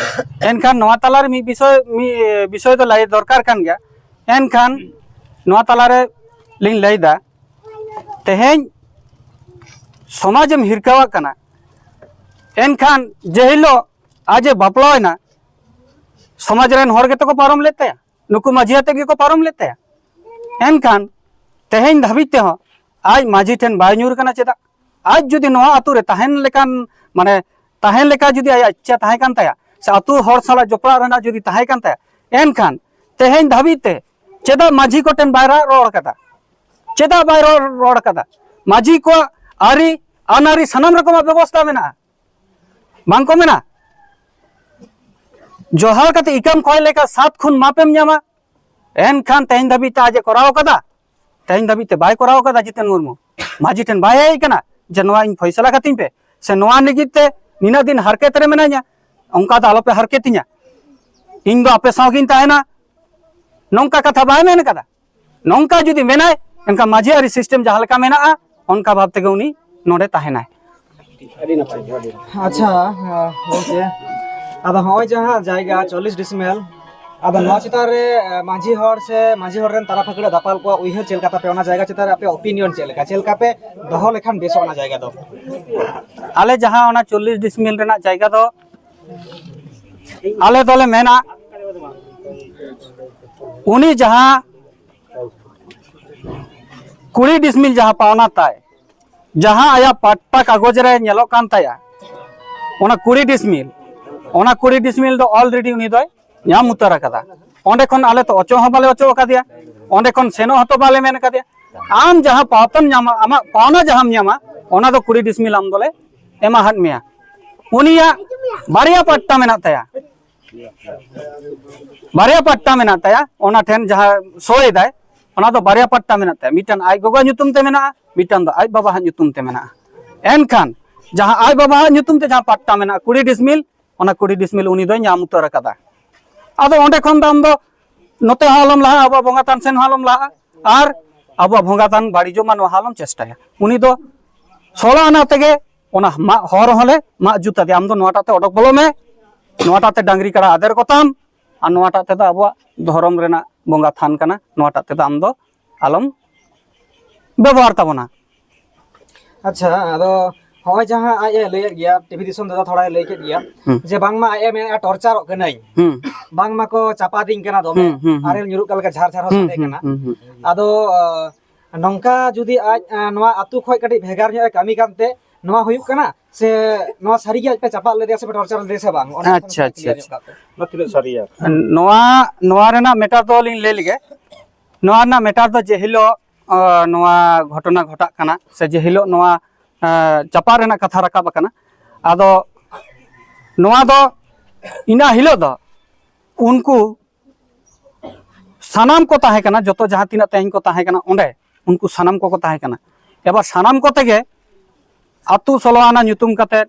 ᱮᱱᱠᱷᱟᱱ ᱱᱚᱣᱟ ᱛᱟᱞᱟ ᱨᱮ ᱢᱤᱫ ᱵᱤᱥᱚᱭ, ᱢᱤᱫ ᱵᱤᱥᱚᱭ ᱫᱚ ᱞᱟᱹᱭ ᱫᱚᱨᱠᱟᱨ ᱠᱟᱱ ᱜᱮᱭᱟ᱾ ᱮᱱᱠᱷᱟᱱ ᱱᱚᱣᱟ ᱛᱟᱞᱟ ᱨᱮ ᱞᱤᱧ ᱞᱟᱹᱭ ᱮᱫᱟ, ᱛᱮᱦᱮᱧ ᱥᱚᱢᱟᱡᱽ ᱮᱢ ᱦᱤᱨᱠᱟᱹᱣᱟᱜ ᱠᱟᱱᱟ, ᱮᱱᱠᱷᱟᱱ ᱡᱮ ᱦᱤᱞᱳᱜ ᱟᱡ ᱮ ᱵᱟᱯᱞᱟᱭᱮᱱᱟ, ᱥᱚᱢᱟᱡᱽ ᱨᱮᱱ ᱦᱚᱲ ᱜᱮᱛᱚ ᱠᱚ ᱯᱟᱨᱚᱢ ᱞᱮᱫ ᱛᱟᱭᱟ, ᱱᱩᱠᱩ ᱢᱟᱹᱡᱷᱤ ᱟᱛᱮᱫ ᱜᱮᱠᱚ ᱯᱟᱨᱚᱢ ᱞᱮᱫ ᱛᱟᱭᱟ᱾ ᱮᱱᱠᱷᱟᱱ ᱛᱮᱦᱮᱧ ᱫᱷᱟᱹᱵᱤᱡ ᱛᱮᱦᱚᱸ ᱟᱡ ᱢᱟᱹᱡᱷᱤ ᱴᱷᱮᱱ ᱵᱟᱭ ᱧᱩᱨ ᱠᱟᱱᱟ᱾ ᱪᱮᱫᱟᱜ? ᱟᱡ ᱡᱩᱫᱤ ᱱᱚᱣᱟ ᱟᱹᱛᱩ ᱨᱮ ᱛᱟᱦᱮᱱ ᱞᱮᱠᱟᱱ, ᱢᱟᱱᱮ, ᱛᱟᱦᱮᱱ ᱞᱮᱠᱟ ᱡᱩᱫᱤ ᱟᱭᱟᱜ ᱤᱪᱪᱷᱟ ᱛᱟᱦᱮᱸ ᱠᱟᱱ ᱛᱟᱭᱟ, ᱥᱮ ᱟᱹᱛᱩ ᱦᱚᱲ ᱥᱟᱞᱟᱜ ᱡᱚᱯᱲᱟᱣ ᱨᱮᱱᱟᱜ ᱡᱩᱫᱤ ᱛᱟᱦᱮᱸ ᱠᱟᱱ ᱛᱟᱭᱟ, ᱮᱱᱠᱷᱟᱱ ᱛᱮᱦᱮᱧ ᱫᱷᱟᱹᱵᱤᱡ ᱛᱮ ᱪᱮᱫᱟᱜ ᱢᱟᱹᱡᱷᱤ ᱠᱚᱴᱷᱮᱱ ᱵᱟᱭ ᱨᱟᱜ ᱨᱚᱲ ᱠᱟᱫᱟ? ᱪᱮᱫᱟᱜ ᱵᱟᱭ ᱨᱚᱲ, ᱨᱚᱲ ᱠᱟᱫᱟ? ᱢᱟᱹᱡᱷᱤ ᱠᱚᱣᱟᱜ ᱟᱹᱨᱤ, ᱟᱹᱱ ᱟᱹᱨᱤ ᱥᱟᱱᱟᱢ ᱨᱚᱠᱚᱢᱟᱜ ᱵᱮᱵᱚᱥᱛᱷᱟ ᱢᱮᱱᱟᱜᱼᱟ, ᱵᱟᱝ ᱠᱚ ᱢᱮᱱᱟ? ᱡᱚᱦᱟᱨ ᱠᱟᱛᱮ ᱤᱠᱟᱹᱢ ᱠᱷᱚᱭ ᱞᱮᱠᱟ ᱥᱟᱛ ᱠᱷᱩᱱ ᱢᱟᱯᱮᱢ ᱧᱟᱢᱟ᱾ ᱮᱱᱠᱷᱟᱱ ᱛᱮᱦᱮᱧ ᱫᱷᱟᱹᱵᱤᱡ ᱛᱮ ᱟᱡ ᱮ ᱠᱚᱨᱟᱣ ᱠᱟᱫᱟ? ᱛᱮᱦᱮᱧ ᱫᱷᱟᱹᱵᱤᱡ ᱛᱮ ᱵᱟᱭ ᱠᱚᱨᱟᱣ ᱠᱟᱫᱟ ᱡᱤᱛᱮᱱ ᱢᱩᱨᱢᱩ᱾ ᱢᱟᱹᱡᱷᱤ ᱴᱷᱮᱱ ᱵᱟᱭ ᱦᱮᱡ ᱠᱟᱱᱟ ᱡᱮ ᱱᱚᱣᱟ ᱤᱧ ᱯᱷᱚᱭᱥᱟᱞᱟ ᱠᱟᱹᱛᱤᱧ ᱯᱮ, ᱥᱮ ᱱᱚᱣᱟ ᱞᱟᱹᱜᱤᱫ ᱛᱮ ᱱᱤᱱᱟᱹᱜ ᱫᱤᱱ ᱦᱟᱨᱠᱮᱛ ᱨᱮ ᱢᱮᱱᱟᱧᱟ, ᱚᱱᱠᱟ ᱫᱚ ᱟᱞᱚᱯᱮ ᱦᱟᱨᱠᱮᱛᱤᱧᱟ, ᱤᱧ ᱫᱚ ᱟᱯᱮ ᱥᱟᱶ ᱜᱤᱧ ᱛᱟᱦᱮᱱᱟ, ᱱᱚᱝᱠᱟ ᱠᱟᱛᱷᱟ ᱵᱟᱭ ᱢᱮᱱ ᱠᱟᱫᱟ᱾ ᱱᱚᱝᱠᱟ ᱡᱩᱫᱤ ᱢᱮᱱᱟᱭ, ᱮᱱᱠᱷᱟᱱ ᱢᱟᱹᱡᱷᱤ ᱟᱹᱨᱤ system ᱡᱟᱦᱟᱸ ᱞᱮᱠᱟ ᱢᱮᱱᱟᱜᱼᱟ, ᱚᱱᱠᱟ ᱵᱷᱟᱵ ᱛᱮᱜᱮ ᱩᱱᱤ ᱱᱚᱰᱮ ᱛᱟᱦᱮᱱᱟᱭ᱾ ᱟᱹᱰᱤ ᱱᱟᱯᱟᱭ, ᱟᱹᱰᱤ ᱱᱟᱯᱟᱭ᱾ ᱟᱪᱪᱷᱟ, ᱜᱚᱢᱠᱮ, ᱟᱫᱚ ᱦᱚᱸᱜᱼᱚᱭ ᱡᱟᱦᱟᱸ ᱡᱟᱭᱜᱟ ᱪᱚᱞᱞᱤᱥ ᱰᱤᱥᱢᱮᱞ, ᱟᱫᱚ ᱱᱚᱣᱟ ᱪᱮᱛᱟᱱ ᱨᱮ, ᱮ, ᱢᱟᱹᱡᱷᱤ ᱦᱚᱲ ᱥᱮ ᱢᱟᱹᱡᱷᱤ ᱦᱚᱲ ᱨᱮᱱ ᱛᱟᱨᱟ ᱯᱷᱟᱹᱠᱲᱟᱹ ᱫᱟᱯᱟᱞ ᱠᱚᱣᱟᱜ ᱩᱭᱦᱟᱹᱨ ᱪᱮᱫ ᱞᱮᱠᱟ ᱛᱟᱯᱮ? ᱚᱱᱟ ᱡᱟᱭᱜᱟ ᱪᱮᱛᱟᱱ ᱨᱮ ᱟᱯᱮᱭᱟᱜ opinion ᱪᱮᱫ ᱞᱮᱠᱟ? ᱪᱮᱫ ᱞᱮᱠᱟ ᱯᱮ ᱫᱚᱦᱚ ᱞᱮᱠᱷᱟᱱ ᱵᱮᱥᱚᱜᱼᱟ ᱚᱱᱟ ᱡᱟᱭᱜᱟ ᱫᱚ? ᱟᱞᱮ ᱡᱟᱦᱟᱸ ᱚᱱᱟ ᱪᱚᱞᱞᱤᱥ ᱰᱤᱥᱢᱤᱞ ᱨᱮᱱᱟᱜ ᱡᱟᱭᱜᱟ ᱫᱚ, ᱟᱞᱮ ᱫᱚᱞᱮ ᱢᱮᱱᱟ, ᱩᱱᱤ ᱡᱟᱦᱟᱸ ᱠᱩᱲᱤ ᱰᱤᱥᱢᱤᱞ ᱡᱟᱦᱟᱸ ᱯᱟᱣᱱᱟ ᱛᱟᱭ, ᱡᱟᱦᱟᱸ ᱟᱭᱟᱜ ᱯᱟᱴᱴᱟ ᱠᱟᱜᱚᱡᱽ ᱨᱮ ᱧᱮᱞᱚᱜ ᱠᱟᱱ ᱛᱟᱭᱟ, ᱚᱱᱟ ᱠᱩᱲᱤ ᱰᱤᱥᱢᱤᱞ, ᱚᱱᱟ ᱠᱩᱲᱤ ᱰᱤᱥᱢᱤᱞ ᱫᱚ already ᱩᱱᱤ ᱫᱚᱭ ᱧᱟᱢ ᱩᱛᱟᱹᱨ ᱟᱠᱟᱫᱟ᱾ ᱚᱸᱰᱮ ᱠᱷᱚᱱ ᱟᱞᱮ ᱛᱚ ᱚᱪᱚᱜ ᱦᱚᱸ ᱵᱟᱞᱮ ᱚᱪᱚ ᱟᱠᱟᱫᱮᱭᱟ, ᱚᱸᱰᱮ ᱠᱷᱚᱱ ᱥᱮᱱᱚᱜ ᱦᱚᱸᱛᱚ ᱵᱟᱞᱮ ᱢᱮᱱ ᱟᱠᱟᱫᱮᱭᱟ᱾ ᱟᱢ ᱡᱟᱦᱟᱸ ᱯᱟᱣᱛᱟᱱ ᱧᱟᱢᱟ, ᱟᱢᱟᱜ ᱯᱟᱣᱱᱟ ᱡᱟᱦᱟᱸᱢ ᱧᱟᱢᱟ, ᱚᱱᱟ ᱫᱚ ᱠᱩᱲᱤ ᱰᱤᱥᱢᱤᱞ ᱟᱢ ᱫᱚᱞᱮ ᱮᱢᱟ ᱦᱟᱫ ᱢᱮᱭᱟ᱾ ᱩᱱᱤᱭᱟᱜ ᱵᱟᱨᱭᱟ ᱯᱟᱴᱴᱟ ᱢᱮᱱᱟᱜ ᱛᱟᱭᱟ, ᱵᱟᱨᱭᱟ ᱯᱟᱴᱴᱟ ᱢᱮᱱᱟᱜ ᱛᱟᱭᱟ᱾ ᱚᱱᱟ ᱴᱷᱮᱱ ᱡᱟᱦᱟᱸ ᱥᱚᱭ ᱫᱟᱭ, ᱚᱱᱟ ᱫᱚ ᱵᱟᱨᱭᱟ ᱯᱟᱴᱴᱟ ᱢᱮᱱᱟᱜ ᱛᱟᱭᱟ᱾ ᱢᱤᱫᱴᱟᱝ ᱟᱡ ᱜᱚᱜᱚ ᱧᱩᱛᱩᱢ ᱛᱮ ᱢᱮᱱᱟᱜᱼᱟ, ᱢᱤᱫᱴᱟᱝ ᱫᱚ ᱟᱡ ᱵᱟᱵᱟᱣᱟᱜ ᱧᱩᱛᱩᱢ ᱛᱮ ᱢᱮᱱᱟᱜᱼᱟ᱾ ᱮᱱᱠᱷᱟᱱ ᱡᱟᱦᱟᱸ ᱟᱡ ᱵᱟᱵᱟᱣᱟᱜ ᱧᱩᱛᱩᱢ ᱛᱮ ᱡᱟᱦᱟᱸ ᱯᱟᱴᱴᱟ ᱢᱮᱱᱟᱜᱼᱟ, ᱠᱩᱲᱤ ᱰᱤᱥᱢᱤᱞ, ᱚᱱᱟ ᱠᱩᱲᱤ ᱰᱤᱥᱢᱤᱞ ᱩᱱᱤ ᱫᱚᱭ ᱧᱟᱢ ᱩᱛᱟᱹᱨ ᱟᱠᱟᱫᱟ᱾ ᱟᱫᱚ ᱚᱸᱰᱮ ᱠᱷᱚᱱ ᱫᱚ ᱟᱢ ᱫᱚ ᱱᱚᱛᱮ ᱦᱚᱸ ᱟᱞᱚᱢ ᱞᱟᱦᱟᱜᱼᱟ, ᱟᱵᱚᱣᱟᱜ ᱵᱚᱸᱜᱟ ᱛᱷᱟᱱ ᱥᱮᱱ ᱦᱚᱸ ᱟᱞᱚᱢ ᱞᱟᱦᱟᱜᱼᱟ, ᱟᱨ ᱟᱵᱚᱣᱟᱜ ᱵᱚᱸᱜᱟ ᱛᱷᱟᱱ ᱵᱟᱹᱲᱤᱡᱚᱜ ᱢᱟ, ᱱᱚᱣᱟ ᱦᱚᱸ ᱟᱞᱚᱢ ᱪᱮᱥᱴᱟᱭᱟ᱾ ᱩᱱᱤ ᱫᱚ ᱥᱚᱞᱚ ᱟᱱᱟ ᱛᱮᱜᱮ ᱚᱱᱟ ᱢᱟᱜ ᱦᱚᱨ ᱦᱚᱸᱞᱮ ᱢᱟᱜ ᱡᱩᱛ ᱟᱫᱮᱭᱟ᱾ ᱟᱢ ᱫᱚ ᱱᱚᱣᱟᱴᱟᱜ ᱛᱮ ᱚᱰᱚᱠ ᱵᱚᱞᱚ ᱢᱮ, ᱱᱚᱣᱟᱴᱟᱜ ᱛᱮ ᱰᱟᱝᱨᱤ ᱠᱟᱲᱟ ᱟᱫᱮᱨ ᱠᱚᱛᱟᱢ, ᱟᱨ ᱱᱚᱣᱟᱴᱟᱜ ᱛᱮᱫᱚ ᱟᱵᱚᱣᱟᱜ ᱫᱷᱚᱨᱚᱢ ᱨᱮᱱᱟᱜ ᱵᱚᱸᱜᱟ ᱛᱷᱟᱱ ᱠᱟᱱᱟ, ᱱᱚᱣᱟᱴᱟᱜ ᱛᱮᱫᱚ ᱟᱢ ᱫᱚ ᱟᱞᱚᱢ ᱵᱮᱵᱚᱦᱟᱨ ᱛᱟᱵᱚᱱᱟ᱾ ᱟᱪᱪᱷᱟ, ᱟᱫᱚ ᱦᱚᱸᱜᱼᱚᱭ ᱡᱟᱦᱟᱸ ᱟᱡ ᱮ ᱞᱟᱹᱭᱮᱫ ᱜᱮᱭᱟ, ᱴᱤᱵᱷᱤ ᱫᱤᱥᱚᱢ ᱫᱟᱫᱟ ᱛᱷᱚᱲᱟᱭ ᱞᱟᱹᱭ ᱠᱮᱫ ᱜᱮᱭᱟ, ᱦᱩᱸ᱾ ᱡᱮ ᱵᱟᱝᱢᱟ ᱟᱡ ᱮ ᱢᱮᱱᱮᱫᱼᱟ ᱴᱚᱨᱪᱟᱨᱚᱜ ᱠᱟᱹᱱᱟᱹᱧ, ᱦᱩᱸ᱾ ᱵᱟᱝᱢᱟ ᱠᱚ ᱪᱟᱯᱟᱫᱤᱧ ᱠᱟᱱᱟ ᱫᱚᱢᱮ, ᱦᱩᱸ, ᱦᱩᱸ, ᱦᱩᱸ᱾ ᱟᱨᱮᱞ ᱧᱩᱨᱩᱜ ᱠᱟᱱ ᱞᱮᱠᱟ ᱡᱷᱟᱨ ᱡᱷᱟᱨ ᱦᱚᱸ ᱦᱩᱸ, ᱥᱟᱰᱮ ᱦᱩᱸ, ᱠᱟᱱᱟ᱾ ᱦᱩᱸ, ᱦᱩᱸ᱾ ᱟᱫᱚ, ᱟ, ᱱᱚᱝᱠᱟ ᱡᱩᱫᱤ ᱟᱡ, ᱟ, ᱱᱚᱣᱟ ᱟᱹᱛᱩ ᱠᱷᱚᱡ ᱠᱟᱹᱴᱤᱡ ᱵᱷᱮᱜᱟᱨ ᱧᱚᱜ ᱮ ᱠᱟᱹᱢᱤ ᱠᱟᱱᱛᱮ ᱱᱚᱣᱟ ᱦᱩᱭᱩᱜ ᱠᱟᱱᱟ, ᱥᱮ ᱱᱚᱣᱟ ᱥᱟᱹᱨᱤᱜᱮ ᱟᱡ ᱯᱮ ᱪᱟᱯᱟᱫ ᱞᱮᱫᱮᱭᱟ ᱥᱮ ᱯᱮ ᱴᱚᱨᱪᱟᱨ ᱞᱮᱫᱮᱭᱟ ᱥᱮ ᱵᱟᱝ? ᱚᱱᱟ ᱟᱪᱪᱷᱟ, ᱠᱟᱹᱴᱤᱡ ᱟᱪᱪᱷᱟ, clear ᱧᱚᱜ ᱟᱪᱪᱷᱟ᱾ ᱠᱟᱜ ᱯᱮ᱾ ᱚᱱᱟ ᱛᱤᱱᱟᱹᱜ ᱥᱟᱹᱨᱤᱭᱟ? ᱱᱚᱣᱟ, ᱱᱚᱣᱟ ᱨᱮᱱᱟᱜ ᱢᱮᱴᱟᱨ ᱫᱚ ᱞᱤᱧ ᱞᱟᱹᱭ ᱞᱮᱜᱮ᱾ ᱱᱚᱣᱟ ᱨᱮᱱᱟᱜ ᱢᱮᱴᱟᱨ ᱫᱚ ᱡᱮ ᱦᱤᱞᱳᱜ, ᱟ, ᱱᱚᱣᱟ ᱜᱷᱚᱴᱚᱱᱟ ᱜᱷᱚᱴᱟᱜ ᱠᱟᱱᱟ, ᱥᱮ ᱡᱮ ᱦᱤᱞᱳᱜ ᱱᱚᱣᱟ, ᱟ, ᱪᱟᱯᱟᱫ ᱨᱮᱱᱟᱜ ᱠᱟᱛᱷᱟ ᱨᱟᱠᱟᱵ ᱟᱠᱟᱱᱟ, ᱟᱫᱚ ᱱᱚᱣᱟ ᱫᱚ ᱤᱱᱟᱹ ᱦᱤᱞᱳᱜ ᱫᱚ ᱩᱱᱠᱩ ᱥᱟᱱᱟᱢ ᱠᱚ ᱛᱟᱦᱮᱸ ᱠᱟᱱᱟ, ᱡᱚᱛᱚ ᱡᱟᱦᱟᱸ ᱛᱤᱱᱟᱹᱜ ᱛᱮᱦᱮᱧ ᱠᱚ ᱛᱟᱦᱮᱸ ᱠᱟᱱᱟ ᱚᱸᱰᱮ, ᱩᱱᱠᱩ ᱥᱟᱱᱟᱢ ᱠᱚᱠᱚ ᱛᱟᱦᱮᱸ ᱠᱟᱱᱟ᱾ ᱮᱵᱟᱨ ᱥᱟᱱᱟᱢ ᱠᱚᱛᱮ ᱜᱮ ᱟᱹᱛᱩ ᱥᱳᱞᱳ ᱟᱱᱟ ᱧᱩᱛᱩᱢ ᱠᱟᱛᱮᱫ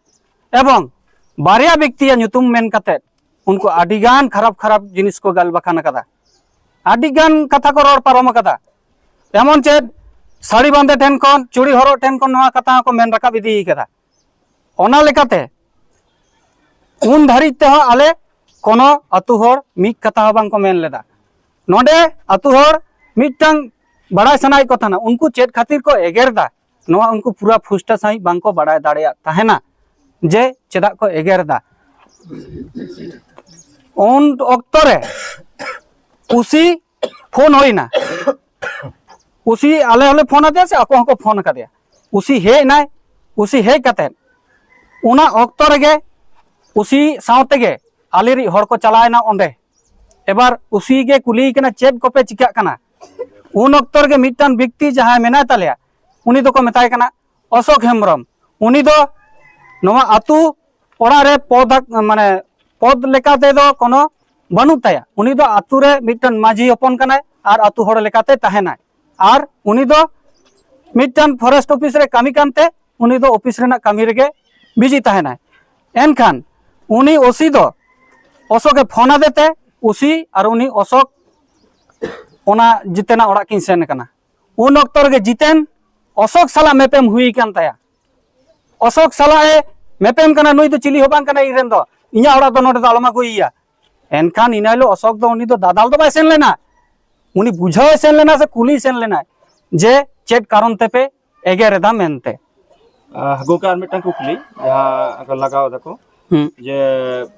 ᱮᱵᱚᱝ ᱵᱟᱨᱭᱟ ᱵᱮᱠᱛᱤᱭᱟᱜ ᱧᱩᱛᱩᱢ ᱢᱮᱱ ᱠᱟᱛᱮᱫ ᱩᱱᱠᱩ ᱟᱹᱰᱤᱜᱟᱱ ᱠᱷᱟᱨᱟᱯ ᱠᱷᱟᱨᱟᱯ ᱡᱤᱱᱤᱥ ᱠᱚ ᱜᱟᱞ ᱵᱟᱠᱷᱟᱱ ᱟᱠᱟᱫᱟ, ᱟᱹᱰᱤᱜᱟᱱ ᱠᱟᱛᱷᱟ ᱠᱚ ᱨᱚᱲ ᱯᱟᱨᱚᱢ ᱟᱠᱟᱫᱟ᱾ ᱮᱢᱚᱱ ᱪᱮᱫ ᱥᱟᱹᱲᱤ ᱵᱟᱸᱫᱮ ᱴᱷᱮᱱ ᱠᱷᱚᱱ, ᱪᱩᱲᱤ ᱦᱚᱨᱚᱜ ᱴᱷᱮᱱ ᱠᱷᱚᱱ ᱱᱚᱣᱟ ᱠᱟᱛᱷᱟ ᱦᱚᱸᱠᱚ ᱢᱮᱱ ᱨᱟᱠᱟᱵ ᱤᱫᱤ ᱟᱠᱟᱫᱟ᱾ ᱚᱱᱟ ᱞᱮᱠᱟᱛᱮ ᱩᱱ ᱫᱷᱟᱹᱨᱤᱡ ᱛᱮᱦᱚᱸ ᱟᱞᱮ ᱠᱳᱱᱳ ᱟᱹᱛᱩ ᱦᱚᱲ ᱢᱤᱫ ᱠᱟᱛᱷᱟ ᱦᱚᱸ ᱵᱟᱝ ᱠᱚ ᱢᱮᱱ ᱞᱮᱫᱟ᱾ ᱱᱚᱰᱮ ᱟᱹᱛᱩ ᱦᱚᱲ ᱢᱤᱫᱴᱟᱝ ᱵᱟᱲᱟᱭ ᱥᱟᱱᱟᱭᱮᱫ ᱠᱚ ᱛᱟᱦᱮᱱᱟ, ᱩᱱᱠᱩ ᱪᱮᱫ ᱠᱷᱟᱹᱛᱤᱨ ᱠᱚ ᱮᱜᱮᱨ ᱮᱫᱟ, ᱱᱚᱣᱟ ᱩᱱᱠᱩ ᱯᱩᱨᱟᱹ ᱯᱷᱩᱥᱴᱟᱹ ᱥᱟᱺᱦᱤᱡ ᱵᱟᱝ ᱠᱚ ᱵᱟᱲᱟᱭ ᱫᱟᱲᱮᱭᱟᱜ ᱛᱟᱦᱮᱱᱟ ᱡᱮ ᱪᱮᱫᱟᱜ ᱠᱚ ᱮᱜᱮᱨ ᱮᱫᱟ᱾ ᱩᱱ ᱚᱠᱛᱚ ᱨᱮ ᱩᱥᱤ ᱯᱷᱳᱱ ᱦᱩᱭᱱᱟ, ᱩᱥᱤ ᱟᱞᱮ ᱦᱚᱸᱞᱮ ᱯᱷᱳᱱ ᱟᱫᱮᱭᱟ ᱥᱮ ᱟᱠᱚ ᱦᱚᱸᱠᱚ ᱯᱷᱳᱱ ᱟᱠᱟᱫᱮᱭᱟ᱾ ᱩᱥᱤ ᱦᱮᱡ ᱮᱱᱟᱭ, ᱩᱥᱤ ᱦᱮᱡ ᱠᱟᱛᱮᱫ ᱚᱱᱟ ᱚᱠᱛᱚ ᱨᱮᱜᱮ ᱩᱥᱤ ᱥᱟᱶ ᱛᱮᱜᱮ ᱟᱞᱮᱨᱤᱡ ᱦᱚᱲ ᱠᱚ ᱪᱟᱞᱟᱣ ᱮᱱᱟ ᱚᱸᱰᱮ᱾ ᱮᱵᱟᱨ ᱩᱥᱤ ᱜᱮ ᱠᱩᱞᱤᱭᱮ ᱠᱟᱱᱟ, "ᱪᱮᱫ ᱠᱚᱯᱮ ᱪᱤᱠᱟᱹᱜ ᱠᱟᱱᱟ?" ᱩᱱ ᱚᱠᱛᱚ ᱨᱮᱜᱮ ᱢᱤᱫᱴᱟᱝ ᱵᱮᱠᱛᱤ ᱡᱟᱦᱟᱸᱭ ᱢᱮᱱᱟᱭ ᱛᱟᱞᱮᱭᱟ, ᱩᱱᱤ ᱫᱚᱠᱚ ᱢᱮᱛᱟᱭ ᱠᱟᱱᱟ ᱚᱥᱳᱠ ᱦᱮᱢᱵᱨᱚᱢ᱾ ᱩᱱᱤ ᱫᱚ ᱱᱚᱣᱟ ᱟᱹᱛᱩ ᱚᱲᱟᱜ ᱨᱮ ᱯᱚᱫᱽ ᱟᱠ-, ᱢᱟᱱᱮ ᱯᱚᱫᱽ ᱞᱮᱠᱟ ᱛᱮᱫᱚ ᱠᱳᱱᱳ ᱵᱟᱹᱱᱩᱜ ᱛᱟᱭᱟ᱾ ᱩᱱᱤ ᱫᱚ ᱟᱹᱛᱩ ᱨᱮ ᱢᱤᱫᱴᱟᱝ ᱢᱟᱹᱡᱷᱤ ᱦᱚᱯᱚᱱ ᱠᱟᱱᱟᱭ ᱟᱨ ᱟᱹᱛᱩ ᱦᱚᱲ ᱞᱮᱠᱟᱛᱮ ᱛᱟᱦᱮᱱᱟᱭ᱾ ᱟᱨ ᱩᱱᱤ ᱫᱚ ᱢᱤᱫᱴᱟᱝ ᱯᱷᱚᱨᱮᱥᱴ ᱚᱯᱷᱤᱥ ᱨᱮ ᱠᱟᱹᱢᱤ ᱠᱟᱱᱛᱮ ᱩᱱᱤ ᱫᱚ ᱚᱯᱷᱤᱥ ᱨᱮᱱᱟᱜ ᱠᱟᱹᱢᱤ ᱨᱮᱜᱮ ᱵᱤᱡᱤ ᱛᱟᱦᱮᱱᱟᱭ᱾ ᱮᱱᱠᱷᱟᱱ ᱩᱱᱤ ᱳᱥᱤ ᱫᱚ ᱚᱥᱳᱠᱮ ᱯᱷᱳᱱ ᱟᱫᱮ ᱛᱮ ᱳᱥᱤ ᱟᱨ ᱩᱱᱤ ᱚᱥᱳᱠ ᱚᱱᱟ ᱡᱤᱛᱮᱱᱟᱜ ᱚᱲᱟᱜ ᱠᱤᱱ ᱥᱮᱱ ᱟᱠᱟᱱᱟ᱾ ᱩᱱ ᱚᱠᱛᱚ ᱨᱮᱜᱮ ᱡᱤᱛᱮᱱ ᱚᱥᱳᱠ ᱥᱟᱞᱟᱜ ᱢᱮᱯᱮᱢ ᱦᱩᱭ ᱟᱠᱟᱱ ᱛᱟᱭᱟ᱾ ᱚᱥᱳᱠ ᱥᱟᱞᱟᱜ ᱮ ᱢᱮᱯᱮᱢ ᱠᱟᱱᱟ, "ᱱᱩᱭ ᱫᱚ ᱪᱤᱞᱤ ᱦᱚᱸ ᱵᱟᱝ ᱠᱟᱱᱟ ᱤᱧ ᱨᱮᱱ ᱫᱚ, ᱤᱧᱟᱹᱜ ᱚᱲᱟᱜ ᱫᱚ ᱱᱚᱰᱮ ᱫᱚ ᱟᱞᱚᱢ ᱟᱹᱜᱩᱭᱮᱭᱟ᱾" ᱮᱱᱠᱷᱟᱱ ᱤᱱᱟᱹ ᱦᱤᱞᱳᱜ ᱚᱥᱳᱠ ᱫᱚ ᱩᱱᱤ ᱫᱚ ᱫᱟᱫᱟᱞ ᱫᱚ ᱵᱟᱭ ᱥᱮᱱ ᱞᱮᱱᱟ, ᱩᱱᱤ ᱵᱩᱡᱷᱟᱹᱣ ᱮ ᱥᱮᱱ ᱞᱮᱱᱟ ᱥᱮ ᱠᱩᱞᱤ ᱥᱮᱱ ᱞᱮᱱᱟᱭ ᱡᱮ, "ᱪᱮᱫ ᱠᱟᱨᱚᱱ ᱛᱮᱯᱮ ᱮᱜᱮᱨ ᱮᱫᱟ?" ᱢᱮᱱᱛᱮ᱾ ᱟᱦ, ᱜᱚᱝᱠᱮ, ᱟᱨ ᱢᱤᱫᱴᱟᱝ ᱠᱩᱠᱞᱤ, ᱡᱟᱦᱟᱸ ᱠᱚ ᱞᱟᱜᱟᱣ ᱫᱟᱠᱚ, ᱦᱩᱸ᱾ ᱡᱮ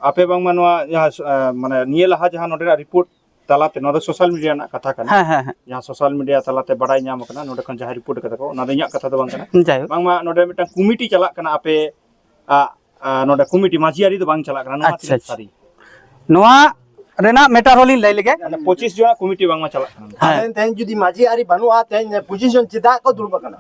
ᱟᱯᱮ ᱵᱟᱝᱢᱟ ᱱᱚᱣᱟ ᱡᱟᱦᱟᱸ ᱥ-, ᱟ, ᱢᱟᱱᱮ ᱱᱤᱭᱟᱹ ᱞᱟᱦᱟ ᱡᱟᱦᱟᱸ ᱱᱚᱰᱮᱱᱟᱜ ᱨᱤᱯᱳᱨᱴ ᱛᱟᱞᱟᱛᱮ, ᱱᱚᱣᱟ ᱫᱚ ᱥᱳᱥᱟᱞ ᱢᱤᱰᱤᱭᱟ ᱨᱮᱱᱟᱜ ᱠᱟᱛᱷᱟ ᱠᱟᱱᱟ᱾ ᱦᱮᱸ, ᱦᱮᱸ, ᱦᱮᱸ᱾ ᱡᱟᱦᱟᱸ ᱥᱳᱥᱟᱞ ᱢᱤᱰᱤᱭᱟ ᱛᱟᱞᱟᱛᱮ ᱵᱟᱲᱟᱭ ᱧᱟᱢ ᱟᱠᱟᱱᱟ, ᱱᱚᱰᱮ ᱠᱷᱚᱱ ᱡᱟᱦᱟᱸᱭ ᱨᱤᱯᱳᱨᱴ ᱠᱟᱫᱟ ᱠᱚ, ᱚᱱᱟ ᱫᱚ ᱤᱧᱟᱹᱜ ᱠᱟᱛᱷᱟ ᱫᱚ ᱵᱟᱝ ᱠᱟᱱᱟ᱾ ᱡᱟᱭᱦᱳᱠ᱾ ᱵᱟᱝᱢᱟ ᱱᱚᱰᱮ ᱢᱤᱫᱴᱟᱝ ᱠᱚᱢᱤᱴᱤ ᱪᱟᱞᱟᱜ ᱠᱟᱱᱟ, ᱟᱯᱮ, ᱟ, ᱟ, ᱱᱚᱰᱮ ᱠᱚᱢᱤᱴᱤ, ᱢᱟᱹᱡᱷᱤ ᱟᱹᱨᱤ ᱫᱚ ᱵᱟᱝ ᱪᱟᱞᱟᱜ ᱠᱟᱱᱟ, ᱱᱚᱣᱟ ᱟᱪᱪᱷᱟ, ᱛᱤᱱᱟᱹᱜ ᱟᱪᱪᱷᱟ᱾ ᱥᱟᱹᱨᱤ? ᱱᱚᱣᱟ ᱨᱮᱱᱟᱜ ᱢᱮᱴᱟᱨ ᱦᱚᱸᱞᱤᱧ ᱞᱟᱹᱭ ᱞᱮᱜᱮ᱾ ᱢᱟᱱᱮ ᱯᱚᱸᱪᱤᱥ ᱡᱚᱱᱟᱜ ᱠᱚᱢᱤᱴᱤ ᱵᱟᱝᱢᱟ ᱪᱟᱞᱟᱜ ᱠᱟᱱᱟ᱾ ᱦᱮᱸ᱾ ᱛᱮᱦᱮᱧ, ᱛᱮᱦᱮᱧ ᱡᱩᱫᱤ ᱢᱟᱹᱡᱷᱤ ᱟᱹᱨᱤ ᱵᱟᱹᱱᱩᱜᱼᱟ, ᱛᱮᱦᱮᱧ ᱯᱚᱸᱪᱤᱥ ᱡᱚᱱ ᱪᱮᱫᱟᱜ ᱠᱚ ᱫᱩᱲᱩᱵ ᱟᱠᱟᱱᱟ?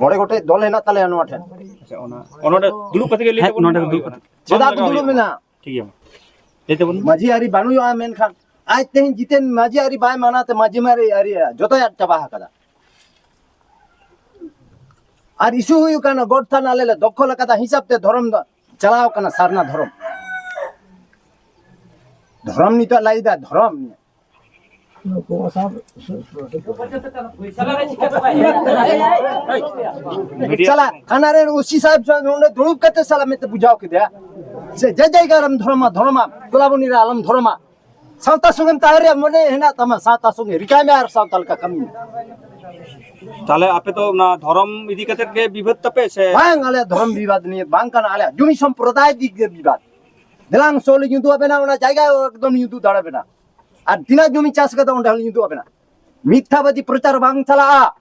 ᱢᱚᱬᱮ ᱜᱚᱴᱮᱡ ᱫᱚᱞ ᱦᱮᱱᱟᱜ ᱛᱟᱞᱮᱭᱟ ᱱᱚᱣᱟ ᱴᱷᱮᱱ᱾ ᱟᱪᱪᱷᱟ, ᱚᱱᱟ, ᱚᱱᱟ ᱱᱚᱰᱮ ᱫᱩᱲᱩᱵ ᱠᱟᱛᱮ ᱜᱮ ᱞᱟᱹᱭ ᱦᱮᱸ, ᱛᱟᱵᱚᱱ ᱱᱚᱰᱮ ᱢᱮ᱾ ᱫᱩᱲᱩᱵ ᱠᱟᱛᱮ᱾ ᱪᱮᱫᱟᱜ ᱵᱟᱝ ᱠᱚ ᱞᱟᱜᱟᱣ ᱫᱩᱲᱩᱵ ᱦᱩᱭᱩᱜᱼᱟ᱾ ᱢᱮᱱᱟᱜᱼᱟ? ᱴᱷᱤᱠ ᱜᱮᱭᱟ, ᱢᱟ᱾ ᱞᱟᱹᱭ ᱛᱟᱵᱚᱱ ᱢᱮ᱾ ᱢᱟᱹᱡᱷᱤ ᱟᱹᱨᱤ ᱵᱟᱹᱱᱩᱜᱼᱟ, ᱢᱮᱱᱠᱷᱟᱱ ᱟᱡ ᱛᱮᱦᱮᱧ ᱡᱤᱛᱮᱱ ᱢᱟᱹᱡᱷᱤ ᱟᱹᱨᱤ ᱵᱟᱭ ᱢᱟᱱᱟᱣ ᱛᱮ ᱢᱟᱹᱡᱷᱤ ᱢᱟᱨᱮ ᱟᱹᱨᱤ ᱡᱚᱛᱚᱭ ᱟᱫ ᱪᱟᱵᱟ ᱟᱠᱟᱫᱟ᱾ ᱟᱨ ᱤᱥᱩ ᱦᱩᱭᱩᱜ ᱠᱟᱱᱟ, ᱜᱚᱰ ᱛᱷᱟᱱ ᱟᱞᱮ ᱞᱮ ᱫᱚᱠᱷᱚᱞ ᱟᱠᱟᱫᱟ ᱦᱤᱥᱟᱹᱵ ᱛᱮ ᱫᱷᱚᱨᱚᱢ ᱫᱚ ᱪᱟᱞᱟᱣ ᱠᱟᱱᱟ ᱥᱟᱨᱱᱟ ᱫᱷᱚᱨᱚᱢ᱾ ᱫᱷᱚᱨᱚᱢ ᱱᱤᱛᱚᱜ ᱞᱟᱹᱭ ᱫᱟ ᱫᱷᱚᱨᱚᱢ᱾ ᱪᱟᱞᱟᱜ ᱛᱷᱟᱱᱟ ᱨᱮ ᱳᱥᱤ ᱥᱟᱦᱮᱵ ᱥᱟᱶ ᱱᱚᱰᱮ ᱫᱩᱲᱩᱵ ᱠᱟᱛᱮ ᱥᱟᱞᱟ ᱢᱮᱱᱛᱮ ᱵᱩᱡᱷᱟᱣ ᱠᱮᱫᱮᱭᱟ᱾ ᱥᱮ ᱡᱮ ᱡᱟᱭᱜᱟ ᱨᱮᱢ ᱫᱷᱚᱨᱚᱢᱟ, ᱫᱷᱚᱨᱚᱢᱟ, ᱠᱚᱞᱟᱵᱚᱱᱤ ᱨᱮ ᱟᱞᱚᱢ ᱫᱷᱚᱨᱚᱢᱟ᱾ ᱥᱟᱶᱛᱟ ᱥᱚᱸᱜᱮᱢ ᱛᱟᱦᱮᱸ ᱨᱮᱭᱟᱜ ᱢᱚᱱᱮ ᱦᱮᱱᱟᱜ ᱛᱟᱢᱟ, ᱥᱟᱶᱛᱟ ᱥᱚᱸᱜᱮ ᱨᱤᱠᱟᱭ ᱢᱮ ᱟᱨ ᱥᱟᱶᱛᱟ ᱞᱮᱠᱟ ᱠᱟᱹᱢᱤ ᱢᱮ᱾ ᱛᱟᱦᱞᱮ ᱟᱯᱮ ᱫᱚ ᱚᱱᱟ ᱫᱷᱚᱨᱚᱢ ᱤᱫᱤ ᱠᱟᱛᱮ ᱜᱮ ᱵᱤᱵᱟᱹᱫ ᱛᱟᱯᱮ ᱥᱮ? ᱵᱟᱝ, ᱟᱞᱮᱭᱟᱜ ᱫᱷᱚᱨᱚᱢ ᱵᱤᱵᱟᱫ ᱱᱤᱭᱮ ᱵᱟᱝ ᱠᱟᱱᱟ, ᱟᱞᱮᱭᱟᱜ ᱡᱩᱢᱤ ᱥᱚᱢᱯᱨᱚᱫᱟᱭ ᱫᱤᱠ ᱫᱤᱭᱮ ᱵᱤᱵᱟᱫ᱾ ᱫᱮᱞᱟᱝ ᱥᱚ ᱞᱤᱧ ᱩᱫᱩᱜ ᱟᱵᱮᱱᱟ, ᱚᱱᱟ ᱡᱟᱭᱜᱟ ᱮᱠᱫᱚᱢ ᱞᱤᱧ ᱩᱫᱩᱜ ᱫᱟᱲᱮ ᱵᱮᱱᱟ᱾ ᱟᱨ ᱛᱤᱱᱟᱹᱜ ᱡᱩᱢᱤ ᱪᱟᱥ ᱠᱟᱫᱟ ᱚᱸᱰᱮ ᱦᱚᱸᱞᱤᱧ ᱩᱫᱩᱜ ᱟᱵᱮᱱᱟ᱾ ᱢᱤᱛᱷᱟᱵᱟᱫᱤ ᱯᱨᱚᱪᱟᱨ ᱵᱟᱝ ᱪᱟᱞᱟᱜᱼᱟ᱾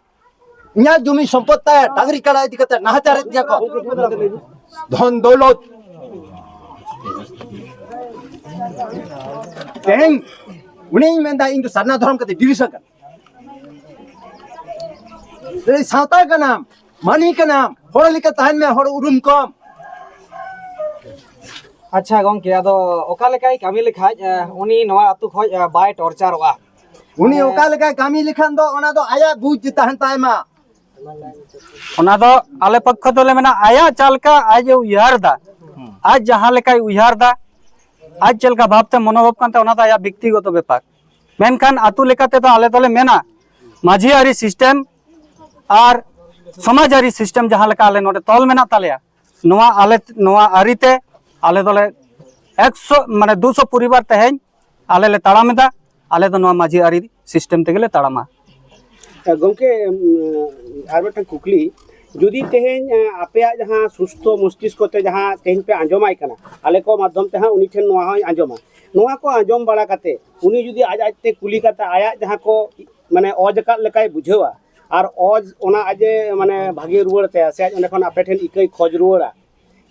ᱤᱧᱟᱹᱜ ᱡᱩᱢᱤ ᱥᱚᱢᱯᱚᱫ ᱛᱟᱭ, ᱰᱟᱝᱨᱤ ᱠᱟᱰᱟ ᱤᱫᱤ ᱠᱟᱛᱮ ᱱᱟᱦᱟᱪᱟᱨᱮᱫ ᱜᱮᱭᱟ ᱠᱚ᱾ ᱫᱷᱚᱱ ᱫᱚᱞᱚᱛ᱾ ᱛᱮᱦᱮᱧ ᱩᱱᱤᱧ ᱢᱮᱱᱫᱟ, ᱤᱧ ᱫᱚ ᱥᱟᱨᱱᱟ ᱫᱷᱚᱨᱚᱢ ᱠᱟᱛᱮ ᱰᱤᱵᱷᱤᱥᱚᱱ ᱠᱟᱱᱟ᱾ ᱥᱟᱶᱛᱟ ᱠᱟᱱᱟᱢ, ᱢᱟᱹᱱᱢᱤ ᱠᱟᱱᱟᱢ, ᱦᱚᱲ ᱞᱮᱠᱟ ᱛᱟᱦᱮᱱ ᱢᱮ, ᱦᱚᱲ ᱩᱨᱩᱢ ᱠᱚᱢ᱾ ᱟᱪᱪᱷᱟ ᱜᱚᱝᱠᱮ, ᱟᱫᱚ ᱚᱠᱟ ᱞᱮᱠᱟᱭ ᱠᱟᱹᱢᱤ ᱞᱮᱠᱷᱟᱡ, ᱮ, ᱩᱱᱤ ᱱᱚᱣᱟ ᱟᱹᱛᱩ ᱠᱷᱚᱡ, ᱮ, ᱵᱟᱭ ᱴᱚᱨᱪᱟᱨᱚᱜᱼᱟ? ᱩᱱᱤ ᱢᱟᱱᱮ ᱚᱠᱟ ᱞᱮᱠᱟᱭ ᱠᱟᱹᱢᱤ ᱞᱮᱠᱷᱟᱱ ᱫᱚ ᱚᱱᱟ ᱫᱚ ᱟᱭᱟᱜ ᱵᱩᱡᱽ ᱛᱟᱦᱮᱱ ᱛᱟᱭ ᱢᱟ᱾ ᱚᱱᱟ ᱫᱚ ᱟᱞᱮ ᱯᱚᱠᱠᱷᱚ ᱫᱚᱞᱮ ᱢᱮᱱᱟ, ᱟᱭᱟᱜ ᱪᱟᱞᱠᱟ ᱟᱡ ᱮ ᱩᱭᱦᱟᱹᱨ ᱫᱟ, ᱟᱡ ᱡᱟᱦᱟᱸ ᱞᱮᱠᱟᱭ ᱩᱭᱦᱟᱹᱨ ᱫᱟ, ᱟᱡ ᱪᱮᱫ ᱞᱮᱠᱟ ᱵᱷᱟᱵᱽᱛᱮ ᱢᱚᱱᱳᱵᱷᱟᱵ ᱠᱟᱱ ᱛᱟᱭᱟ, ᱚᱱᱟ ᱫᱚ ᱟᱭᱟᱜ ᱵᱮᱠᱛᱤᱜᱚᱛᱚ ᱵᱮᱯᱟᱨ᱾ ᱢᱮᱱᱠᱷᱟᱱ ᱟᱹᱛᱩ ᱞᱮᱠᱟ ᱛᱮᱫᱚ ᱟᱞᱮ ᱫᱚᱞᱮ ᱢᱮᱱᱟ, ᱢᱟᱹᱡᱷᱤ ᱟᱹᱨᱤ ᱥᱤᱥᱴᱮᱢ ᱟᱨ ᱥᱚᱢᱟᱡᱽ ᱟᱹᱨᱤ ᱥᱤᱥᱴᱮᱢ ᱡᱟᱦᱟᱸ ᱞᱮᱠᱟ ᱟᱞᱮ ᱱᱚᱰᱮ ᱛᱚᱞ ᱢᱮᱱᱟᱜ ᱛᱟᱞᱮᱭᱟ, ᱱᱚᱣᱟ ᱟᱞᱮ, ᱱᱚᱣᱟ ᱟᱹᱨᱤ ᱛᱮ ᱟᱞᱮ ᱫᱚᱞᱮ ᱮᱠᱥᱚ, ᱢᱟᱱᱮ ᱫᱩᱥᱚ ᱯᱚᱨᱤᱵᱟᱨ ᱛᱮᱦᱮᱧ ᱟᱞᱮ ᱞᱮ ᱛᱟᱲᱟᱢ ᱮᱫᱟ᱾ ᱟᱞᱮ ᱫᱚ ᱱᱚᱣᱟ ᱢᱟᱹᱡᱷᱤ ᱟᱹᱨᱤ ᱥᱤᱥᱴᱮᱢ ᱛᱮᱜᱮ ᱞᱮ ᱛᱟᱲᱟᱢᱟ᱾ ᱜᱚᱢᱠᱮ, ᱩᱢ, ᱟᱨ ᱢᱤᱫᱴᱟᱝ ᱠᱩᱠᱞᱤ, ᱡᱩᱫᱤ ᱛᱮᱦᱮᱧ, ᱮ, ᱟᱯᱮᱭᱟᱜ ᱡᱟᱦᱟᱸ ᱥᱩᱥᱛᱷᱚ ᱢᱚᱥᱛᱤᱥᱠᱚ ᱛᱮ ᱡᱟᱦᱟᱸ ᱛᱮᱦᱮᱧ ᱯᱮ ᱟᱸᱡᱚᱢᱟᱭ ᱠᱟᱱᱟ, ᱟᱞᱮ ᱠᱚ ᱢᱟᱫᱽᱫᱷᱚᱢ ᱛᱮ ᱦᱟᱸᱜ ᱩᱱᱤ ᱴᱷᱮᱱ ᱱᱚᱣᱟ ᱦᱚᱸᱭ ᱟᱸᱡᱚᱢᱟ, ᱱᱚᱣᱟ ᱠᱚ ᱟᱸᱡᱚᱢ ᱵᱟᱲᱟ ᱠᱟᱛᱮ ᱩᱱᱤ ᱡᱩᱫᱤ ᱟᱡ ᱟᱡᱛᱮ ᱠᱩᱞᱤ ᱠᱟᱛᱮ ᱟᱭᱟᱜ ᱡᱟᱦᱟᱸ ᱠᱚ, ᱢᱟᱱᱮ, ᱚᱡᱽ ᱟᱠᱟᱫ ᱞᱮᱠᱟᱭ ᱵᱩᱡᱷᱟᱹᱣᱟ, ᱟᱨ ᱚᱡᱽ ᱚᱱᱟ ᱟᱡ ᱮ, ᱢᱟᱱᱮ, ᱵᱷᱟᱜᱮ ᱨᱩᱣᱟᱹᱲ ᱛᱟᱭᱟ, ᱥᱮ ᱟᱡ ᱚᱸᱰᱮ ᱠᱷᱚᱱ ᱟᱯᱮ ᱴᱷᱮᱱ ᱤᱠᱟᱹᱭ ᱠᱷᱚᱡᱽ ᱨᱩᱣᱟᱹᱲᱟ,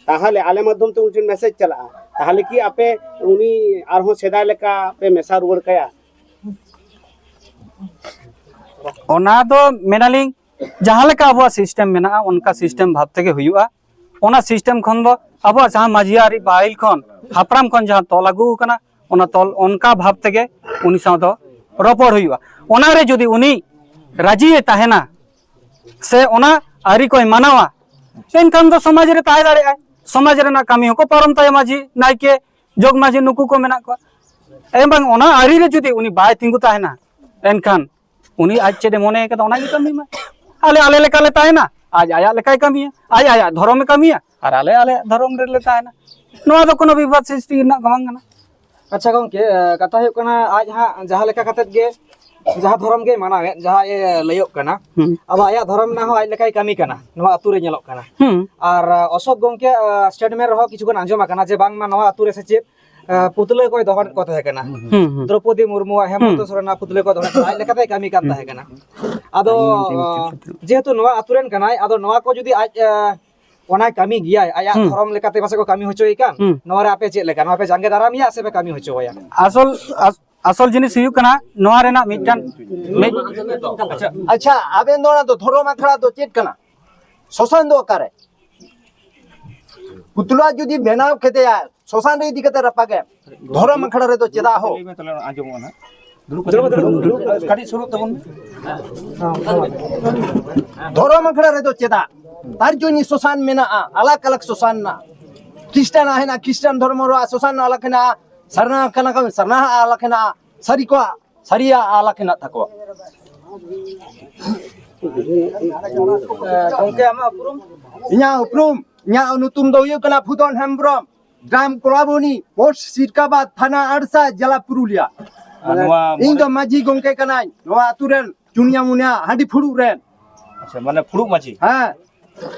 ᱛᱟᱦᱚᱞᱮ ᱟᱞᱮ ᱢᱟᱫᱽᱫᱷᱚᱢ ᱛᱮ ᱩᱱᱤ ᱴᱷᱮᱱ ᱢᱮᱥᱮᱡᱽ ᱪᱟᱞᱟᱜᱼᱟ, ᱛᱟᱦᱚᱞᱮ ᱠᱤ ᱟᱯᱮ ᱩᱱᱤ ᱟᱨᱦᱚᱸ ᱥᱮᱫᱟᱭ ᱞᱮᱠᱟ ᱯᱮ ᱢᱮᱥᱟ ᱨᱩᱣᱟᱹᱲ ᱠᱟᱭᱟ? ᱚᱱᱟ ᱫᱚ ᱢᱮᱱᱟᱞᱤᱧ, ᱡᱟᱦᱟᱸ ᱞᱮᱠᱟ ᱟᱵᱚᱣᱟᱜ ᱥᱤᱥᱴᱮᱢ ᱢᱮᱱᱟᱜᱼᱟ, ᱚᱱᱠᱟ ᱥᱤᱥᱴᱮᱢ ᱵᱷᱟᱵᱽ ᱛᱮᱜᱮ ᱦᱩᱭᱩᱜᱼᱟ᱾ ᱚᱱᱟ ᱥᱤᱥᱴᱮᱢ ᱠᱷᱚᱱ ᱫᱚ ᱟᱵᱚᱣᱟᱜ ᱡᱟᱦᱟᱸ ᱢᱟᱹᱡᱷᱤ ᱟᱹᱨᱤ ᱯᱟᱹᱦᱤᱞ ᱠᱷᱚᱱ ᱦᱟᱯᱲᱟᱢ ᱠᱷᱚᱱ ᱡᱟᱦᱟᱸ ᱛᱚᱞ ᱟᱹᱜᱩ ᱟᱠᱟᱱᱟ, ᱚᱱᱟ ᱛᱚᱞ ᱚᱱᱠᱟ ᱵᱷᱟᱵᱽ ᱛᱮᱜᱮ ᱩᱱᱤ ᱥᱟᱶ ᱫᱚ ᱨᱚᱯᱚᱲ ᱦᱩᱭᱩᱜᱼᱟ᱾ ᱚᱱᱟᱨᱮ ᱡᱩᱫᱤ ᱩᱱᱤ ᱨᱟᱹᱡᱤᱭᱮ ᱛᱟᱦᱮᱱᱟ ᱥᱮ ᱚᱱᱟ ᱟᱹᱨᱤ ᱠᱚᱭ ᱢᱟᱱᱟᱣᱟ, ᱮᱱᱠᱷᱟᱱ ᱫᱚ ᱥᱚᱢᱟᱡᱽ ᱨᱮ ᱛᱟᱦᱮᱸ ᱫᱟᱲᱮᱭᱟᱜᱼᱟᱭ᱾ ᱥᱚᱢᱟᱡᱽ ᱨᱮᱱᱟᱜ ᱠᱟᱹᱢᱤ ᱦᱚᱸᱠᱚ ᱯᱟᱨᱚᱢ ᱛᱟᱭᱟ, ᱢᱟᱹᱡᱷᱤ, ᱱᱟᱭᱠᱮ, ᱡᱚᱜᱽ ᱢᱟᱹᱡᱷᱤ, ᱱᱩᱠᱩ ᱠᱚ ᱢᱮᱱᱟᱜ ᱠᱚᱣᱟ᱾ ᱮ ᱵᱟᱝ, ᱚᱱᱟ ᱟᱹᱨᱤ ᱨᱮ ᱡᱩᱫᱤ ᱩᱱᱤ ᱵᱟᱭ ᱛᱤᱸᱜᱩ ᱛᱟᱦᱮᱱᱟ, ᱮᱱᱠᱷᱟᱱ ᱩᱱᱤ ᱟᱡ ᱪᱮᱫ ᱮ ᱢᱚᱱᱮ ᱠᱟᱫᱟ, ᱚᱱᱟ ᱜᱮ ᱠᱟᱹᱢᱤ ᱢᱟ᱾ ᱟᱞᱮ ᱟᱞᱮ ᱞᱮᱠᱟ ᱞᱮ ᱛᱟᱦᱮᱱᱟ, ᱟᱡ ᱟᱭᱟᱜ ᱞᱮᱠᱟᱭ ᱠᱟᱹᱢᱤᱭᱟ, ᱟᱡ ᱟᱭᱟᱜ ᱫᱷᱚᱨᱚᱢᱮ ᱠᱟᱹᱢᱤᱭᱟ, ᱟᱨ ᱟᱞᱮ ᱟᱞᱮᱭᱟᱜ ᱫᱷᱚᱨᱚᱢ ᱨᱮᱞᱮ ᱛᱟᱦᱮᱱᱟ᱾ ᱱᱚᱣᱟ ᱫᱚ ᱠᱳᱱᱳ ᱵᱤᱵᱟᱫ ᱥᱨᱤᱥᱴᱤ ᱨᱮᱱᱟᱜ ᱫᱚ ᱵᱟᱝ ᱠᱟᱱᱟ᱾ ᱟᱪᱪᱷᱟ ᱜᱚᱝᱠᱮ, ᱮ, ᱠᱟᱛᱷᱟ ᱦᱩᱭᱩᱜ ᱠᱟᱱᱟ, ᱟᱡ ᱦᱟᱸᱜ ᱡᱟᱦᱟᱸ ᱞᱮᱠᱟ ᱠᱟᱛᱮᱫ ᱜᱮ, ᱡᱟᱦᱟᱸ ᱫᱷᱚᱨᱚᱢ ᱜᱮ ᱢᱟᱱᱟᱣᱮᱫ, ᱡᱟᱦᱟᱸ ᱮ ᱞᱟᱹᱭᱚᱜ ᱠᱟᱱᱟ, ᱦᱩᱸ᱾ ᱟᱫᱚ ᱟᱭᱟᱜ ᱫᱷᱚᱨᱚᱢ ᱨᱮᱱᱟᱜ ᱦᱚᱸ ᱟᱡ ᱞᱮᱠᱟᱭ ᱠᱟᱹᱢᱤ ᱠᱟᱱᱟ, ᱱᱚᱣᱟ ᱟᱹᱛᱩ ᱨᱮ ᱧᱮᱞᱚᱜ ᱠᱟᱱᱟ᱾ ᱦᱩᱸ᱾ ᱟᱨ, ᱮ, ᱚᱥᱳᱠ ᱜᱚᱝᱠᱮ, ᱮ, ᱥᱴᱮᱴᱢᱮᱱᱴ ᱨᱮᱦᱚᱸ ᱠᱤᱪᱷᱩ ᱜᱟᱱ ᱟᱸᱡᱚᱢ ᱟᱠᱟᱱᱟ ᱡᱮ ᱵᱟᱝᱢᱟ ᱱᱚᱣᱟ ᱟᱹᱛᱩ ᱨᱮ ᱥᱮ ᱪᱮᱫ, ᱮ, ᱯᱩᱛᱞᱟᱹ ᱠᱚᱭ ᱫᱚᱦᱚᱭᱮᱫ ᱠᱚ ᱛᱟᱦᱮᱸ ᱠᱟᱱᱟ᱾ ᱦᱩᱸ, ᱦᱩᱸ᱾ ᱫᱨᱚᱯᱚᱫᱤ ᱢᱩᱨᱢᱩᱣᱟᱜ, ᱦᱮᱢᱚᱱᱛᱚ ᱦᱩᱸ᱾ ᱥᱚᱨᱮᱱᱟᱜ ᱯᱩᱛᱞᱟᱹ ᱠᱚ ᱫᱚᱦᱚᱭᱮᱫ ᱠᱚ ᱛᱟᱦᱮᱸ ᱠᱟᱱᱟ, ᱟᱡ ᱞᱮᱠᱟᱛᱮᱭ ᱠᱟᱹᱢᱤ ᱠᱟᱱ ᱦᱩᱸ᱾ ᱛᱟᱦᱮᱸ ᱠᱟᱱᱟ᱾ ᱟᱫᱚ, ᱦᱩᱸ᱾ ᱮ, ᱡᱮᱦᱮᱛᱩ ᱱᱚᱣᱟ ᱟᱹᱛᱩ ᱨᱮᱱ ᱠᱟᱱᱟᱭ, ᱟᱫᱚ ᱱᱚᱣᱟ ᱠᱚ ᱡᱩᱫᱤ ᱟᱡ, ᱮ, ᱚᱱᱟᱭ ᱠᱟᱹᱢᱤ ᱜᱮᱭᱟᱭ, ᱟᱭᱟᱜ ᱦᱩᱸ᱾ ᱫᱷᱚᱨᱚᱢ ᱞᱮᱠᱟᱛᱮ ᱯᱟᱥᱮᱡ ᱠᱚ ᱠᱟᱹᱢᱤ ᱦᱚᱪᱚᱭᱮ ᱠᱟᱱ, ᱦᱩᱸ᱾ ᱱᱚᱣᱟ ᱨᱮ ᱟᱯᱮ ᱪᱮᱫ ᱞᱮᱠᱟ? ᱱᱚᱣᱟ ᱯᱮ ᱡᱟᱸᱜᱮ ᱫᱟᱨᱟᱢᱮᱭᱟ ᱥᱮ ᱯᱮ ᱠᱟᱹᱢᱤ ᱦᱚᱪᱚ ᱟᱭᱟ? ᱟᱥᱚᱞ, ᱟᱥ-, ᱟᱥᱚᱞ ᱡᱤᱱᱤᱥ ᱦᱩᱭᱩᱜ ᱠᱟᱱᱟ ᱱᱚᱣᱟ ᱨᱮᱱᱟᱜ ᱢᱤᱫᱴᱟᱝ ᱢᱤᱫ ᱟᱪᱪᱷᱟ, ᱟᱵᱮᱱ ᱫᱚ ᱚᱱᱟ ᱫᱚ ᱫᱷᱚᱨᱚᱢ ᱟᱠᱷᱲᱟ ᱫᱚ ᱪᱮᱫ ᱠᱟᱱᱟ? ᱥᱚᱥᱟᱱ ᱫᱚ ᱚᱠᱟᱨᱮ? ᱯᱩᱛᱞᱟ ᱡᱩᱫᱤ ᱵᱮᱱᱟᱣ ᱠᱮᱫᱮᱭᱟ, ᱥᱚᱥᱟᱱ ᱨᱮ ᱤᱫᱤ ᱠᱟᱛᱮ ᱨᱟᱯᱟᱜᱮ, ᱫᱷᱚᱨᱚᱢ ᱟᱠᱷᱲᱟ ᱨᱮᱫᱚ ᱪᱮᱫᱟᱜ ᱦᱳ? ᱞᱟᱹᱭ ᱢᱮ ᱛᱟᱦᱞᱮ, ᱟᱸᱡᱚᱢᱚᱜᱼᱟ ᱱᱟᱦᱟᱜ᱾ ᱫᱩᱲᱩᱵ, ᱫᱩᱲᱩᱵ, ᱫᱩᱲᱩᱵ, ᱫᱩᱲᱩᱵ᱾ ᱠᱟᱹᱴᱤᱡ ᱥᱩᱨᱩᱜ ᱛᱟᱵᱚᱱ ᱢᱮ᱾ ᱫᱷᱚᱨᱚᱢ ᱟᱠᱷᱲᱟ ᱨᱮᱫᱚ ᱪᱮᱫᱟᱜ? ᱛᱟᱨ ᱡᱚᱱᱱᱤ ᱥᱚᱥᱟᱱ ᱢᱮᱱᱟᱜᱼᱟ, ᱟᱞᱟᱜᱽ ᱟᱞᱟᱜᱽ ᱥᱚᱥᱟᱱ ᱢᱮᱱᱟᱜᱼᱟ᱾ ᱠᱷᱨᱤᱥᱴᱟᱱ ᱟᱜ ᱦᱮᱱᱟᱜᱼᱟ, ᱠᱷᱨᱤᱥᱴᱟᱱ ᱫᱷᱚᱨᱢᱚ ᱨᱮ ᱥᱚᱥᱟᱱ ᱟᱞᱟᱜᱽ ᱦᱮᱱᱟᱜᱼᱟ, ᱥᱟᱨᱱᱟ ᱠᱟᱱᱟ ᱠᱚ, ᱥᱟᱨᱱᱟ ᱟᱜ ᱟᱞᱟᱜᱽ ᱦᱮᱱᱟᱜᱼᱟ, ᱥᱟᱹᱨᱤ ᱠᱚᱣᱟᱜ ᱥᱟᱹᱨᱤᱭᱟᱜ ᱟᱞᱟᱜᱽ ᱦᱮᱱᱟᱜ ᱛᱟᱠᱚᱣᱟ᱾ ᱜᱚᱝᱠᱮ, ᱟᱢᱟᱜ ᱩᱯᱨᱩᱢ? ᱤᱧᱟᱹᱜ ᱩᱯᱨᱩᱢ, ᱤᱧᱟᱹᱜ ᱧᱩᱛᱩᱢ ᱫᱚ ᱦᱩᱭᱩᱜ ᱠᱟᱱᱟ ᱯᱷᱩᱫᱚᱱ ᱦᱮᱢᱵᱨᱚᱢ, ᱜᱨᱟᱢ ᱠᱚᱞᱟᱵᱚᱱᱤ, ᱯᱳᱥᱴ ᱥᱤᱨᱠᱟᱵᱟᱫ, ᱛᱷᱟᱱᱟ ᱟᱲᱥᱟ, ᱡᱮᱞᱟ ᱯᱩᱨᱩᱞᱤᱭᱟ᱾ ᱟᱨ ᱱᱚᱣᱟ ᱤᱧ ᱫᱚ ᱢᱟᱹᱡᱷᱤ ᱜᱚᱝᱠᱮ ᱠᱟᱱᱟᱧ ᱱᱚᱣᱟ ᱟᱹᱛᱩ ᱨᱮᱱ, ᱪᱩᱱᱭᱟ ᱢᱩᱱᱭᱟ ᱦᱟᱺᱰᱤ ᱯᱷᱩᱲᱩᱜ ᱨᱮᱱ᱾ ᱟᱪᱪᱷᱟ, ᱢᱟᱱᱮ ᱯᱷᱩᱲᱩᱜ ᱢᱟᱹᱡᱷᱤ? ᱦᱮᱸ᱾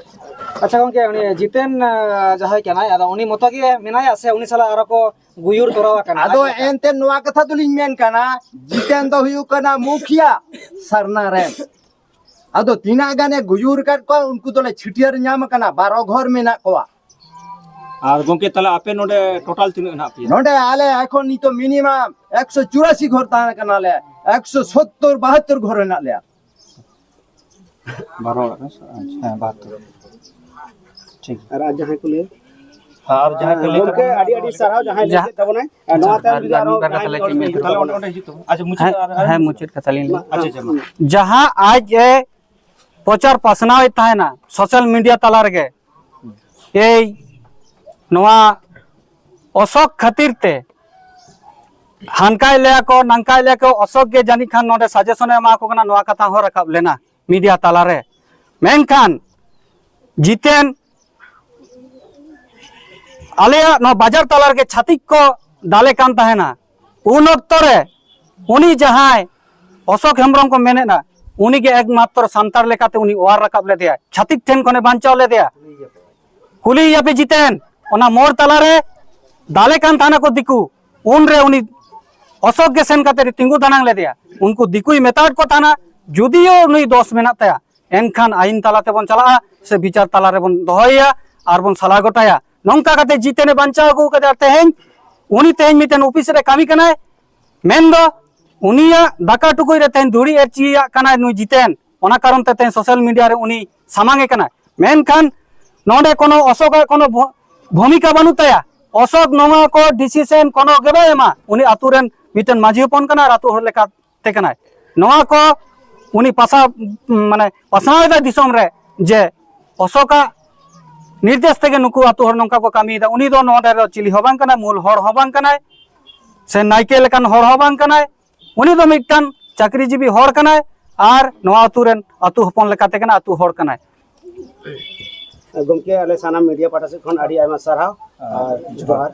ᱟᱪᱪᱷᱟ ᱜᱚᱝᱠᱮ, ᱩᱱᱤ ᱡᱤᱛᱮᱱ, ᱟᱸ, ᱡᱟᱦᱟᱸᱭ ᱠᱟᱱᱟᱭ, ᱟᱫᱚ ᱩᱱᱤ ᱢᱚᱛᱚ ᱜᱮ ᱢᱮᱱᱟᱭᱟ ᱥᱮ ᱩᱱᱤ ᱥᱟᱞᱟᱜ ᱟᱨᱚ ᱠᱚ ᱜᱩᱭᱩᱨ ᱛᱚᱨᱟᱣ ᱟᱠᱟᱱᱟ? ᱟᱫᱚ ᱮᱱᱛᱮ ᱱᱚᱣᱟ ᱠᱟᱛᱷᱟ ᱫᱚᱞᱤᱧ ᱢᱮᱱ ᱠᱟᱱᱟ, ᱡᱤᱛᱮᱱ ᱫᱚ ᱦᱩᱭᱩᱜ ᱠᱟᱱᱟ ᱢᱩᱠᱷᱤᱭᱟ ᱥᱟᱨᱱᱟ ᱨᱮᱱ᱾ ᱟᱫᱚ ᱛᱤᱱᱟᱹᱜ ᱜᱟᱱᱮ ᱜᱩᱭᱩᱨ ᱟᱠᱟᱫ ᱠᱚᱣᱟ, ᱩᱱᱠᱩ ᱫᱚᱞᱮ ᱪᱷᱟᱹᱴᱭᱟᱹᱨ ᱧᱟᱢ ᱟᱠᱟᱱᱟ, ᱵᱟᱨᱚ ᱜᱷᱚᱨ ᱢᱮᱱᱟᱜ ᱠᱚᱣᱟ᱾ ᱟᱨ ᱜᱚᱝᱠᱮ, ᱛᱟᱦᱞᱮ ᱟᱯᱮ ᱱᱚᱰᱮ ᱴᱳᱴᱟᱞ ᱛᱤᱱᱟᱹᱜ ᱦᱮᱱᱟᱜ ᱯᱮᱭᱟ? ᱱᱚᱰᱮ ᱟᱞᱮ ᱮᱠᱷᱚᱱ ᱱᱤᱛᱚᱜ ᱢᱤᱱᱤᱢᱟᱢ ᱮᱠᱥᱚ ᱪᱩᱨᱟᱥᱤ ᱜᱷᱚᱨ ᱛᱟᱦᱮᱸ ᱠᱟᱱᱟᱞᱮ, ᱮᱠᱥᱚ ᱥᱚᱛᱛᱚᱨ ᱵᱟᱦᱟᱛᱛᱚᱨ ᱜᱷᱚᱨ ᱦᱮᱱᱟᱜ ᱞᱮᱭᱟ᱾ ᱵᱟᱨᱚ ᱚᱲᱟᱜ ᱨᱮ? ᱟᱪᱪᱷᱟ, ᱦᱮᱸ, ᱵᱟᱦᱟᱛᱛᱚᱨ᱾ ᱴᱷᱤᱠ᱾ ᱟᱨ ᱟᱨ ᱡᱟᱦᱟᱸᱭ ᱠᱚ ᱞᱟᱹᱭᱟ? ᱦᱮᱸ, ᱟᱨ ᱡᱟᱦᱟᱸᱭ ᱠᱚ ᱞᱟᱹᱭ ᱜᱚᱢᱠᱮ, ᱛᱟᱵᱚᱱᱟ? ᱟᱹᱰᱤ ᱟᱹᱰᱤ ᱥᱟᱨᱦᱟᱣ ᱡᱟᱦᱟᱸᱭ ᱞᱟᱹᱭ ᱡᱟᱦᱟᱸ ᱠᱮᱫ ᱛᱟᱵᱚᱱᱟᱭ᱾ ᱟᱨ ᱱᱚᱣᱟ ᱟᱪᱪᱷᱟ, ᱛᱟᱭᱚᱢ ᱟᱨ ᱡᱩᱫᱤ ᱟᱨᱚ ᱢᱤᱫ ᱵᱟᱨ ᱠᱟᱛᱷᱟ ᱡᱟᱦᱟᱸᱭ ᱞᱟᱹᱭ ᱨᱚᱲ ᱦᱚᱪᱚᱭ ᱢᱮ, ᱛᱟᱦᱚᱞᱮ ᱛᱚᱵᱮ᱾ ᱚᱸᱰᱮ ᱦᱤᱡᱩᱜ ᱛᱟᱵᱚᱱ᱾ ᱟᱪᱪᱷᱟ, ᱢᱩᱪᱟᱹᱫ ᱦᱮᱸ, ᱟᱨ, ᱟᱨ ᱦᱮᱸ, ᱢᱩᱪᱟᱹᱫ ᱠᱟᱛᱷᱟ ᱞᱤᱧ ᱞᱟᱹᱭᱟ᱾ ᱟᱪᱪᱷᱟ, ᱟᱪᱪᱷᱟ, ᱢᱟ᱾ ᱡᱟᱦᱟᱸ ᱟᱡ ᱮ ᱯᱨᱚᱪᱟᱨ ᱯᱟᱥᱱᱟᱣ ᱮᱫ ᱛᱟᱦᱮᱱᱟ ᱥᱳᱥᱟᱞ ᱢᱤᱰᱤᱭᱟ ᱛᱟᱞᱟ ᱨᱮᱜᱮ, ᱮᱭ ᱱᱚᱣᱟ ᱚᱥᱳᱠ ᱠᱷᱟᱹᱛᱤᱨ ᱛᱮ ᱦᱟᱱᱠᱟᱭ ᱞᱟᱹᱭᱟ ᱠᱚ, ᱱᱟᱝᱠᱟᱭ ᱞᱟᱹᱭᱟ ᱠᱚ, ᱚᱥᱳᱠ ᱜᱮ ᱡᱟᱹᱱᱤᱡ ᱠᱷᱟᱱ ᱱᱚᱰᱮ ᱥᱟᱡᱮᱥᱚᱱ ᱮ ᱮᱢᱟ ᱠᱚ ᱠᱟᱱᱟ, ᱱᱚᱣᱟ ᱠᱟᱛᱷᱟ ᱦᱚᱸ ᱨᱟᱠᱟᱵ ᱞᱮᱱᱟ ᱢᱤᱰᱤᱭᱟ ᱛᱟᱞᱟᱨᱮ᱾ ᱢᱮᱱᱠᱷᱟᱱ ᱡᱤᱛᱮᱱ, ᱟᱞᱮᱭᱟᱜ ᱱᱚᱣᱟ ᱵᱟᱡᱟᱨ ᱛᱟᱞᱟ ᱨᱮᱜᱮ ᱪᱷᱟᱹᱛᱤᱠ ᱠᱚ ᱫᱟᱞᱮ ᱠᱟᱱ ᱛᱟᱦᱮᱱᱟ᱾ ᱩᱱ ᱚᱠᱛᱚ ᱨᱮ ᱩᱱᱤ ᱡᱟᱦᱟᱸᱭ ᱚᱥᱳᱠ ᱦᱮᱢᱵᱨᱚᱢ ᱠᱚ ᱢᱮᱱᱮᱫᱼᱟ, ᱩᱱᱤᱜᱮ ᱮᱠᱢᱟᱛᱨᱚ ᱥᱟᱱᱛᱟᱲ ᱞᱮᱠᱟᱛᱮ ᱩᱱᱤ ᱚᱣᱟᱨ ᱨᱟᱠᱟᱵ ᱞᱮᱫᱮᱭᱟ, ᱪᱷᱟᱹᱛᱤᱠ ᱴᱷᱮᱱ ᱠᱷᱚᱱᱮ ᱵᱟᱧᱪᱟᱣ ᱞᱮᱫᱮᱭᱟ᱾ ᱠᱩᱞᱤᱭᱮᱭᱟᱯᱮ ᱡᱤᱛᱮᱱ, ᱚᱱᱟ ᱢᱳᱲ ᱛᱟᱞᱟᱨᱮ ᱫᱟᱞᱮ ᱠᱟᱱ ᱛᱟᱦᱮᱱᱟ ᱠᱚ ᱫᱤᱠᱩ, ᱩᱱᱨᱮ ᱩᱱᱤ ᱚᱥᱳᱠ ᱜᱮ ᱥᱮᱱ ᱠᱟᱛᱮ ᱛᱤᱸᱜᱩ ᱫᱟᱱᱟᱝ ᱞᱮᱫᱮᱭᱟ᱾ ᱩᱱᱠᱩ ᱫᱤᱠᱩᱭ ᱢᱮᱛᱟᱣᱟᱫ ᱠᱚ ᱛᱟᱦᱮᱱᱟ, ᱡᱩᱫᱤᱭᱳ ᱱᱩᱭ ᱫᱚᱥ ᱢᱮᱱᱟᱜ ᱛᱟᱭᱟ, ᱮᱱᱠᱷᱟᱱ ᱟᱹᱭᱤᱱ ᱛᱟᱞᱟ ᱛᱮᱵᱚᱱ ᱪᱟᱞᱟᱜᱼᱟ, ᱥᱮ ᱵᱤᱪᱟᱨ ᱛᱟᱞᱟ ᱨᱮᱵᱚᱱ ᱫᱚᱦᱚᱭᱮᱭᱟ ᱟᱨ ᱵᱚᱱ ᱥᱟᱞᱟ ᱜᱚᱴᱟᱭᱟ᱾ ᱱᱚᱝᱠᱟ ᱠᱟᱛᱮ ᱡᱤᱛᱮᱱᱮ ᱵᱟᱧᱪᱟᱣ ᱟᱹᱜᱩ ᱠᱟᱫᱮᱭᱟ᱾ ᱛᱮᱦᱮᱧ ᱩᱱᱤ ᱛᱮᱦᱮᱧ ᱢᱤᱫᱴᱮᱱ ᱚᱯᱷᱤᱥ ᱨᱮ ᱠᱟᱹᱢᱤ ᱠᱟᱱᱟᱭ, ᱢᱮᱱᱫᱚ ᱩᱱᱤᱭᱟᱜ ᱫᱟᱠᱟ ᱴᱩᱠᱩᱡ ᱨᱮ ᱛᱮᱦᱮᱧ ᱫᱷᱩᱲᱤ ᱮᱨᱪᱤᱭᱟᱜ ᱠᱟᱱᱟᱭ ᱱᱩᱭ ᱡᱤᱛᱮᱱ, ᱚᱱᱟ ᱠᱟᱨᱚᱱ ᱛᱮ ᱛᱮᱦᱮᱧ ᱥᱳᱥᱟᱞ ᱢᱤᱰᱤᱭᱟ ᱨᱮ ᱩᱱᱤ ᱥᱟᱢᱟᱝ ᱮ ᱠᱟᱱᱟᱭ᱾ ᱢᱮᱱᱠᱷᱟᱱ ᱱᱚᱰᱮ ᱠᱳᱱᱳ ᱚᱥᱳᱠᱟᱜ ᱠᱳᱱᱳ ᱵᱷᱩ- ᱵᱷᱩᱢᱤᱠᱟ ᱵᱟᱹᱱᱩᱜ ᱛᱟᱭᱟ᱾ ᱚᱥᱳᱠ ᱱᱚᱣᱟ ᱠᱚ ᱰᱤᱥᱤᱥᱮᱱ ᱠᱳᱱᱳ ᱜᱮ ᱵᱟᱭ ᱮᱢᱟ᱾ ᱩᱱᱤ ᱟᱛᱳ ᱨᱮᱱ ᱢᱤᱫᱴᱮᱱ ᱢᱟᱹᱡᱷᱤ ᱦᱚᱯᱚᱱ ᱠᱟᱱᱟᱭ ᱟᱨ ᱟᱛᱳ ᱦᱚᱲ ᱞᱮᱠᱟᱛᱮ ᱠᱟᱱᱟᱭ᱾ ᱱᱚᱣᱟ ᱠᱚ ᱩᱱᱤ ᱯᱟᱥᱟ ᱢᱟᱱᱮ ᱯᱟᱥᱱᱟᱣ ᱮᱫᱟᱭ ᱫᱤᱥᱚᱢ ᱨᱮ ᱡᱮ ᱚᱥᱳᱠᱟᱜ ᱱᱤᱨᱫᱮᱥ ᱛᱮᱜᱮ ᱱᱩᱠᱩ ᱟᱛᱳ ᱦᱚᱲ ᱱᱚᱝᱠᱟ ᱠᱚ ᱠᱟᱹᱢᱤᱭᱮᱫᱟ᱾ ᱩᱱᱤ ᱫᱚ ᱱᱚᱰᱮ ᱫᱚ ᱪᱤᱞᱤ ᱦᱚᱸ ᱵᱟᱝ ᱠᱟᱱᱟᱭ, ᱢᱩᱞ ᱦᱚᱲ ᱦᱚᱸ ᱵᱟᱝ ᱠᱟᱱᱟᱭ, ᱥᱮ ᱱᱟᱭᱠᱮ ᱞᱮᱠᱟᱱ ᱦᱚᱲ ᱦᱚᱸ ᱵᱟᱝ ᱠᱟᱱᱟᱭ᱾ ᱩᱱᱤ ᱫᱚ ᱢᱤᱫᱴᱟᱝ ᱪᱟᱹᱠᱨᱤᱡᱤᱵᱤ ᱦᱚᱲ ᱠᱟᱱᱟᱭ ᱟᱨ ᱱᱚᱣᱟ ᱟᱛᱳ ᱨᱮᱱ ᱟᱛᱳ ᱦᱚᱯᱚᱱ ᱞᱮᱠᱟᱛᱮ ᱠᱟᱱᱟ, ᱟᱛᱳ ᱦᱚᱲ ᱠᱟᱱᱟᱭ᱾ ᱜᱚᱢᱠᱮ, ᱟᱞᱮ ᱥᱟᱱᱟᱢ ᱢᱤᱰᱤᱭᱟ ᱯᱟᱦᱴᱟ ᱥᱮᱫ ᱠᱷᱚᱱ ᱟᱹᱰᱤ ᱟᱭᱢᱟ ᱥᱟᱨᱦᱟᱣ ᱟᱨ ᱡᱚᱦᱟᱨ᱾